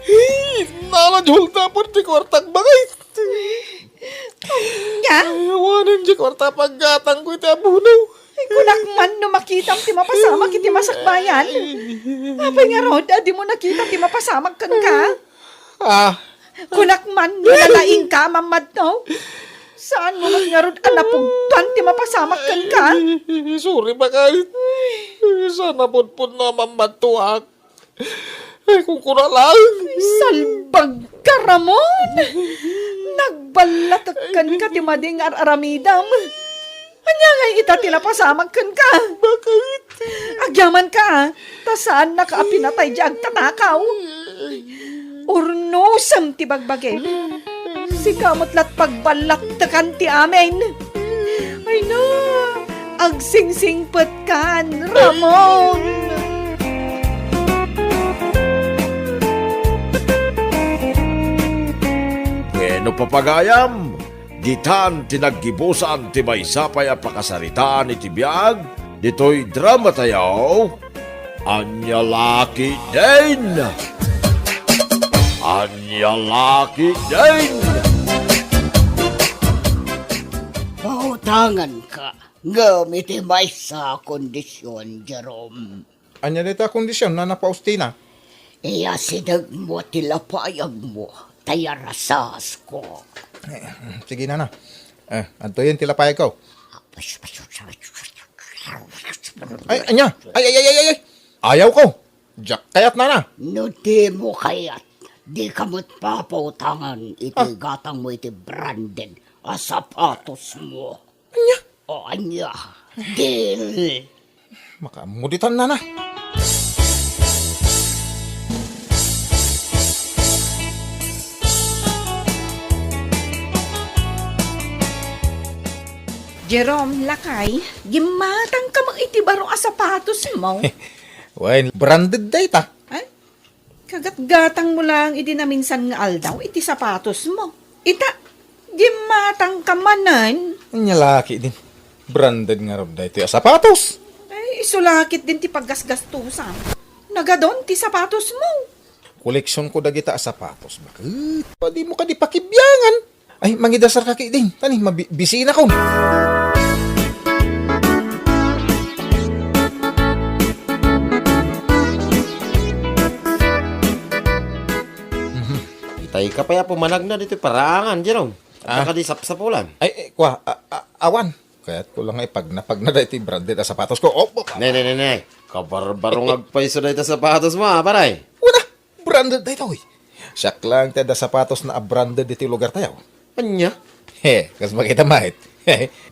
Hey, nala, Jol, tapon ti kuartak bagay. Nya? Ay, awanen ti kuarta paggatangko iti abunaw. Ay, kunak man no makitam ti mapasamak iti masakbayan. Apay ngarud a dimo nakita ti mapasamak kenka? Ah. Kunak man no nalaingka a mammadto. Saanmo met ngarud a napugtoan ti mapasamak kenka? Sorry, baket. Saan a pudpudno a mammadtoak. Ay, kunkuna laeng. Salbagka, Ramon! Nagballatek kenka ti madi nga ar-aramidem. Ania ngay ita ti napasamak kenka? Baket. Agyamanka, ta saannaka a pinatay diay agtatakaw. Urnosem ti bagbagim. Sika met la't pagballattekan ti amin. Ay na, agsingsingpetkan, Ramon! Wenno, pagayam, ditan ti naggibusan ti maysa pay a pakasaritaan iti biag ditoy dramatayo. Ania la ketdin? Ania la ketdin? Pautanganka, ngem iti maysa a kondision, Jerome. Ania dayta a kondision, Nana Faustina? Iyasidegmo ti lapayagmo, ta iyarasasko. Eh, sige, Nana. Eh, adtoyen ti lapayagko. Ay, ania? Ay, ay, ay, ay, ay, ay! Ayawko! Diak kayat, Nana! No dimo kayat, dika met papautangan iti Ah. gatangmo iti branded a sapatosmo. Ania? O, ania? Deal! Makaammo ditan, Nana. Jerome, lakay, gimmatangka met iti baro a sapatosmo. Wen, branded dayta. Ay, kagatgatangmo laeng idi naminsan nga aldaw iti sapatosmo. Ita, gimmatangka manen. Ania la ketdin. Branded ngarud daytoy a sapatos. Ay, isu la ketdin ti paggasgastusam. Nagadun ti sapatosmo. Koleksionko dagita a sapatos, baket. Padimo kadi pakibiangan. Ay, mangidasarka ketdin. Tani, mabi-, bisinakon. Mhm. Itay ka pay a pumanagna ditoy paraangan, Jerome. Ah. Kadi sapsapulan. Ay, eh, kwa, a-, a-, awan. Kayatko la nga ipagnapagna daytoy branded a sapatosko. Oh, oh, ah. Ne, ne, ne, ne. Kabarbaro nga agpayso dayta sapatosmo, a, pare. Wala, branded daytoy. Siak laeng ti adda sapatosna a branded ditoy lugartayo. Ania? He, kas makita met.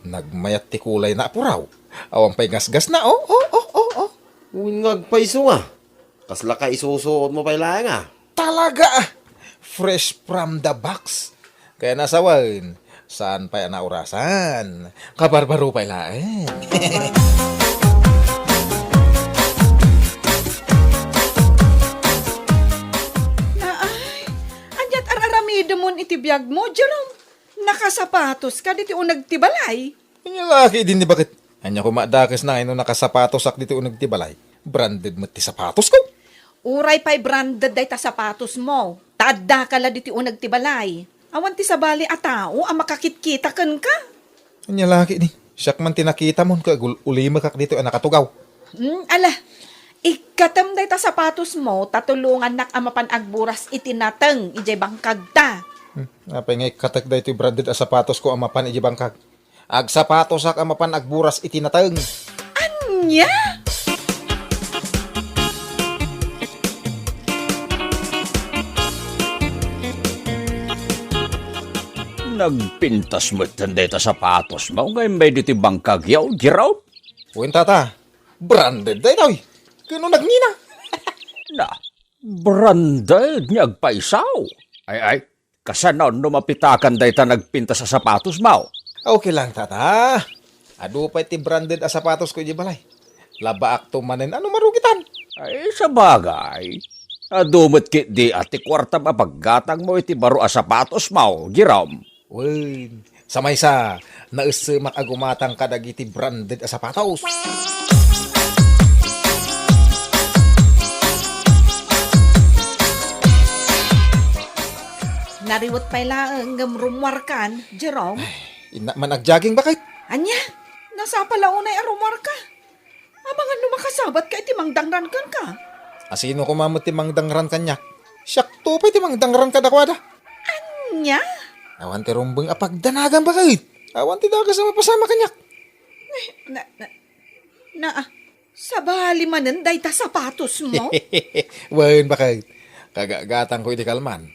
Nagmayat ti kulayna a puraw. Awan pay gasgasna, oh, oh, oh, oh, oh. Wen nga agpayso nga. Kasla ka isusuotmo pay laeng, a. Talaga, a. Fresh from the box. Kaya nasawen, saan pay a naurasan? Kabarbaro pay laeng. Naay, ania Ti biagmo, Jerome, nakasapatos ka ditoy uneg ti balay? Ania la ketdin ni baket. Ania koma dakes na no nakasapatosak ditoy uneg ti balay? Branded met ti sapatosko. Uray pay branded dayta sapatosmo, ta addaka la ditoy uneg ti balay. Awan ti sabali a tao a makakitkita kenka. Ania la ketdi? Siak man ti nakitamon ket agul-ulimekak ditoy a nakatugaw. Hmm, ala, ikkatem dayta sapatosmo ta tulongannak a mapan agburas iti nateng idiay bangkagta. Hmm, apay nga ikkatek daytoy branded a sapatosko a mapan idiay bangkag? Agsapatosak a mapan agburas iti nateng. Ania? Nagpintas metten dayta sapatosmo nga immay ditoy bangkagyo, Jerome? Wen, tata, branded daytoy. Ket no nagngina? Na, branded nga agpayso. Ay, ay, kasano no mapitakan dayta nagpintas a sapatosmo? Okay lang, tata. Adu pay ti branded a sapatosko idiay balay. Labaakto manen a no marugitan. Ay, sabagay. Adu met ketdi a ti kuartam a paggatangmo iti baro a sapatosmo, Jerome. Wen, sa maysa, naessemak a gumatang kadagiti branded a sapatos. Nariwet pay laeng ngem rummuarkan, Jerome. Ay, innak man agjaging, baket. Ania? Nasapa la unay a rummuarka? Amangan no makasabatka iti mangdangran kenka. Asino koma met ti mangdangran kaniak? Siakto pay ti mangdangran kadakuada. Ania? Awan ti rumbeng a pagdanagam, baket. Awan ti dakes a mapasamak kaniak. Na, na, na, sabali manen dayta sapatosmo? Wen, baket. Kagagatangko iti kalman.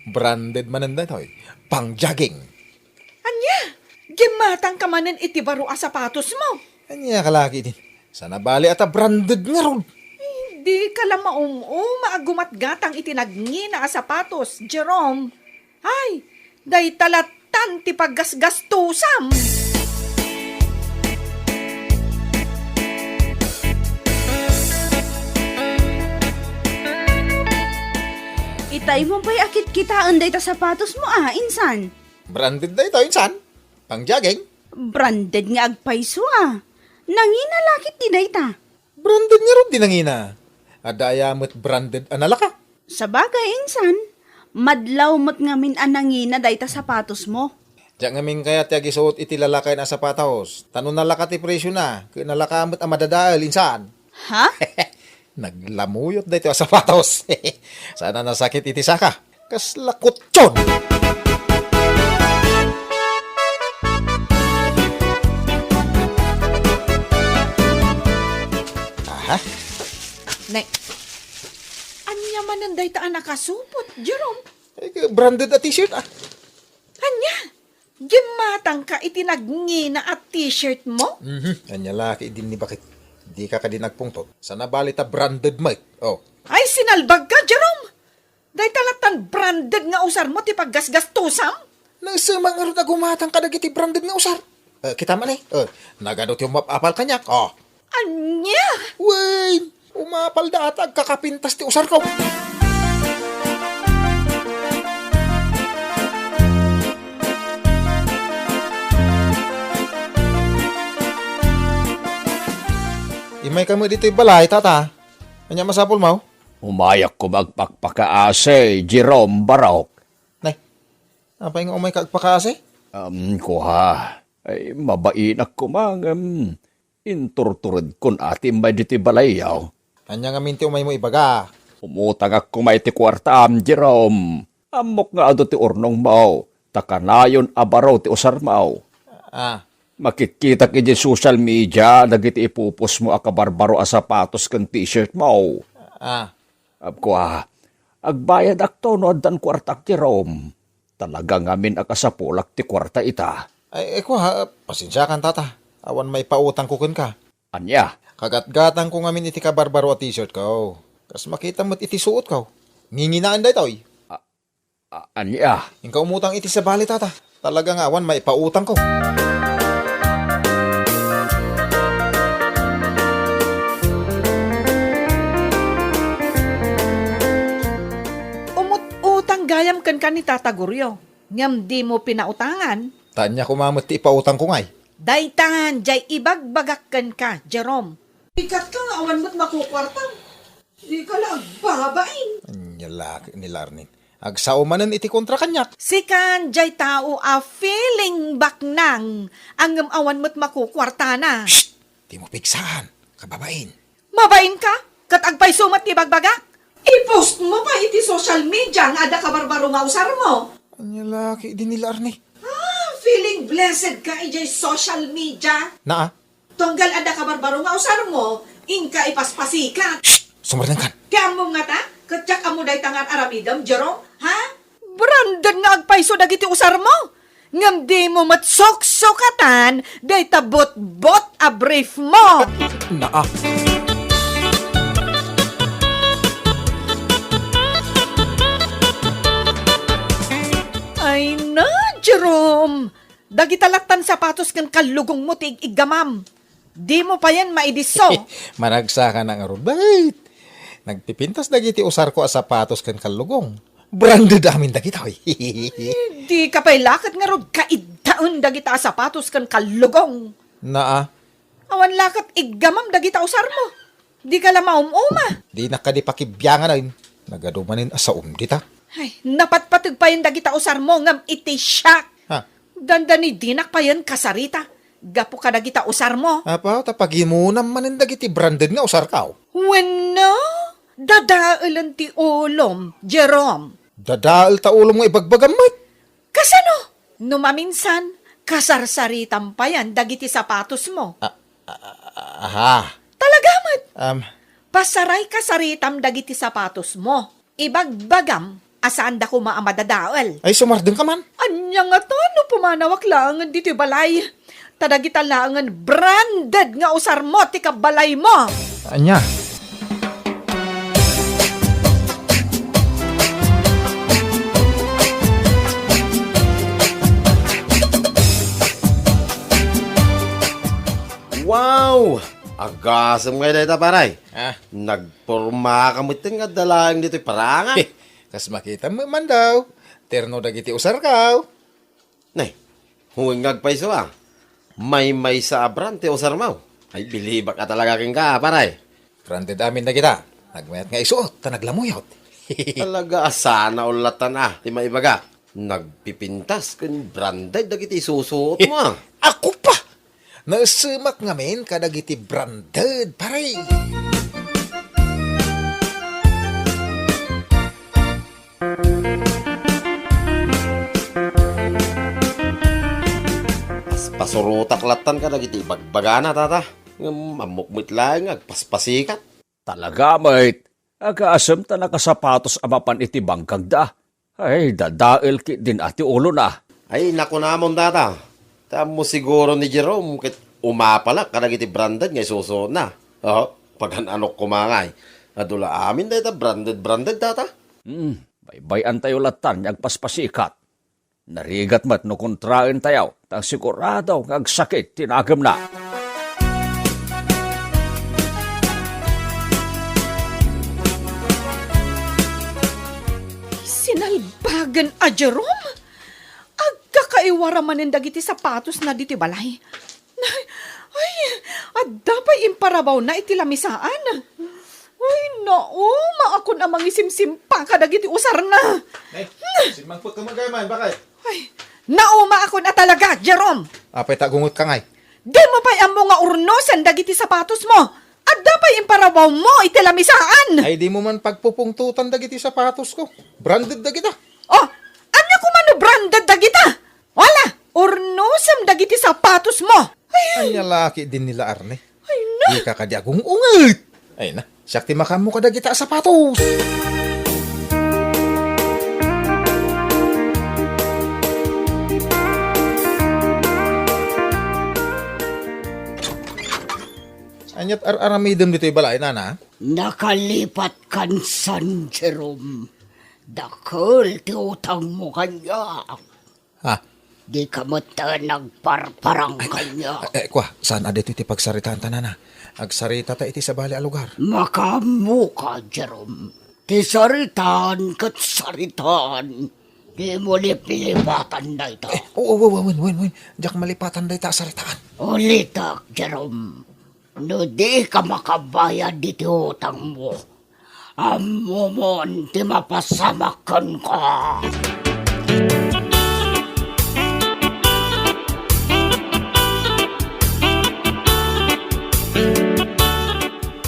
Branded manen daytoy. Pang-jogging. Ania? Gimmatangka manen iti baro a sapatosmo? Ania ka la ketdi? Sana bali a ta branded ngarud. Ay, dika la maum-uma a gumatgatang iti nagngina a sapatos, Jerome. Ay, dayta lattan ti paggasgastosam. Itaymo pay a kitkitaen dayta sapatosmo a, insan. Branded dayta, insan. Pang-jogging. Branded nga agpayso a. Nangina la ketdi dayta. Branded ngarud ti nangina. Adda aya met branded a nalaka? Sabagay, insan. Madlaw met ngamin a nangina dayta sapatosmo. Diak ngamin kayat ti agisuot iti lalakayen a sapatos. Ta no nalaka ti presiona, ket nalaka met a madadael, insan. Ha? Naglamuyot daytoy a sapatos. Saan a nasakit iti saka. Kasla kutson! Aha. Ne, ania manen dayta a nakasupot, Jerome? Eh, branded a t-shirt, ah. Ania? Gimmatangka iti nagngina a t-shirt mo? Mhm. Ania la ketdin ni baket. Dika kadi nagpungtot. Sana bali ta branded met. Oh. Ay, sinalbagka, Jerome! Dayta lattan branded nga usarmo ti paggasgastosam? Naisema ngarud a gumatang kadagiti branded nga usar. Eh, kita man eh. Eh, nagadu ti umap-apal kaniak. Oh. Ania? Wen, umapalda a ta agkakapintas ti usarko. Immayka met ditoy balay, tata. Ania masapulmo? Umayak koma agpakpakaasi, Jerome Barok. Nay, apay nga umayka agpakaasi? Um, kua. Ay, mabainak koma ngem inturturedkon a ti immay ditoy balayyo. Ania ngamin ti umaymo ibaga? Umutangak koma iti kuartam, Jerome. Ammok nga adu ti urnongmo, ta kanayon a baro ti usarmo. Ah. Makitkitak iti social media dagiti ipupusmo a kabarbaro a sapatos ken t-shirt mo. Ah. Kua, agbayadakto no addan kuartak, Jerome. Talaga ngamin a kasapulak ti kuarta ita. Ay, ay, kua, pasensiakan, tata. Awan maipautangko kenka. Ania? Kagatgatangko ngamin iti kabarbaro a t-shirt ko. Kas makita met iti suot ko. Nginginaen daytoy. A-, a-, ania? Inka umutang iti sabali, tata. Talaga nga awan maipautangko. Umut-utang gayam kenka ni Tata Goryo. Ngem dimo pinautangan. Ta ania koma met ti ipautangko ngay? Daytan, jay ibagbagak kenka, Jerome. Ikatlo nga awan met makukuartam. Dika la agbabain. Ania la ket ni Larnin. Agsao manen iti kontra kaniak. Sikan, jay tao a feeling baknang, ngem awan met makukuartana. Shh! Dimo pigsaan, kababain. Mabain ka? Ket agpayso met ti bagbagak? I-post mo pa iti social media nga adda kabarbaro nga usar mo. Ania la ket idi ni Larni? Ah, feeling blessed ka idiay social media. Naa? Tunggal adda kabarbaro nga usar mo, inka ipaspasikat. Shh! Sumardengkan. Ti ammom ngata? Ket diak ammo dayta nga ar-aramidem, Jerome? Ha? Branded nga agpayso dagiti usar mo. Ngem dimo met suksukatan dayta butbot a brief mo. Naa. Ay na, Jerome! Dagita lattan sapatos ken kallugong mo ti ig-iggamam. Dimo payen maidisso. Managsaka na ngarud. Bakit? Nagpipintas dagiti usarko a sapatos ken kallugong. Branded amin dagitoy. Dika pay la ket ngarud kaiddaen dagita a sapatos ken kallugong. Naa. Awan la ket iggamam dagita usar mo. Dika la maum-uma. Dinak kadi pakibiangan, ay. Nagadu manen a saom dita. Ay, napatpateg payen dagita usar mo ngem iti siak. Ha? Dandani dinak payen kasarita gapu kadagita usar mo. Apo, ta pagimunam manen dagiti branded nga usarko. Wenno, dadaelen ti ulom, Jerome. Dadael ta ulom nga ibagbagam met. Kasano? No maminsan, kasarsaritam payen dagiti sapatos mo. A-, a-, a-, aha. Talaga met. Um, Pasaray kasaritam dagiti sapatos mo. Ibagbagam a saanda koma a madadael. Ay, sumardeng ka man. Ania ngata no pumanawak laengen ditoy balay? Ta dagita laengen branded nga usar mo ti kabbalay mo. Ania? Wow! Agasem ngay dayta, paray. Ah. Nagpormaka metten nga adda laeng ditoy paranga. Kas makitam met man daw. Terno dagiti usarko. Nay, wen nga agpayso a. Maymaysa a brand ti usarmo. Ay, bilibak a talaga kenka, paray. Branded amin dagita. Nagmayat nga isuot, ta naglamuyot. Talaga a sana all lattan a ti maibaga. Nagpipintas ken branded dagiti isusuot mo, a. Ako pa! Naesemak ngamin kadagiti branded, pare. Pas-, pasurotak lattan kadagiti ibagbagana, tata. Ngem ammok met laeng nga agpaspasikat. Talaga met, agasem ta nakasapatos a mapan iti bangkagda. Ay, dadael ketdin a ti ulona. Ay, nakunamon, tata. Ta ammo siguro ni Jerome ket umapalak kadagiti branded nga isusuotna. Oh, pagan-anok koma ngay. Adu la amin dayta branded, branded, tata. Hmm, baybay-antayo lattan nga agpaspasikat. Narigat met no kontraentayo, ta sigurado nga agsakit ti nagemna. Sinalbagen a Jerome! Agkakaiwara manen dagiti sapatosna ditoy balay. Ay, ay, adda pay imparabawna iti lamisaan. Ay, nauma akon a mangisimsimpa kadagiti usarna. Nay, simmangpet ka man, bakit? Ay, nauma akon a talaga, Jerome. Apay ta agungot ka ngay? Dimo pay ammo nga urnosen dagiti sapatos mo. Adda pay imparabawmo iti lamisaan. Ay, dimo man pagpupungtotan dagiti sapatos ko. Branded dagita. Oh, ania koma no branded dagita? Wala, urnosem dagiti sapatos mo. Ay, ania la ketdin ni Arne? Ay, na. Dika kadi agung-unget. Ay, na. Siak ti makaammo kadagita a sapatos. Aniat ar-aramidem ditoy balay, nana? Nakalipat kan San Jerome. Dakkel ti utangmo kaniak. Ha? Dika met nagparparang kaniak. Eh, eh, kua, saan a ditoy ti pagsaritaanta, nana? Agsaritata iti sabali a lugar. Makaammoka, Jerome. Ti saritaan ket saritaan. Dimo lipilipatan dayta. Eh, oo, oo, oo, wen, wen, wen. Diak malipatan dayta a saritaan. Ulitek, Jerome. No dika makabayad iti utangmo, ammomon ti mapasamak kenka.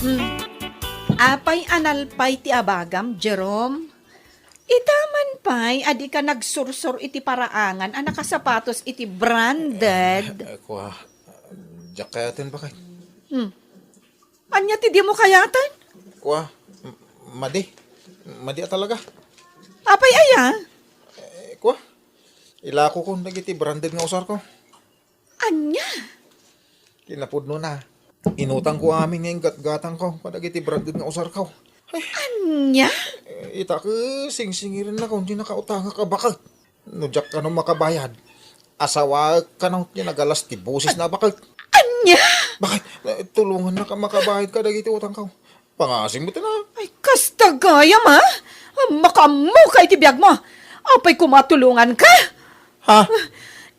Hmm. Apay a nalpay ti abagam, Jerome? Ita man pay a dika nagsursor iti paraangan a nakasapatos iti branded. Eh, kua, diak kayaten, baket. Hmm. Ania ti dimo kayaten? Kua, m-, madi. Madi a talaga. Apay aya? Eh, kua, ilakokon dagiti branded nga usarko. Ania? Kinapudnona, inutangko amin nga inggatgatangko kadagiti branded nga usarko. Ay, ania? Eh, ita ket singsingirennakon ti nakautangak a baket. No diak kano makabayad, asawaek kano ti nagalas ti bosesna a baket. Ania? Baket, eh, tulongannak a makabayad kadagiti utangko. Pangasing met na. Ay, kasta gayam, a? Makaammoka iti biagmo. Apay koma tulonganka? Ha?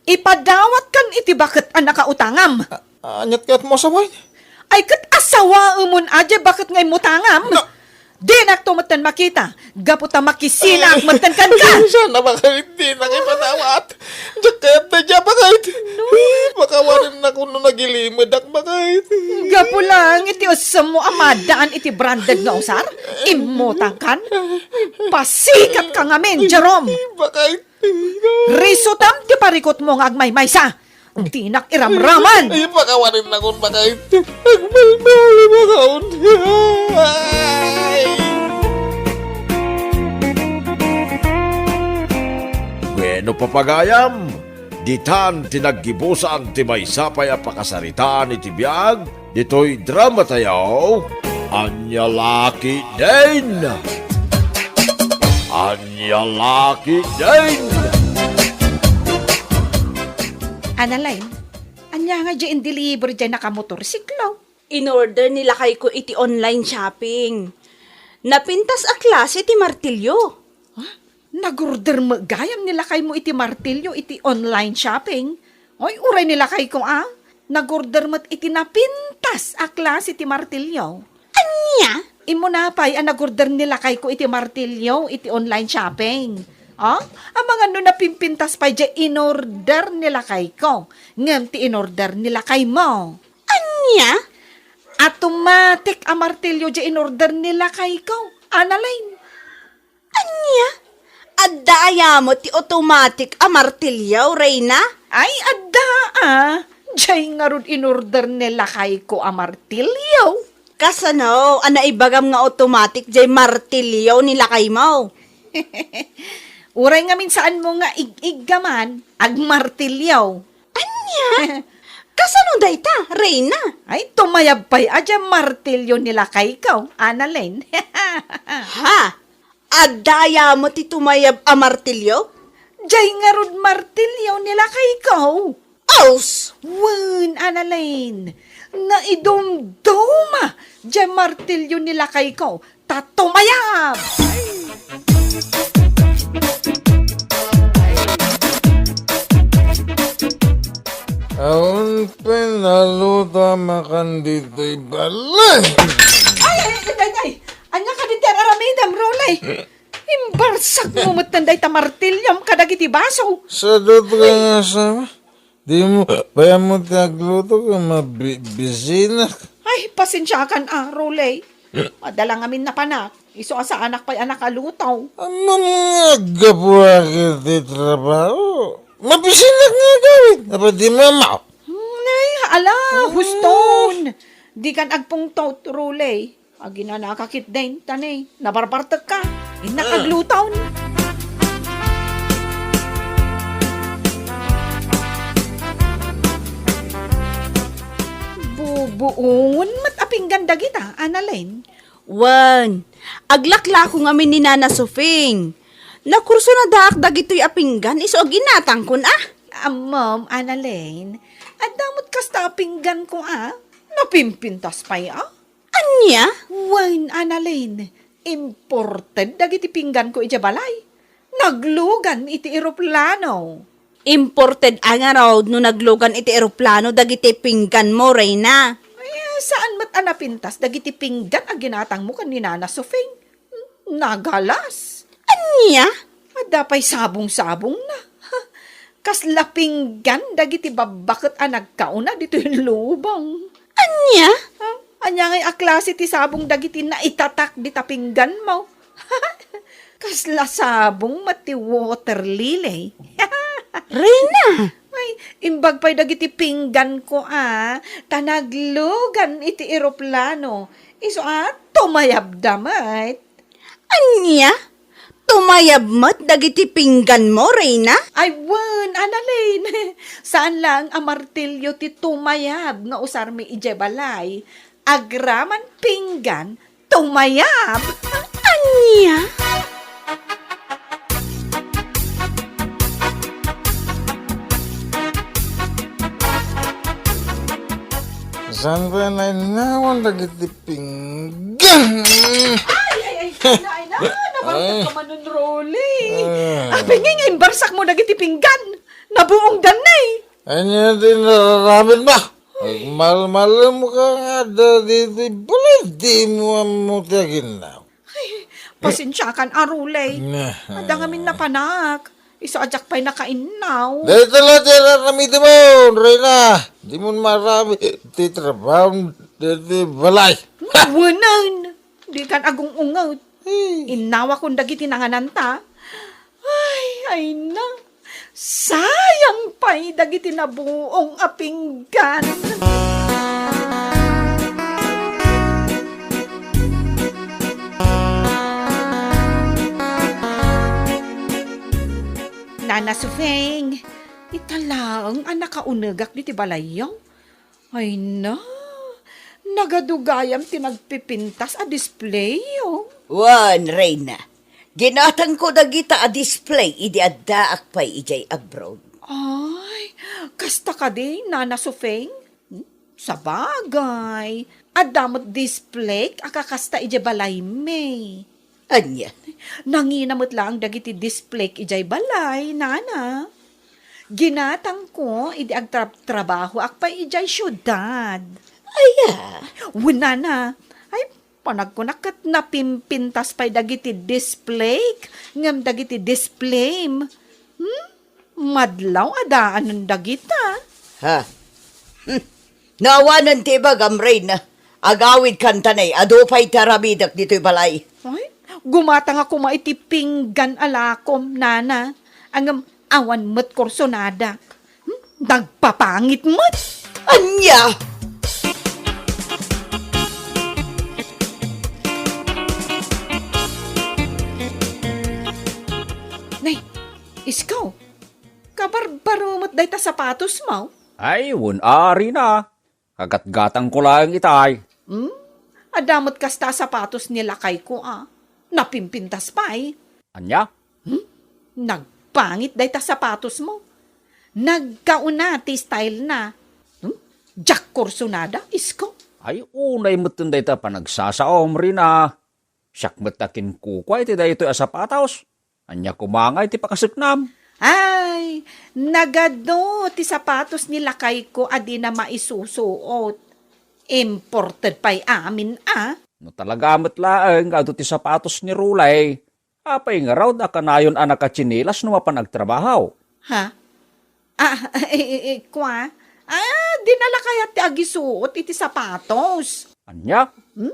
Ipadawatkan iti baket a nakautangam. A-, aniat kayatmo a sawen? Ay, ket asawaemon a diay baket nga immutangam. Na- Dinakto metten makita, gapu ta makisinaak metten kenka. Sana, baket, dinak ipadawat. Diak kayat dayta, baket. No. Makawarennak no nagilimedak, baket. Gapu lang iti usommo a maddaan iti branded nga usar, immutangkan. Pasikatkan ngamin, Jerome. Baket. Risutam ti parikutmo nga agmaymaysa. Dinak iramraman. Ay, pakawanennakon, baket. Agbalbali, baket. Ay. Bueno, papagayam, ditan ti naggibusan ti maysa pay a pakasaritaan iti biag ditoy dramatayo, Ania La Ketdin! Ania La Ketdin! Annalyn, ania nga diay in-deliver diay nakamotorsiklo? In-order ni lakayko iti online shopping. Napintas a klase ti martilyo. Ha? Nag-order met gayam ni lakaymo iti martilyo iti online shopping? Oy, uray ni lakayko a, nag-order met iti napintas a klase ti martilyo. Ania? Immuna pay a nag-order ni lakayko iti martilyo iti online shopping. O, amangan no napimpintas pay diay in-order ni lakayko ngem ti in-order ni lakaymo. Ania? Automatic a martilyo diay in-order ni lakayko, Annalyn. Ania? Adda aya met ti automatic a martilyo, Reyna? Ay, adda a. Diay ngarud in-order ni lakayko a martilyo. Kasano a naibagam nga automatic diay martilyo ni lakaymo? Uray ngamin saanmo nga ig-iggaman, agmartilyo. Ania? Kasano dayta, Reyna? Ay, tumayab pay a diay martilyo ni lakayko, Annalyn. Ha? Adda aya met ti tumayab a martilyo? Diay ngarud martilyo ni lakayko. Aus! Wen, Annalyn, naidumduma diay martilyo ni lakayko ta tumayab! Awan pay naluto a makan ditoy balay. Ay, ay, ay, ay, ay! Ania kadi ti ar-aramidem, Rolay? Imbarsakmo metten dayta martilyom kadagiti baso. Sadot ka nga asawa. Dimo pay ammo ti agluto ket mabisinak. Ay, pasensiakan a, Rolay. Adda la ngamin napanak. Isu a saanak pay a nakaluto. Ammom nga aggapuak iti trabaho. Mabisinak nga agawid. Apay dimo ammo? Hmm, ay, ala, huston. Dikan agpungtot, Rolay. Aginanaka ketdin, ta ne, nabarbartekka. Innak agluton. Bubuongen met a pinggan dagita, Annalyn. Wen, aglaklako ngamin ni Nana Sofing. Nakursunadaak dagitoy a pinggan isu a ginatangkon a. Ammom, Annalyn, adda met kasta a pingganko a. Napimpintas pay a. Ania? Wen, Annalyn, imported dagiti pingganko idiay balay. Naglugan iti eroplano. Imported a ngarud no naglugan iti eroplano dagiti pingganmo, Reyna. Ay, saan met a napintas dagiti pinggan a ginatangmo ken ni Nana Sofing? Nagalas. Ania? Adda pay sabong-sabongna. Kasla pinggan dagiti babbaket a nagkauna ditoy lubong. Ania? Ha? Ania ngay a klase ti sabong dagiti naitatak dita pingganmo? Kasla sabong met ti water lily. Reyna! Ay, imbag pay dagiti pingganko a, ta naglugan iti eroplano. Isu a, tumayabda met. Ania? Tumayab met dagiti pingganmo, Reyna? Ay, wen, Annalyn. Saan laeng a martilyo ti tumayab nga usarmi idiay balay. Agraman pinggan, tumayab. Ania? Saan pay nainnawan dagiti pinggan? Ay, ay, ay, ay, ay, na, nabangkag ka manen, Rolly. Ah. Apay ngay nga imbarsakmo dagiti pinggan? Nabuongdan, nay. Ania ti nararamidmo? Agmalmalem ka nga adda ditoy balay, dimo ammo ti aginnaw. Ay, pasensiakan a, Rolly. Nah. Adda ngamin napanak. Isu a diak pay nakainnaw. Dayta la ti ar-aramidem, Reyna. Dimo maaramid ti trabaho ditoy balay. Wen, dikan agung-unget. Ay. Innawakon dagiti nangananta. Ay, ay na. Sayang pay dagiti nabuong a pinggan. Nana Sufeng, ita laeng a nakaunegak diti balayyo. Ay na, nagadu gayam ti nagpipintas a display, oh. Wen, Reyna. Ginatangko dagita a display idi addaak pay idiay abroad. Ay, kasta kadi, Nana Sufeng? Hmm, sabagay, adda met display a kakasta idiay balaymi. Ania? Nangina met laeng dagiti display idiay balay, nana. Ginatangko idi agtrab-, trabahoak pay idiay siudad. Aya? Wen, nana. Ay, panagkunak ket napimpintas pay dagiti display ngem dagiti displayem. Hmm? Madlaw a daanen dagita. Ha? Hmm. No awanen ti ibagam, Reyna. Agawidkan ta nay, adu pay ti aramidek ditoy balay. Ay, gumatang a koma iti pinggan a lakom, nana. Ngem awan met kursonadak. Hmm? Nagpapangit met. Ania? Nay, iskaw, kabarbaro met dayta sapatosmo? Ay, wen a, Reyna. Kagatgatangko laeng itay. Hmm? Adda met kasta a sapatos ni lakayko a. Napimpintas pay. Ania? Hmm? Nagpangit dayta sapatosmo. Nagkauna ti stylena. Hmm? Diak kursunada, isko. Ay, unay metten dayta panagsasaom, Reyna. Siak met a kinkukua iti daytoy a sapatos. Ania koma ngay ti pakaseknam? Ay, nagadu ti sapatos ni lakayko a dina maisusuot. Imported pay amin a. No talaga met laeng nga adu ti sapatos ni Rulay, apay ngarud a kanayon a nakatsinilas no mapan agtrabaho? Ha? Ah, i-, i-, i-, kua? Ah, dina la kayat ti agisuot iti sapatos. Ania? Hmm?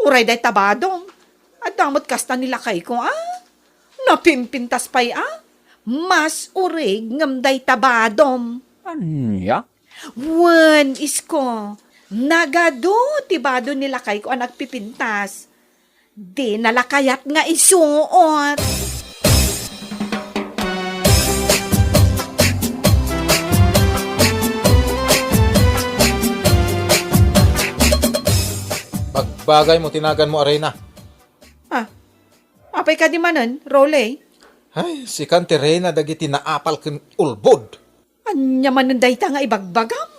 Uray dayta badom. Adda met kasta ni lakayko, ah? Napimpintas pay, ah? Mas urig ngem dayta badom. Ania? Wen, isko. Nagadu ti bado ni lakayko a nagpipintas. Dina la kayat nga isuot. Bagbagaymo ti naganmo a reyna. Ah, apay kadi manen, Rolly? Ay, sikan ti reyna dagiti naapal ken ulbod. Ania manen dayta nga ibagbagam?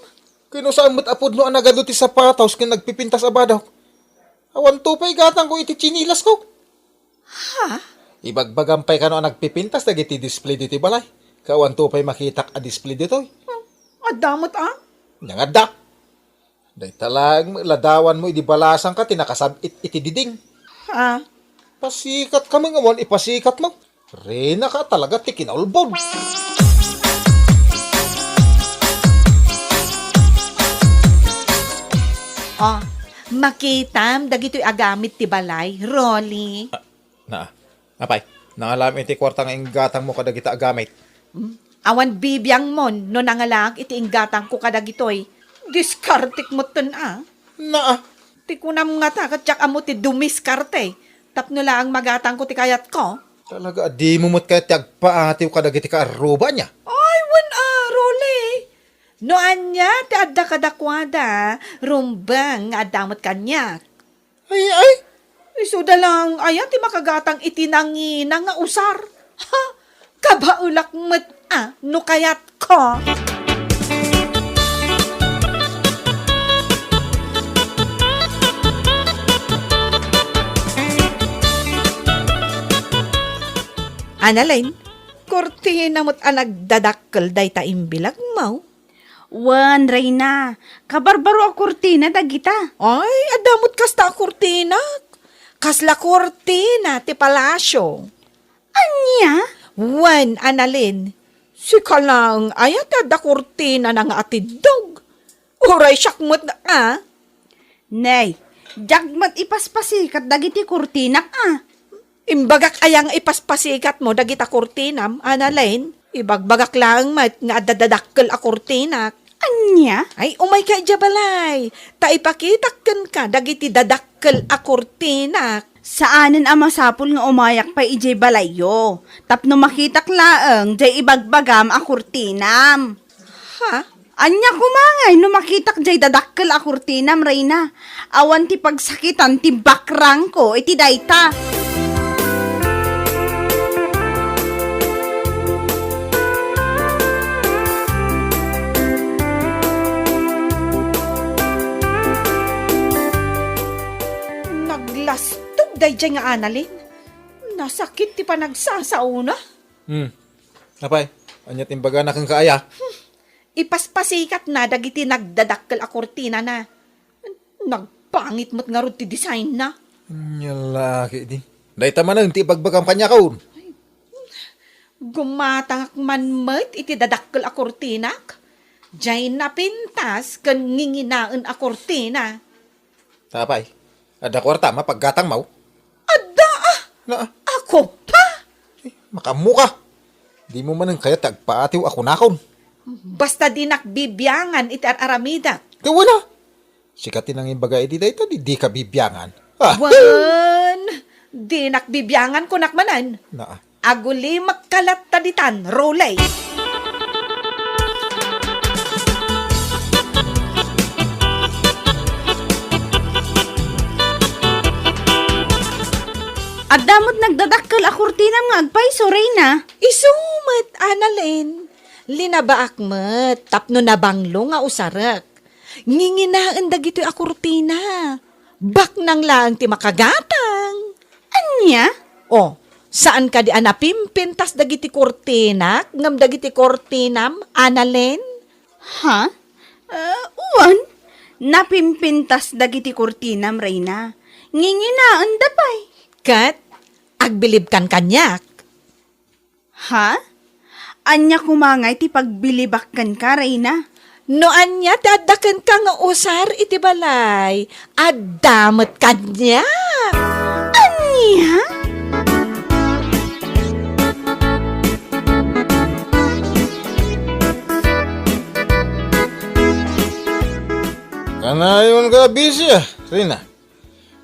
Ken no saan met a pudno a nagadu ti sapatos ken nagpipintas a badok? Awanto pay gatangko iti tsinilasko. Ha? Ibagbagam pay kano a nagpipintas dagiti display ditoy balay. Kawanto pay makitak a display ditoy. Adda met a? Nangadda. Dayta laeng ladawanmo idi balasangka ti nakasab-it iti diding. Ha? Pasikatka met nga awan ipasikat mo. Reyna ka talaga ti kinaulbod. Oh, makitam dagitoy agamit ti balay, Rolly. Ah, na, apay, nangalam iti kuarta nga inggatangmo kadagita agamit. Hmm? Awan bibiangmon no nangalaak iti inggatangko kadagitoy. Diskartek metten a. Naa. Ti kunam ngata ket diak ammo ti dumiskarte tapno laeng magatangko ti kayatko. Talaga a dimo met kayat ti agpaatiw kadagiti kaarruba ania? Ay, wen a, Rolly. No ania ti adda kadakuada, rumbeng nga adda met kaniak. Ay, ay! Isuda laeng aya ti makagatang iti nangina nga usar? Ha? Kabaelak met a no kayatko. Annalyn, kurtina met a nagdadakkel dayta imbilagmo. Wen, Reyna, kabarbaro a kurtina dagita. Ay, adda met kasta a kurtinak. Kasla kurtina ti palasio. Ania? Wen, Annalyn, sika laeng aya ti adda kurtinana nga atiddog. Uray siak met a. Nay, diak met ipaspasikat dagiti kurtinak a. Imbagak aya nga ipaspasikatmo dagita kurtinam, Annalyn? Ibagbagak laeng met nga adda dadakkel a kurtinak. Ania? Ay, umayka idiay balay, ta ipakitak kenka dagiti dadakkel a kurtinak. Saanen a masapul nga umayak pay idiay balayyo, tapno makitak laeng diay ibagbagam a kurtinam. Ha? Ania koma ngay no makitak diay dadakkel a kurtinam, Reyna? Awan ti pagsakitan ti bakrangko iti dayta. Naglastog daydiay nga Annalyn. Nasakit ti panagsasaona. Hmm. Apay, ania ti imbagana kenka aya? Ipaspasikatna dagiti nagdadakkel a kurtinana. Nagpangit met ngarud ti designna. Ania la ketdi. Dayta manen ti ibagbagam kaniakon. Gumatangak man met iti dadakkel a kurtinak. Diay napintas ken nginginaen a kurtina. Apay, adda kuartam a paggatangmo? Adda a! Na, Ako pa! Eh, makaammoka. Dimo manen kayat ti agpaatiw a kunakon. Basta dinak bibiangan iti ar-aramidek. Ket wen a. Sika ti nangimbaga iti dayta, di, dika bibiangan. Ah! Wen, dinak bibiangan, kunak manen. Na. Agulimekka latta ditan, Rolly. Adda met nagdadakkel a kurtinam nga agpayso, Reyna. Isu met, Annalyn. Linabaak met tapno nabanglo nga usarek. Nginginaen dagitoy a kurtina. Baknang laeng ti makagatang. Ania? O, saan kadi a napimpintas dagiti kurtinak ngem dagiti kurtinam, Annalyn? Ha? Ah, wen, napimpintas dagiti kurtinam, Reyna. Nginginaenda pay. Ket agbilibkan kaniak. Ha? Ania koma ngay ti pagbilibak kenka, Reyna? No ania ti adda kenka nga usar iti balay, adda met kaniak. Ania? Kanayon ka, bisi, ah, Reyna.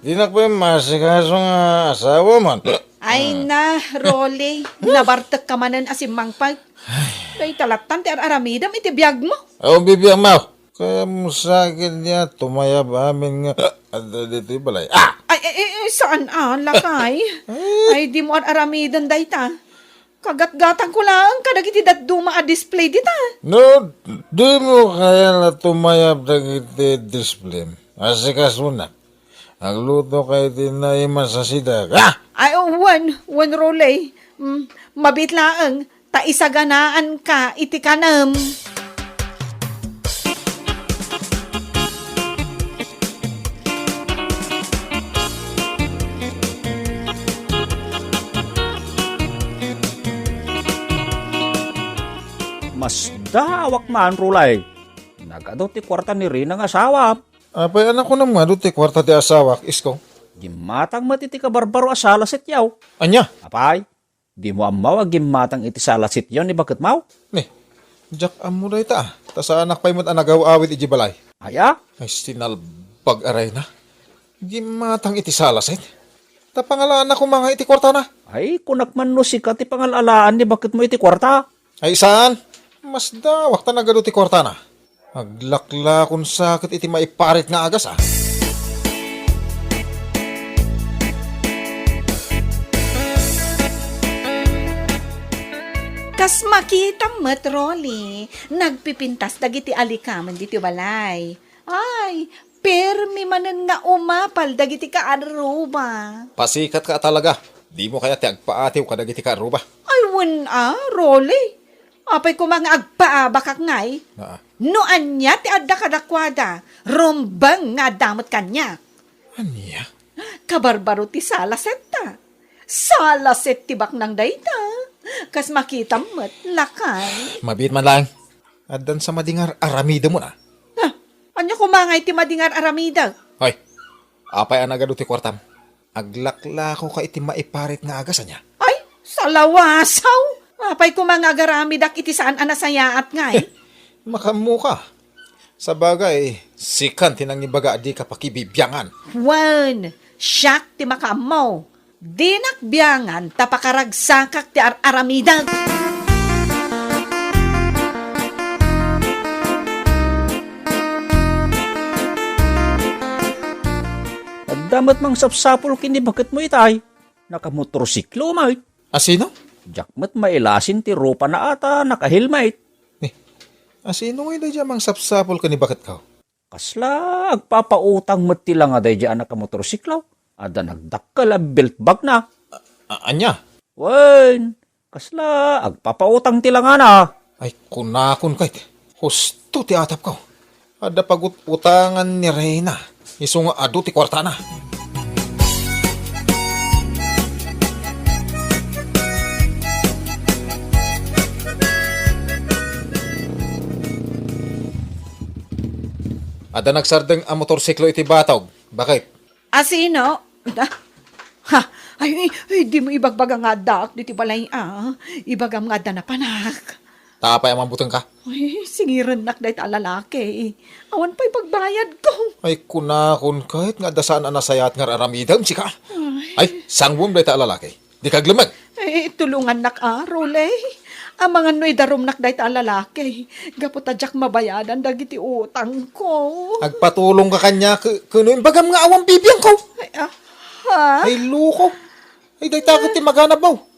Dinak pay maasikaso nga asawa man. Ay na, Rolly, nabartek ka manen a simmangpet. Dayta lattan ti ar-aramidem iti biagmo. Aw, bibiag mo. Kaya mo sakit niya, tumayab amin nga. Adda dito'y balay. Ah! Ay, ay, ay, ay, saan a, lakay? Ay, di mo ar-aramiden dayta. Kagatgatangko laeng kadagiti dadduma a display dita. No, di mo kaya la tumayab dagiti display. Asikasona. Agluto kay ti naimas a sidak. Ah! Ay, oh, wen, wen, Rolly. Mm, mabiit laeng, ta isaganaanka iti kanem. Masdawak man, Rolly. Nagadu ti kuarta ni Reyna nga asawam. Apay a nakunam nga adu ti kuarta ti asawak, isko? Gimmatang met iti kabarbaro a sala sitio. Ania? Apay, dimo ammo a gimmatang iti sala sitio ni baketmo? Ni, diak ammo dayta, ah. Ta saanak pay met a nagaw-awid iti balay. Aya? Ay, sinalbag a Reyna. Gimmatang iti sala set. Ta pangalaanna koma nga iti kuartana. Ay, kunak man no sika ti pangalalaan ni baketmo iti kuarta. Ay, saan? Masdawak ta nagadu ti kuartana. Aglaklakon sa ket iti maiparit nga agas, ah. Kas makitam met, Rolly, nagpipintas dagiti alikamen ditoy balay. Ay, permi manen nga umapal dagiti kaarruba. Pasikatka a talaga. Dimo kayat ti agpaatiw kadagiti kaarruba? Ay, wen a, Rolly. Apay koma nga agpaabakak ngay? Ah. No ania ti adda kadakuada, rumbeng nga adda met kaniak. Ania? Kabarbaro ti sala setta. Sala set ti baknang dayta. Kas makitam met, lakay. Mabiit man laeng. Addan sa madingar aramidem, a. Ah, ania koma ngay ti madingar aramidek? Hoy, apay a nagadu ti kuartam? Aglaklako ka iti maiparit nga agas, ania? Ay, salawasaw! Apay koma nga agaramidak iti saan a nasayaat ngay? Makaammo ka. Sabagay, sikan ti nangibaga a dika pakibibiangan. Wen, siak ti makaammo. Dinak biangan ta pakaragsakak ti ar-aramidek. Adda met mangsapsapul ken ni baketmo itay. Nakamotorsiklo met. A sino? Diak met mailasin ti rupana a ta nakahelmet. Ni, a sino ngay daydiay a mangsapsapul ken ni baketko? Kasla agpapautang met ti langa daydiay a nakamotorsiklo. Adda nagdakkel a belt bagna. A-, ania? Wen, kasla agpapautang ti langana. Ay, kunakon ket, husto ti atapko. Adda pagut-utangan ni Reyna, isu nga adu ti kuartana. Adda nagsardeng a motorsiklo iti batog. Bakit? A sino? Ha? Ay, ay, ay, dimo ibagbaga nga addaak ditoy balay, a. Ibagam nga adda napanak. Ta apay a mabutengka? Ay, singirennak dayta a lalaki. Awan pay pagbayadko. Ay, kunakon ket nga adda saan a nasayaat nga ar-aramidem, sika. Ay. Ay, sanguem dayta a lalaki. Dika aglemmek. Eh, tulongannak a, Rolly. Amangan no idarumnak dayta a lalaki. Gapu ta diak mabayadan dagiti utangko. Agpatulongka kaniak, ke-, ket no imbagam nga awan bibiangko. Ay, ah, ha? Ay, loko. Ay, dayta ket ti maganabmo.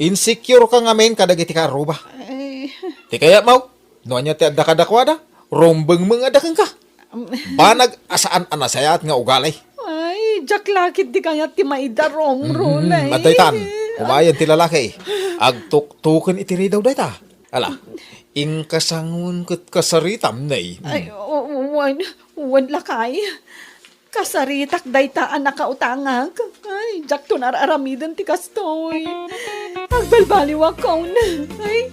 Insecure ka ngamin kadagiti kaarruba. Ay. Ti kayatmo, no ania ti adda kadakuada, rumbengmo nga adda kenka. Banag a saan a nasayaat nga ugali. Ay, diak la ket ti kayat ti maidarum, Rolly. Adda itan, kumayan ti lalaki. Agtuktuken iti ridaw dayta. Ala, inka sanguem ket kasaritam, ne. Ay, o-, o-, wen, wen lakay. Kasaritak dayta a nakautangak. Ay, diakton ar-aramiden ti kastoy. Agbalbaliwakon. Ay,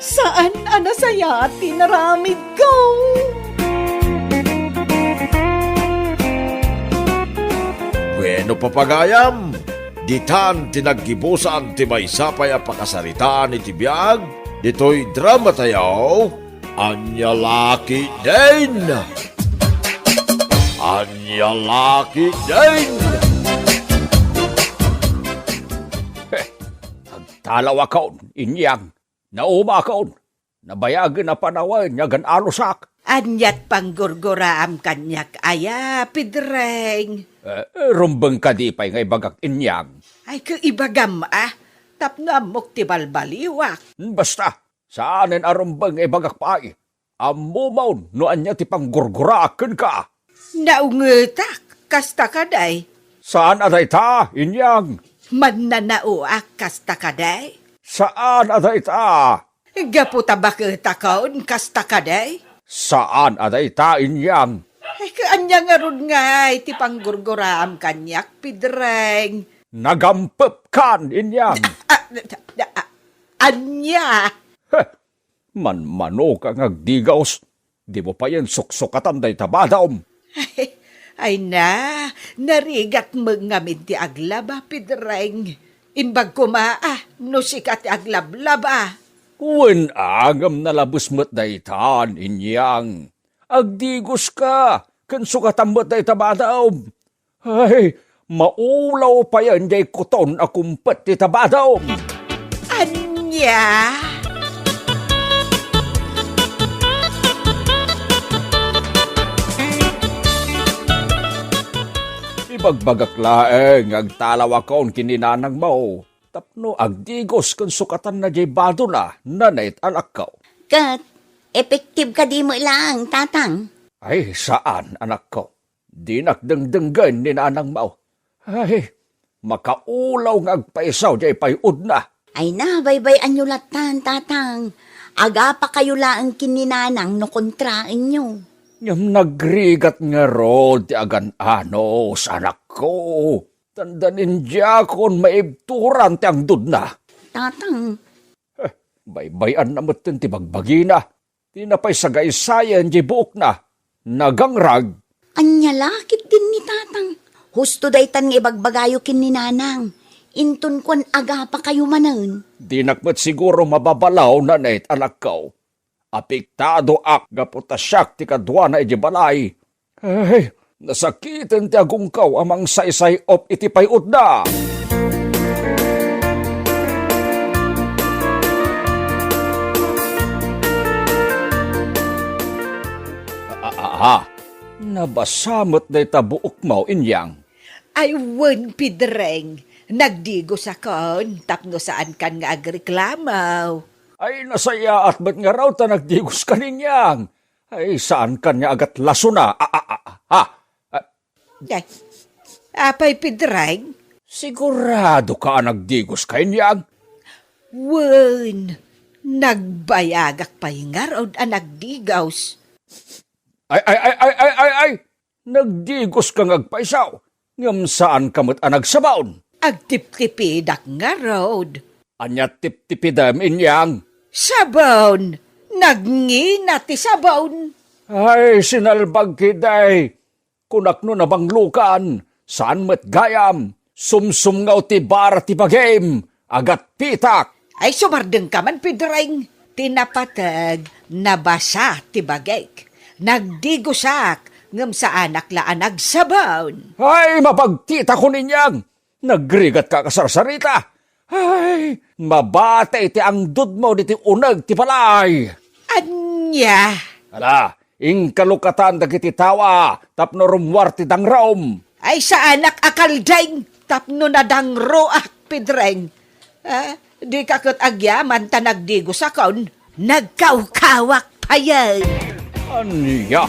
saan a nasayaat ti inaramidko. Bueno, papagayam, ditan ti naggibusan ti maysa pay a pakasaritaan iti biag ditoy dramatayo. Ania la ketdin? Ania la ketdin? He, agtalawakon, Inyang. Naumakon. Nabayagen a panawen nga agan-alusak. Aniat panggurguraam kaniak aya, Pedreng? Eh, rumbeng kadi pay nga ibagak, Inyang? Ay, ket ibagam, a. Tapno ammok ti balbaliwak. Basta, saanen a rumbeng nga ibagak pay. Ammomon no ania ti panggurguraak kenka. Naungetak, kasta kadi? Saan a dayta, Inyang. Mannanaoak kasta kadi? Saan a dayta. Gapu ta baketakon kasta kadi? Saan a dayta, Inyang. Ay, ania ngarud ngay ti panggurguram kaniak, Pidreng? Nagampepkan, Inyang. Ah, ah, ah, ania? Heh, manmanoka nga agdigaus. Dimo payen suksukatan dayta badom. Ay, ay na, narigat met ngamin ti aglaba, Pidreng. Imbag koma a no sika ti aglablaba. Wen a, ngem nalabes met daytan, Inyang. Agdigoska, ken sukatan met dayta badom. Ay, maulaw payen jay kuton a kumpet ti tabadom. Ania? Ibagbagak laeng nga agtalawakon ken ni nanangmo tapno agdigos ken sukatanna jay badona, nanay anakko. Ket, epektibo kadi met laeng, tatang? Ay, saan, anakko. Dinak dengdenggen ni nanangmo. Ay, makaulaw nga agpaisaw jay pay-odna. Ay na, baybay-anyo lattan, tatang. Agapakayo laeng ken ni nanang no kontraenyo. Ngem nagrigat ngarud ti agan-anos, anakko. Tandanin diakon maibturan ti angdudna. Tatang. Eh, baybay-anna metten ti bagbagina. Ti napaysagaysayen jay buokna, nagangrag. Ania la ketdin ni tatang? Husto daytan nga ibagbagayo ken ni nanang. Inton kuan, agapakayo manen. Dinak met siguro mababalaw, nanay anakko. Apektadoak gapu ta siak ti kaduana idiay balay. Ay, nasakiten ti agungkaw a mangsaysay-op iti pay-odna. Aa, nabasa met dayta buokmo, Inyang. Ay, wen, Pidreng, nagdigosakon tapno saankan nga agreklamo. Ay, nasayaat met ngarud ta nagdigoskan, Inyang. Ay, saankan nga agatlasona. A, a, a, a, ha? A- Ay, apay, Pidreng? Siguradoka a nagdigoska, Inyang? Wen, nagbayagak pay ngarud a nagdigos. Ay, ay, ay, ay, ay, ay, ay! Nagdigoska nga agpaisaw, ngem saanka met a nagsabon. Agtiptipidak ngarud. Ania tiptipidem, Inyang? Sabon! Nagngina ti sabon! Ay, sinalbag ketdi! Kunak no nabanglokan, saan met gayam, sumsumngaw ti bara ti bagim, agatpitak! Ay, sumardengka man, Pidreng! Ti napateg, nabasa ti bagik. Nagdigosak, ngem saanak la a nagsabon. Ay, mapagtitakon, Inyang! Nagrigatka a kasarsarita! Ay, mabati ti angdudmo ditoy uneg ti balay! Ania? Ala, inkalukatan dagiti tawa tapno rummuar ti dangrom. Ay, saanak a kalding tapno nadangroak, Pidreng. Ah, dika ket agyaman ta nagdigosakon. Nagkawkawak payen. Ania?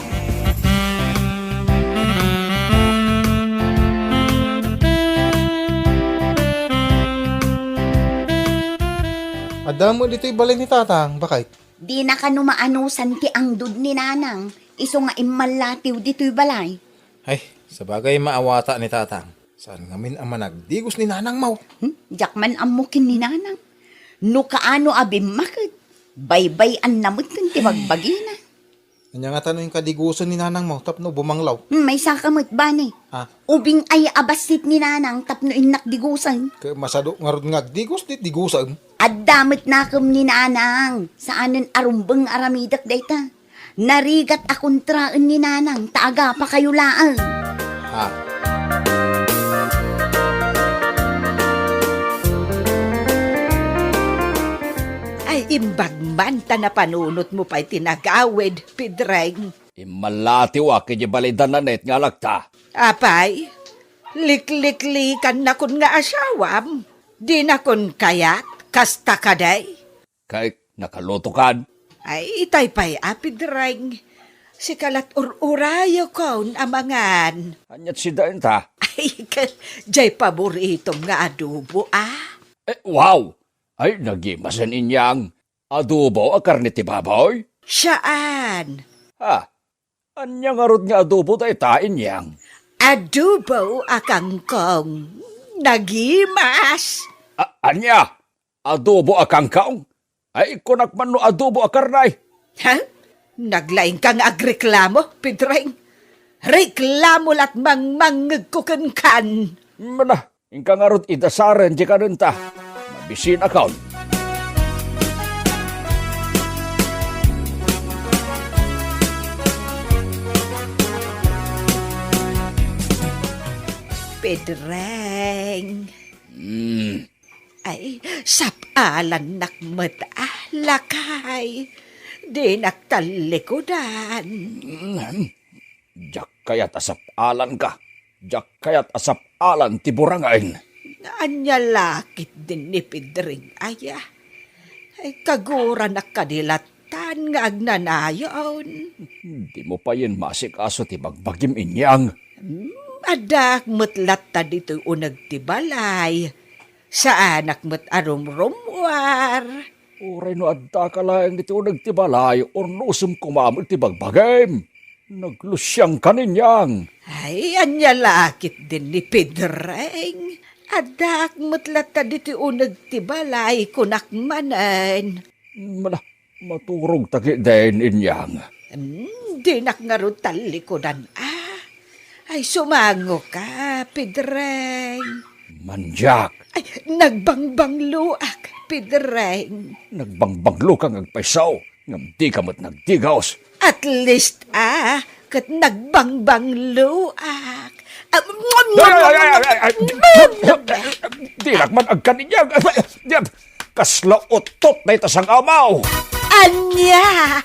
Adda met ditoy balay ni Tatang, baket. Dina kano maanusan ti angdud ni Nanang, isu nga immallatiw ditoy balay. Ay, sabagay maawata ni Tatang. Saan ngamin a managdigos ni Nanangmo? Hmm? Diak man ammo ken ni Nanang. No kaano a bimmaket, baybay-anna met ken ti bagbagina. Ania ngata no inkadigosen ni Nanangmo tapno bumanglaw? Hmm, maysaka met, bani. Ah. Ubing aya a bassit ni Nanang tapno innak digosen. Ket masado ngarud nga agdigos ti digosem. Adda met nakem ni Nanang. Saanen a rumbeng nga aramidek dayta. Narigat a kontraen ni Nanang ta agapakayo laeng. Ah. Ay, imbag man ta napanunotmo pay ti nagawid, Pidreng. Immallatiwak idiay balay da Nanette nga anakta. Apay, likliklikanak nga asawam? Dinakon kayat, kasta kadi? Kay nakalutokan. Ay, itay pay a, Pidreng. Sika lat ur-urayokon a mangan. Aniat sida enta? Ay, ka-, jay paboritom nga adobo, ah. Eh, wow! Ay, nagimasen, Inyang. Adobo a karne ti baboy? Saan? Ha? Ania ngarud nga adobo dayta, Inyang? Adobo a kangkong. Nagimas. A-, ania? Adobo a kangkong? Ay, kunak man no adobo a karne. Ha? Naglaingka nga agreklamo, Pedreng? Reklamo lat mangmangngegko kenkan. Mala, inka ngarud idasaren di kanenta. Mabisinakon. Pedreng. Mm. Ay, sap-alannak met, ah, lakay. Dinak tallikudan. Mm. Diak kayat a sap-alanka. Diak kayat a sap-alan ti burangen. Ania la ketdin ni Pedreng aya? Ay, kaguranak kadi lattan nga agnanayon. Dimo payen maasikaso ti bagbagim, Inyang. Hmm, addaak met latta ditoy uneg ti balay. Saanak met a rumrummuar. Uray no addaka laeng ditoy uneg ti balay, urnusem koma met ti bagbagim. Naglusiangkan, Inyang. Ay, ania la ketdin ni Pedreng? Addaak met latta ditoy uneg ti balay, kunak manen. Mala, maturogta ketdin, Inyang. Hmm, dinak ngarud tallikudan, ah. Ay, sumangoka, Pedreng. Mandiak. Ay, nagbangbangloak, Pedreng. Nagbangbangloka nga agpayso, ngem dika met nagdigos. At least, ah, ket nagbangbangloak. Ah, Ay, ay, ay, ay, ay, ay, dinak man agkan, Inyang. Kasla uttot dayta sang-amaw. Ania?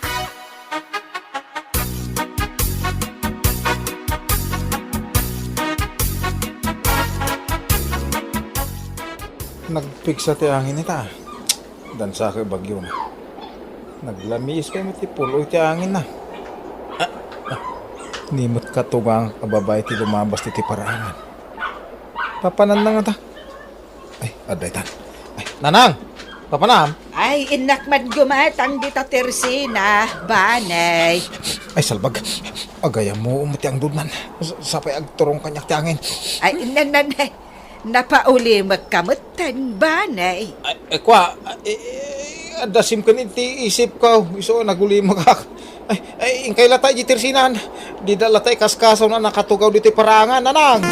Nagpigsa ti angin ita. Dansa ket bagyo na. Naglamis pay met ti pul-oy ti angin na. Ah, ah. Ni met katugangak a babai ti lumabas ti, ti paraangan. Papananna ngata. Ay, adda itan. Ay, Nanang! Papanam? Ay, innak man gumatang dita tersina, banay. Ay, salbag. Agayam mo, umati ang dudnan. Sa-, sapay agturong kaniak ti angin. Ay, nan, nan, ay. Napaulimek ka metten, banay. Ay, ay, kwa, ay, ay, adda simken iti isip ko. Isu, nagulimek ak. Ay, ay, inkay lata iti tersinan. Dida lata ikaskaso na nakatugaw ditoy paraangan, Nanang.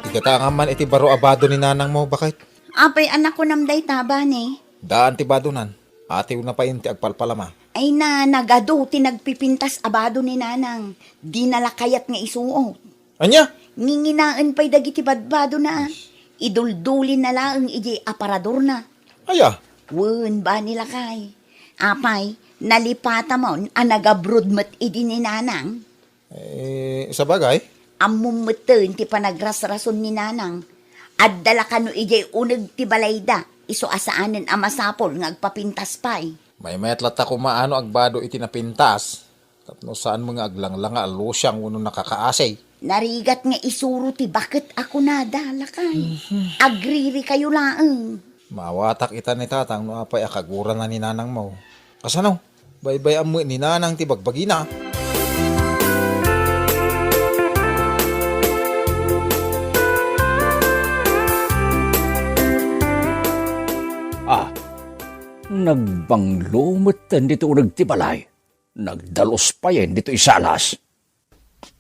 Igatangam man iti baro a bado ni Nanang mo, baket. Apay a nakunam dayta, bane? Daan ti badonan. Atiwna payen ti agpalpalama. Ay na, nagadu ti nagpipintas a bado ni Nanang. Dina la kayat nga isuot. Ania? Nginginaen pay dagiti badbadona. Iduldulina laeng idiay aparadorna. Aya? Wen, bane lakay. Apay, nalipatamon a nagabroad met idi ni Nanang? Eh, sabagay. Ammom metten ti panagrasrason ni Nanang. Adda la kano idiay uneg ti balayda, isu a saanen a masapul nga agpapintas pay. Maymayat latta koma no agbado iti napintas, tapno saanmo nga aglanglanga a lusiang wenno nakakaasi. Narigat nga isuro ti baket a kunada, lakay. Mhm. Agririkayo laeng. Maawatak ita ni Tatang no apay a kagurana ni Nanangmo. Kasano? Baybay-am met ni Nanang ti bagbagina. Ah, nagbanglo metten ditoy uneg ti balay. Nagdalus payen ditoy salas.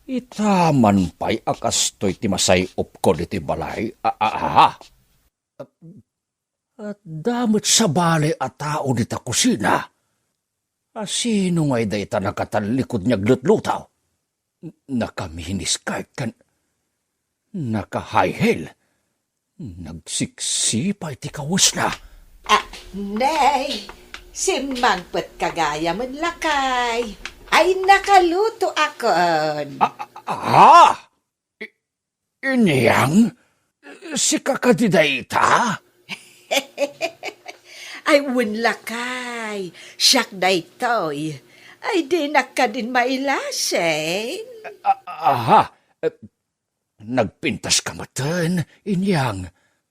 Ita man pay a kastoy ti masay-opko ditoy balay. A, a, a. Adda met sabali a tao dita kusina. A, sino ngay dayta nakatallikud nga aglutlutaw? N-, naka-miniskirt ken naka-high heel. Nagsipsipay ti kawesna. Ah, nay, simmangpetka gayamen, lakay. Ay, nakalutoakon. Ah, ah, ah! I-, Inyang? Sika kadi dayta? Ay, wen lakay, siak daytoy. Ay, dinak kadin mailasin. A-, aha, eh, nagpintas ka metten, Inyang.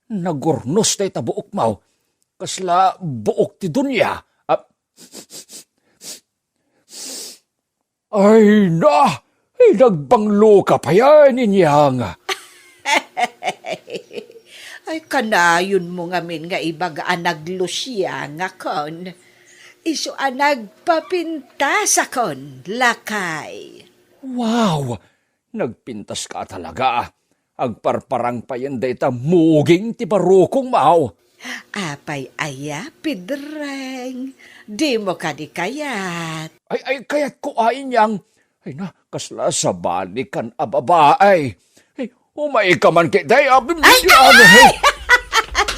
Nagurnos dayta buokmo. Kasla buok ti dunia. Ah, Ay na! Ay, nagbanglo ka payen, Inyang! Ay, kanayonmo ngamin nga ibaga a naglusiangakon. Isu a nagpapintasakon, lakay. Wow! Nagpintas ka talaga. Agparparang payen dayta muging ti barukongmo. Apay aya, Pidreng? Dimo kadi kayat? Ay, ay, kayatko, Inyang. Ay na, kasla sabalikan a babae. Ay, umay ka man kay day, abim Ay, ay, ay! Ay,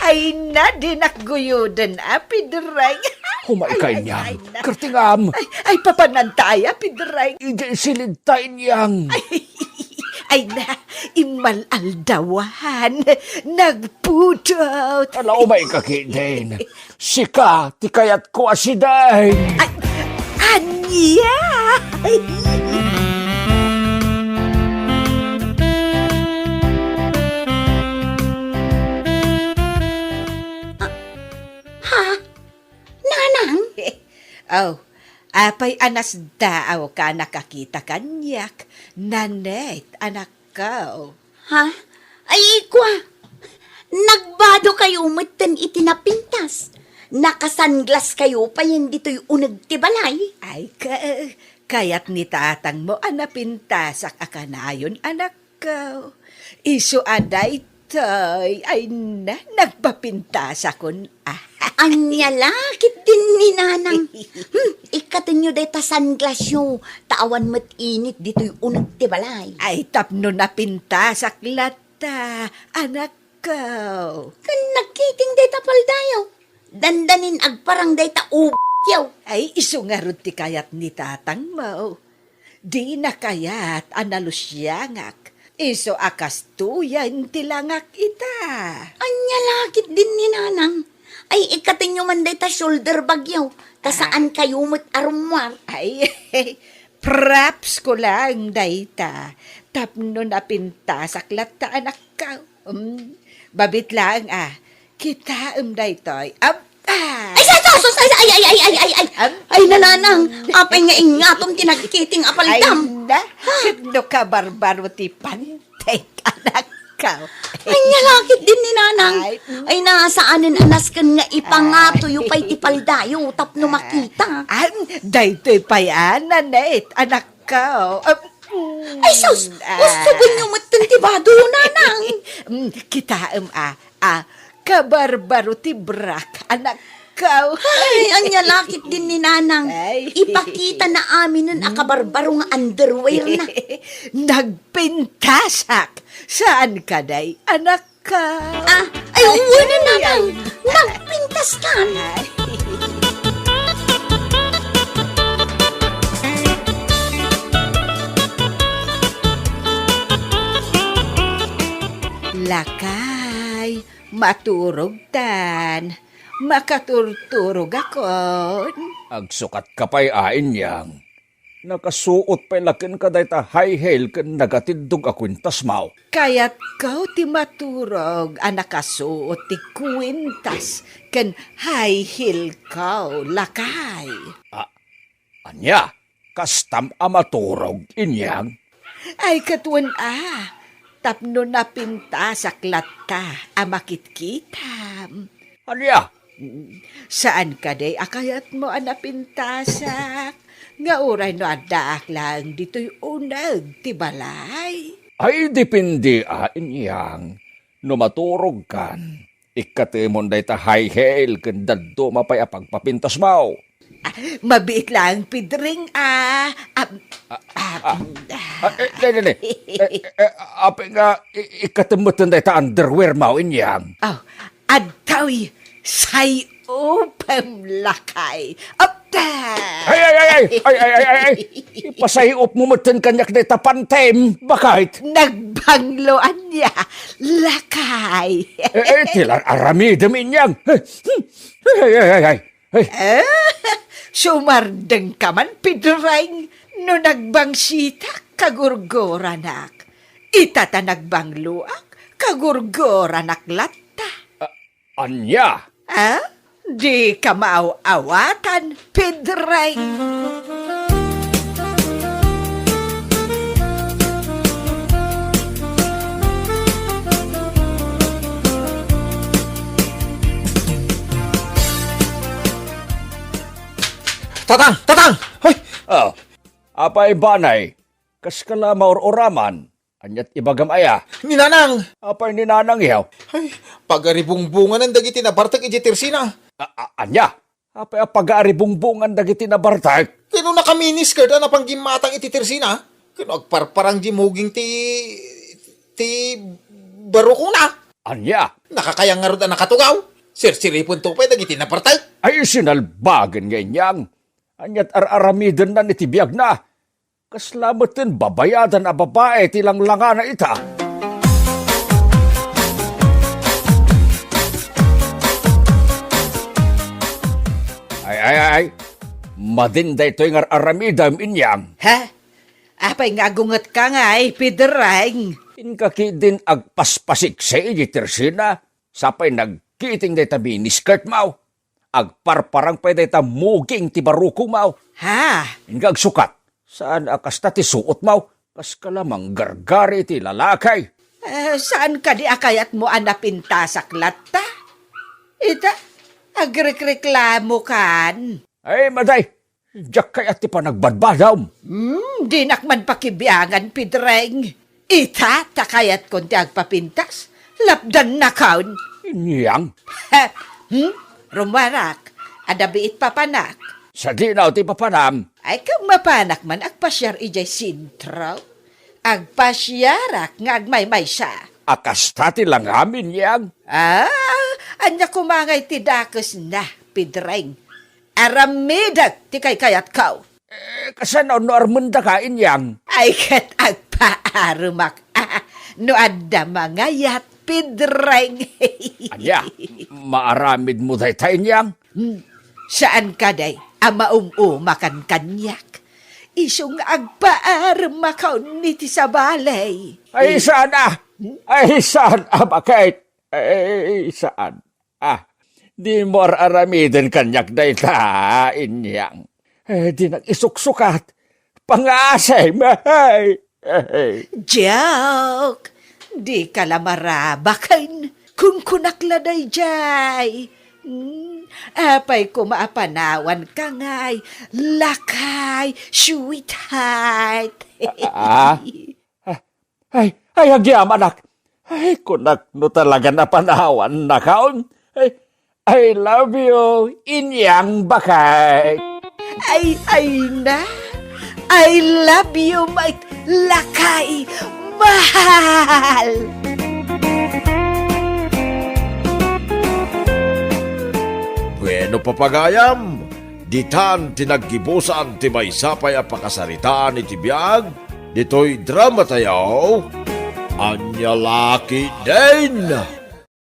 ay na, dinak guyoden, a, Pidreng. Umay ka, Inyang. Ay, ay, na. Kartingam. Ay, ay, papananta aya, Pidreng. Ija silid ta, Inyang. Ay, ay na, immal-aldawan. Nagpudot. Ala, umay ka, kidin. Sika, ti kayatko a sideng. Ay, ania? Ah, ha? Nanang? Oh, apay a nasdaaw ka nakakita kaniak, Nanette, anakko? Ha? Ay, kua, nagbado kayo metten iti napintas. Nakasanglas kayo payen ditoy uneg ti balay. Ay, ka-, kayat ni tatangmo a napintasak a kanayon, anak. Ko, isu a daytoy, ay na, nagpapintasakon, a. Ania la ketdin ni Nanang? Hmm, ikkatenyo dayta sunglasyo, ta awan met init ditoy uneg ti balay. Ay, tapno napintasak latta, anakko. Ken nagkiting dayta paldayo. Dandanin agparang dayta ubetyo. Ay, isu ngarud ti kayat ni tatangmo. Dina kayat a nalusiangak, isu a kastoyen ti langak ita. Ania la ketdin ni Nanang? Ay, ikkatenyo man dayta shoulder bagyo, ta Ah. saan kayo met a rummuar. Ay, props ko lang dayta, tapno napintasak latta, anakko. Um, babit laeng, a. Kitaem daytoy. Am-, ah! Ay, sus, sus, sus! Ay, ay, ay, ay, ay, ay, ay! Am- Ay, nanang! Apay nga ingatom ti nagkiting a paldam? Ay, na, ket no kabarbaro ti pantek, anakko. Ania la ketdin ni Nanang? Ay, mm. Ay, na, saanen a nasken nga ipangatoyo pay ti paldayo tapno Ay. makita. Am, daytoy pay, a, Nanette, anakko. Am, mm, Ay, sus! ah. Usugenyo metten ti bado, Nanang! Mm, kitaem, a. A, kabarbaro ti brak, anakko. Ay, ania la ketdin ni Nanang. Ay. Ipakitana aminen a kabarbaro nga underwear na. Nagpintasak. Saan kadi, anakko? Ah, ay, wen, Nanang. Ay. Nagpintaskan. Ay. Lakay, maturogtan. Makaturturogakon. Agsukatka pay, a, Inyang. Nakasuot pay la kenka dayta high heel ken nagatiddog a kwintasmo. Kayatko ti maturog a nakasuot ti kwintas ken high heel ko, lakay. A, ania? Kastam a maturog, Inyang? Ay, ket wen, a, tapno napintasak latta a makitkitam. Ania? Saan kadi a kayatmo a napintasak? Nga uray no addaak laeng ditoy uneg ti balay? Ay, depende, a, Inyang. No maturogkan, ikkatemon dayta high heel ken dadduma pay a pagpapintasmo. Ah, mabiit laeng, Pidring, a. Ah, Ah, ah, ah, eh, ne, ne, ne. Eh, eh, eh, apay nga, i-, ikkatem metten dayta underwearmo, Inyang. Oh, adtoy, say upem, lakay. Ah, Ay, ay, ay, ay! Ay, ay, ay, ay, ay! Ipasahiopmo metten kaniak dayta pantem, baket! Nagbanglo ania, lakay. Eh, eh, ti la aramidem, Inyang. Ay, ay, ay, ay, ay. Eh, sumardengka man, Pedreng, no nagbangsitak, kagurguranak. Ita ta nagbangloak, kagurguranak latta. Ah, ania? Ah? Dika maaw-awatan, Pedreng. Tatang! Tatang! Hoy! Ah, apay, Banay? Kaska la maur-uraman? Ania't ibagam aya? Ni Nanang! Apay ni Nanang, yaw? Ay, pagaribungbunganan dagiti nabartek idiay tersina. A-, a-, ania? Apay a pagaribungbungan dagiti nabartek? Ken no nakaminiskirt a napanggimatang iti tersina, ken no agparparang di muging ti, ti barukona. Ania? Nakakayang ngarud a nakatugaw. Sirsiripento pay dagiti nabartek. Ay, sinalbagen nga Inyang. Ania't ar-aramidenna iti biagna? Kasla metten babayadan a babai ti langlangana ita. Ay, ay, ay, ay. Madin daytoy nga ar-aramidem, Inyang. Ha? Apay nga agungetka ngay, Pedreng? Inka ketdin agpaspasiksi iti tersina, sapay nagkiting dayta miniskirtmaw. Agparparang pay dayta muging ti barukongmaw. Ha? Inka agsukat. Saan a kasta ti suotmaw? Kaska la manggargari ti lalaki. Eh, saan kadi a kayatmo a napintasak latta? Ita, agrekreklamokan. Ay, maday, diak kayat ti panagbadbadam. Hmm, dinak man pakibiangan, Pedreng. Ita, ta kayatkon ti agpapintas. Lapdannakon. Inyang? Hmm? Rumuarak, adda biit papanak. Sadino ti papanam? Ay, ket mapanak man agpasiar idiay sentro. Agpasiarak nga agmaymaysa. A kasta ti langam, Inyang? Ah, ania koma ngay ti dakesna, Pedreng? Aramidek ti kaykayatko. Eh, kasano no armendaka, Inyang? Ay, ket agpaaremak. Ah, no adda mangayat, Pedreng. Ania, maaramidmo dayta, Inyang? Hmm, saan kadi a maum-umakan kaniak? Isu nga agpaaremakon iti sabali. Ay, saan a? Hmm? Ay, saan a, baket? Ay, saan? Ah, dimo ar-aramiden kaniak dayta, Inyang. Eh, dinak isuksukat. Pangasim, ay, ay. Joke! Dika la marabaken. Kunkunak la daydiay. Hmm, apay koma a panawanka ngay, lakay, sweetheart. Ah, ah. Ah, ay, ay, agyamanak. Ay, kunak no talaga napanawannakon. Ay, I love you, Inyang baket. Ay, ay na. I love you, my lakay. Mahal. Bueno, papagayam, ditan ti naggibusan ti maysa pay a pakasaritaan iti biag ditoy dramatayo, Ania La Ketdin.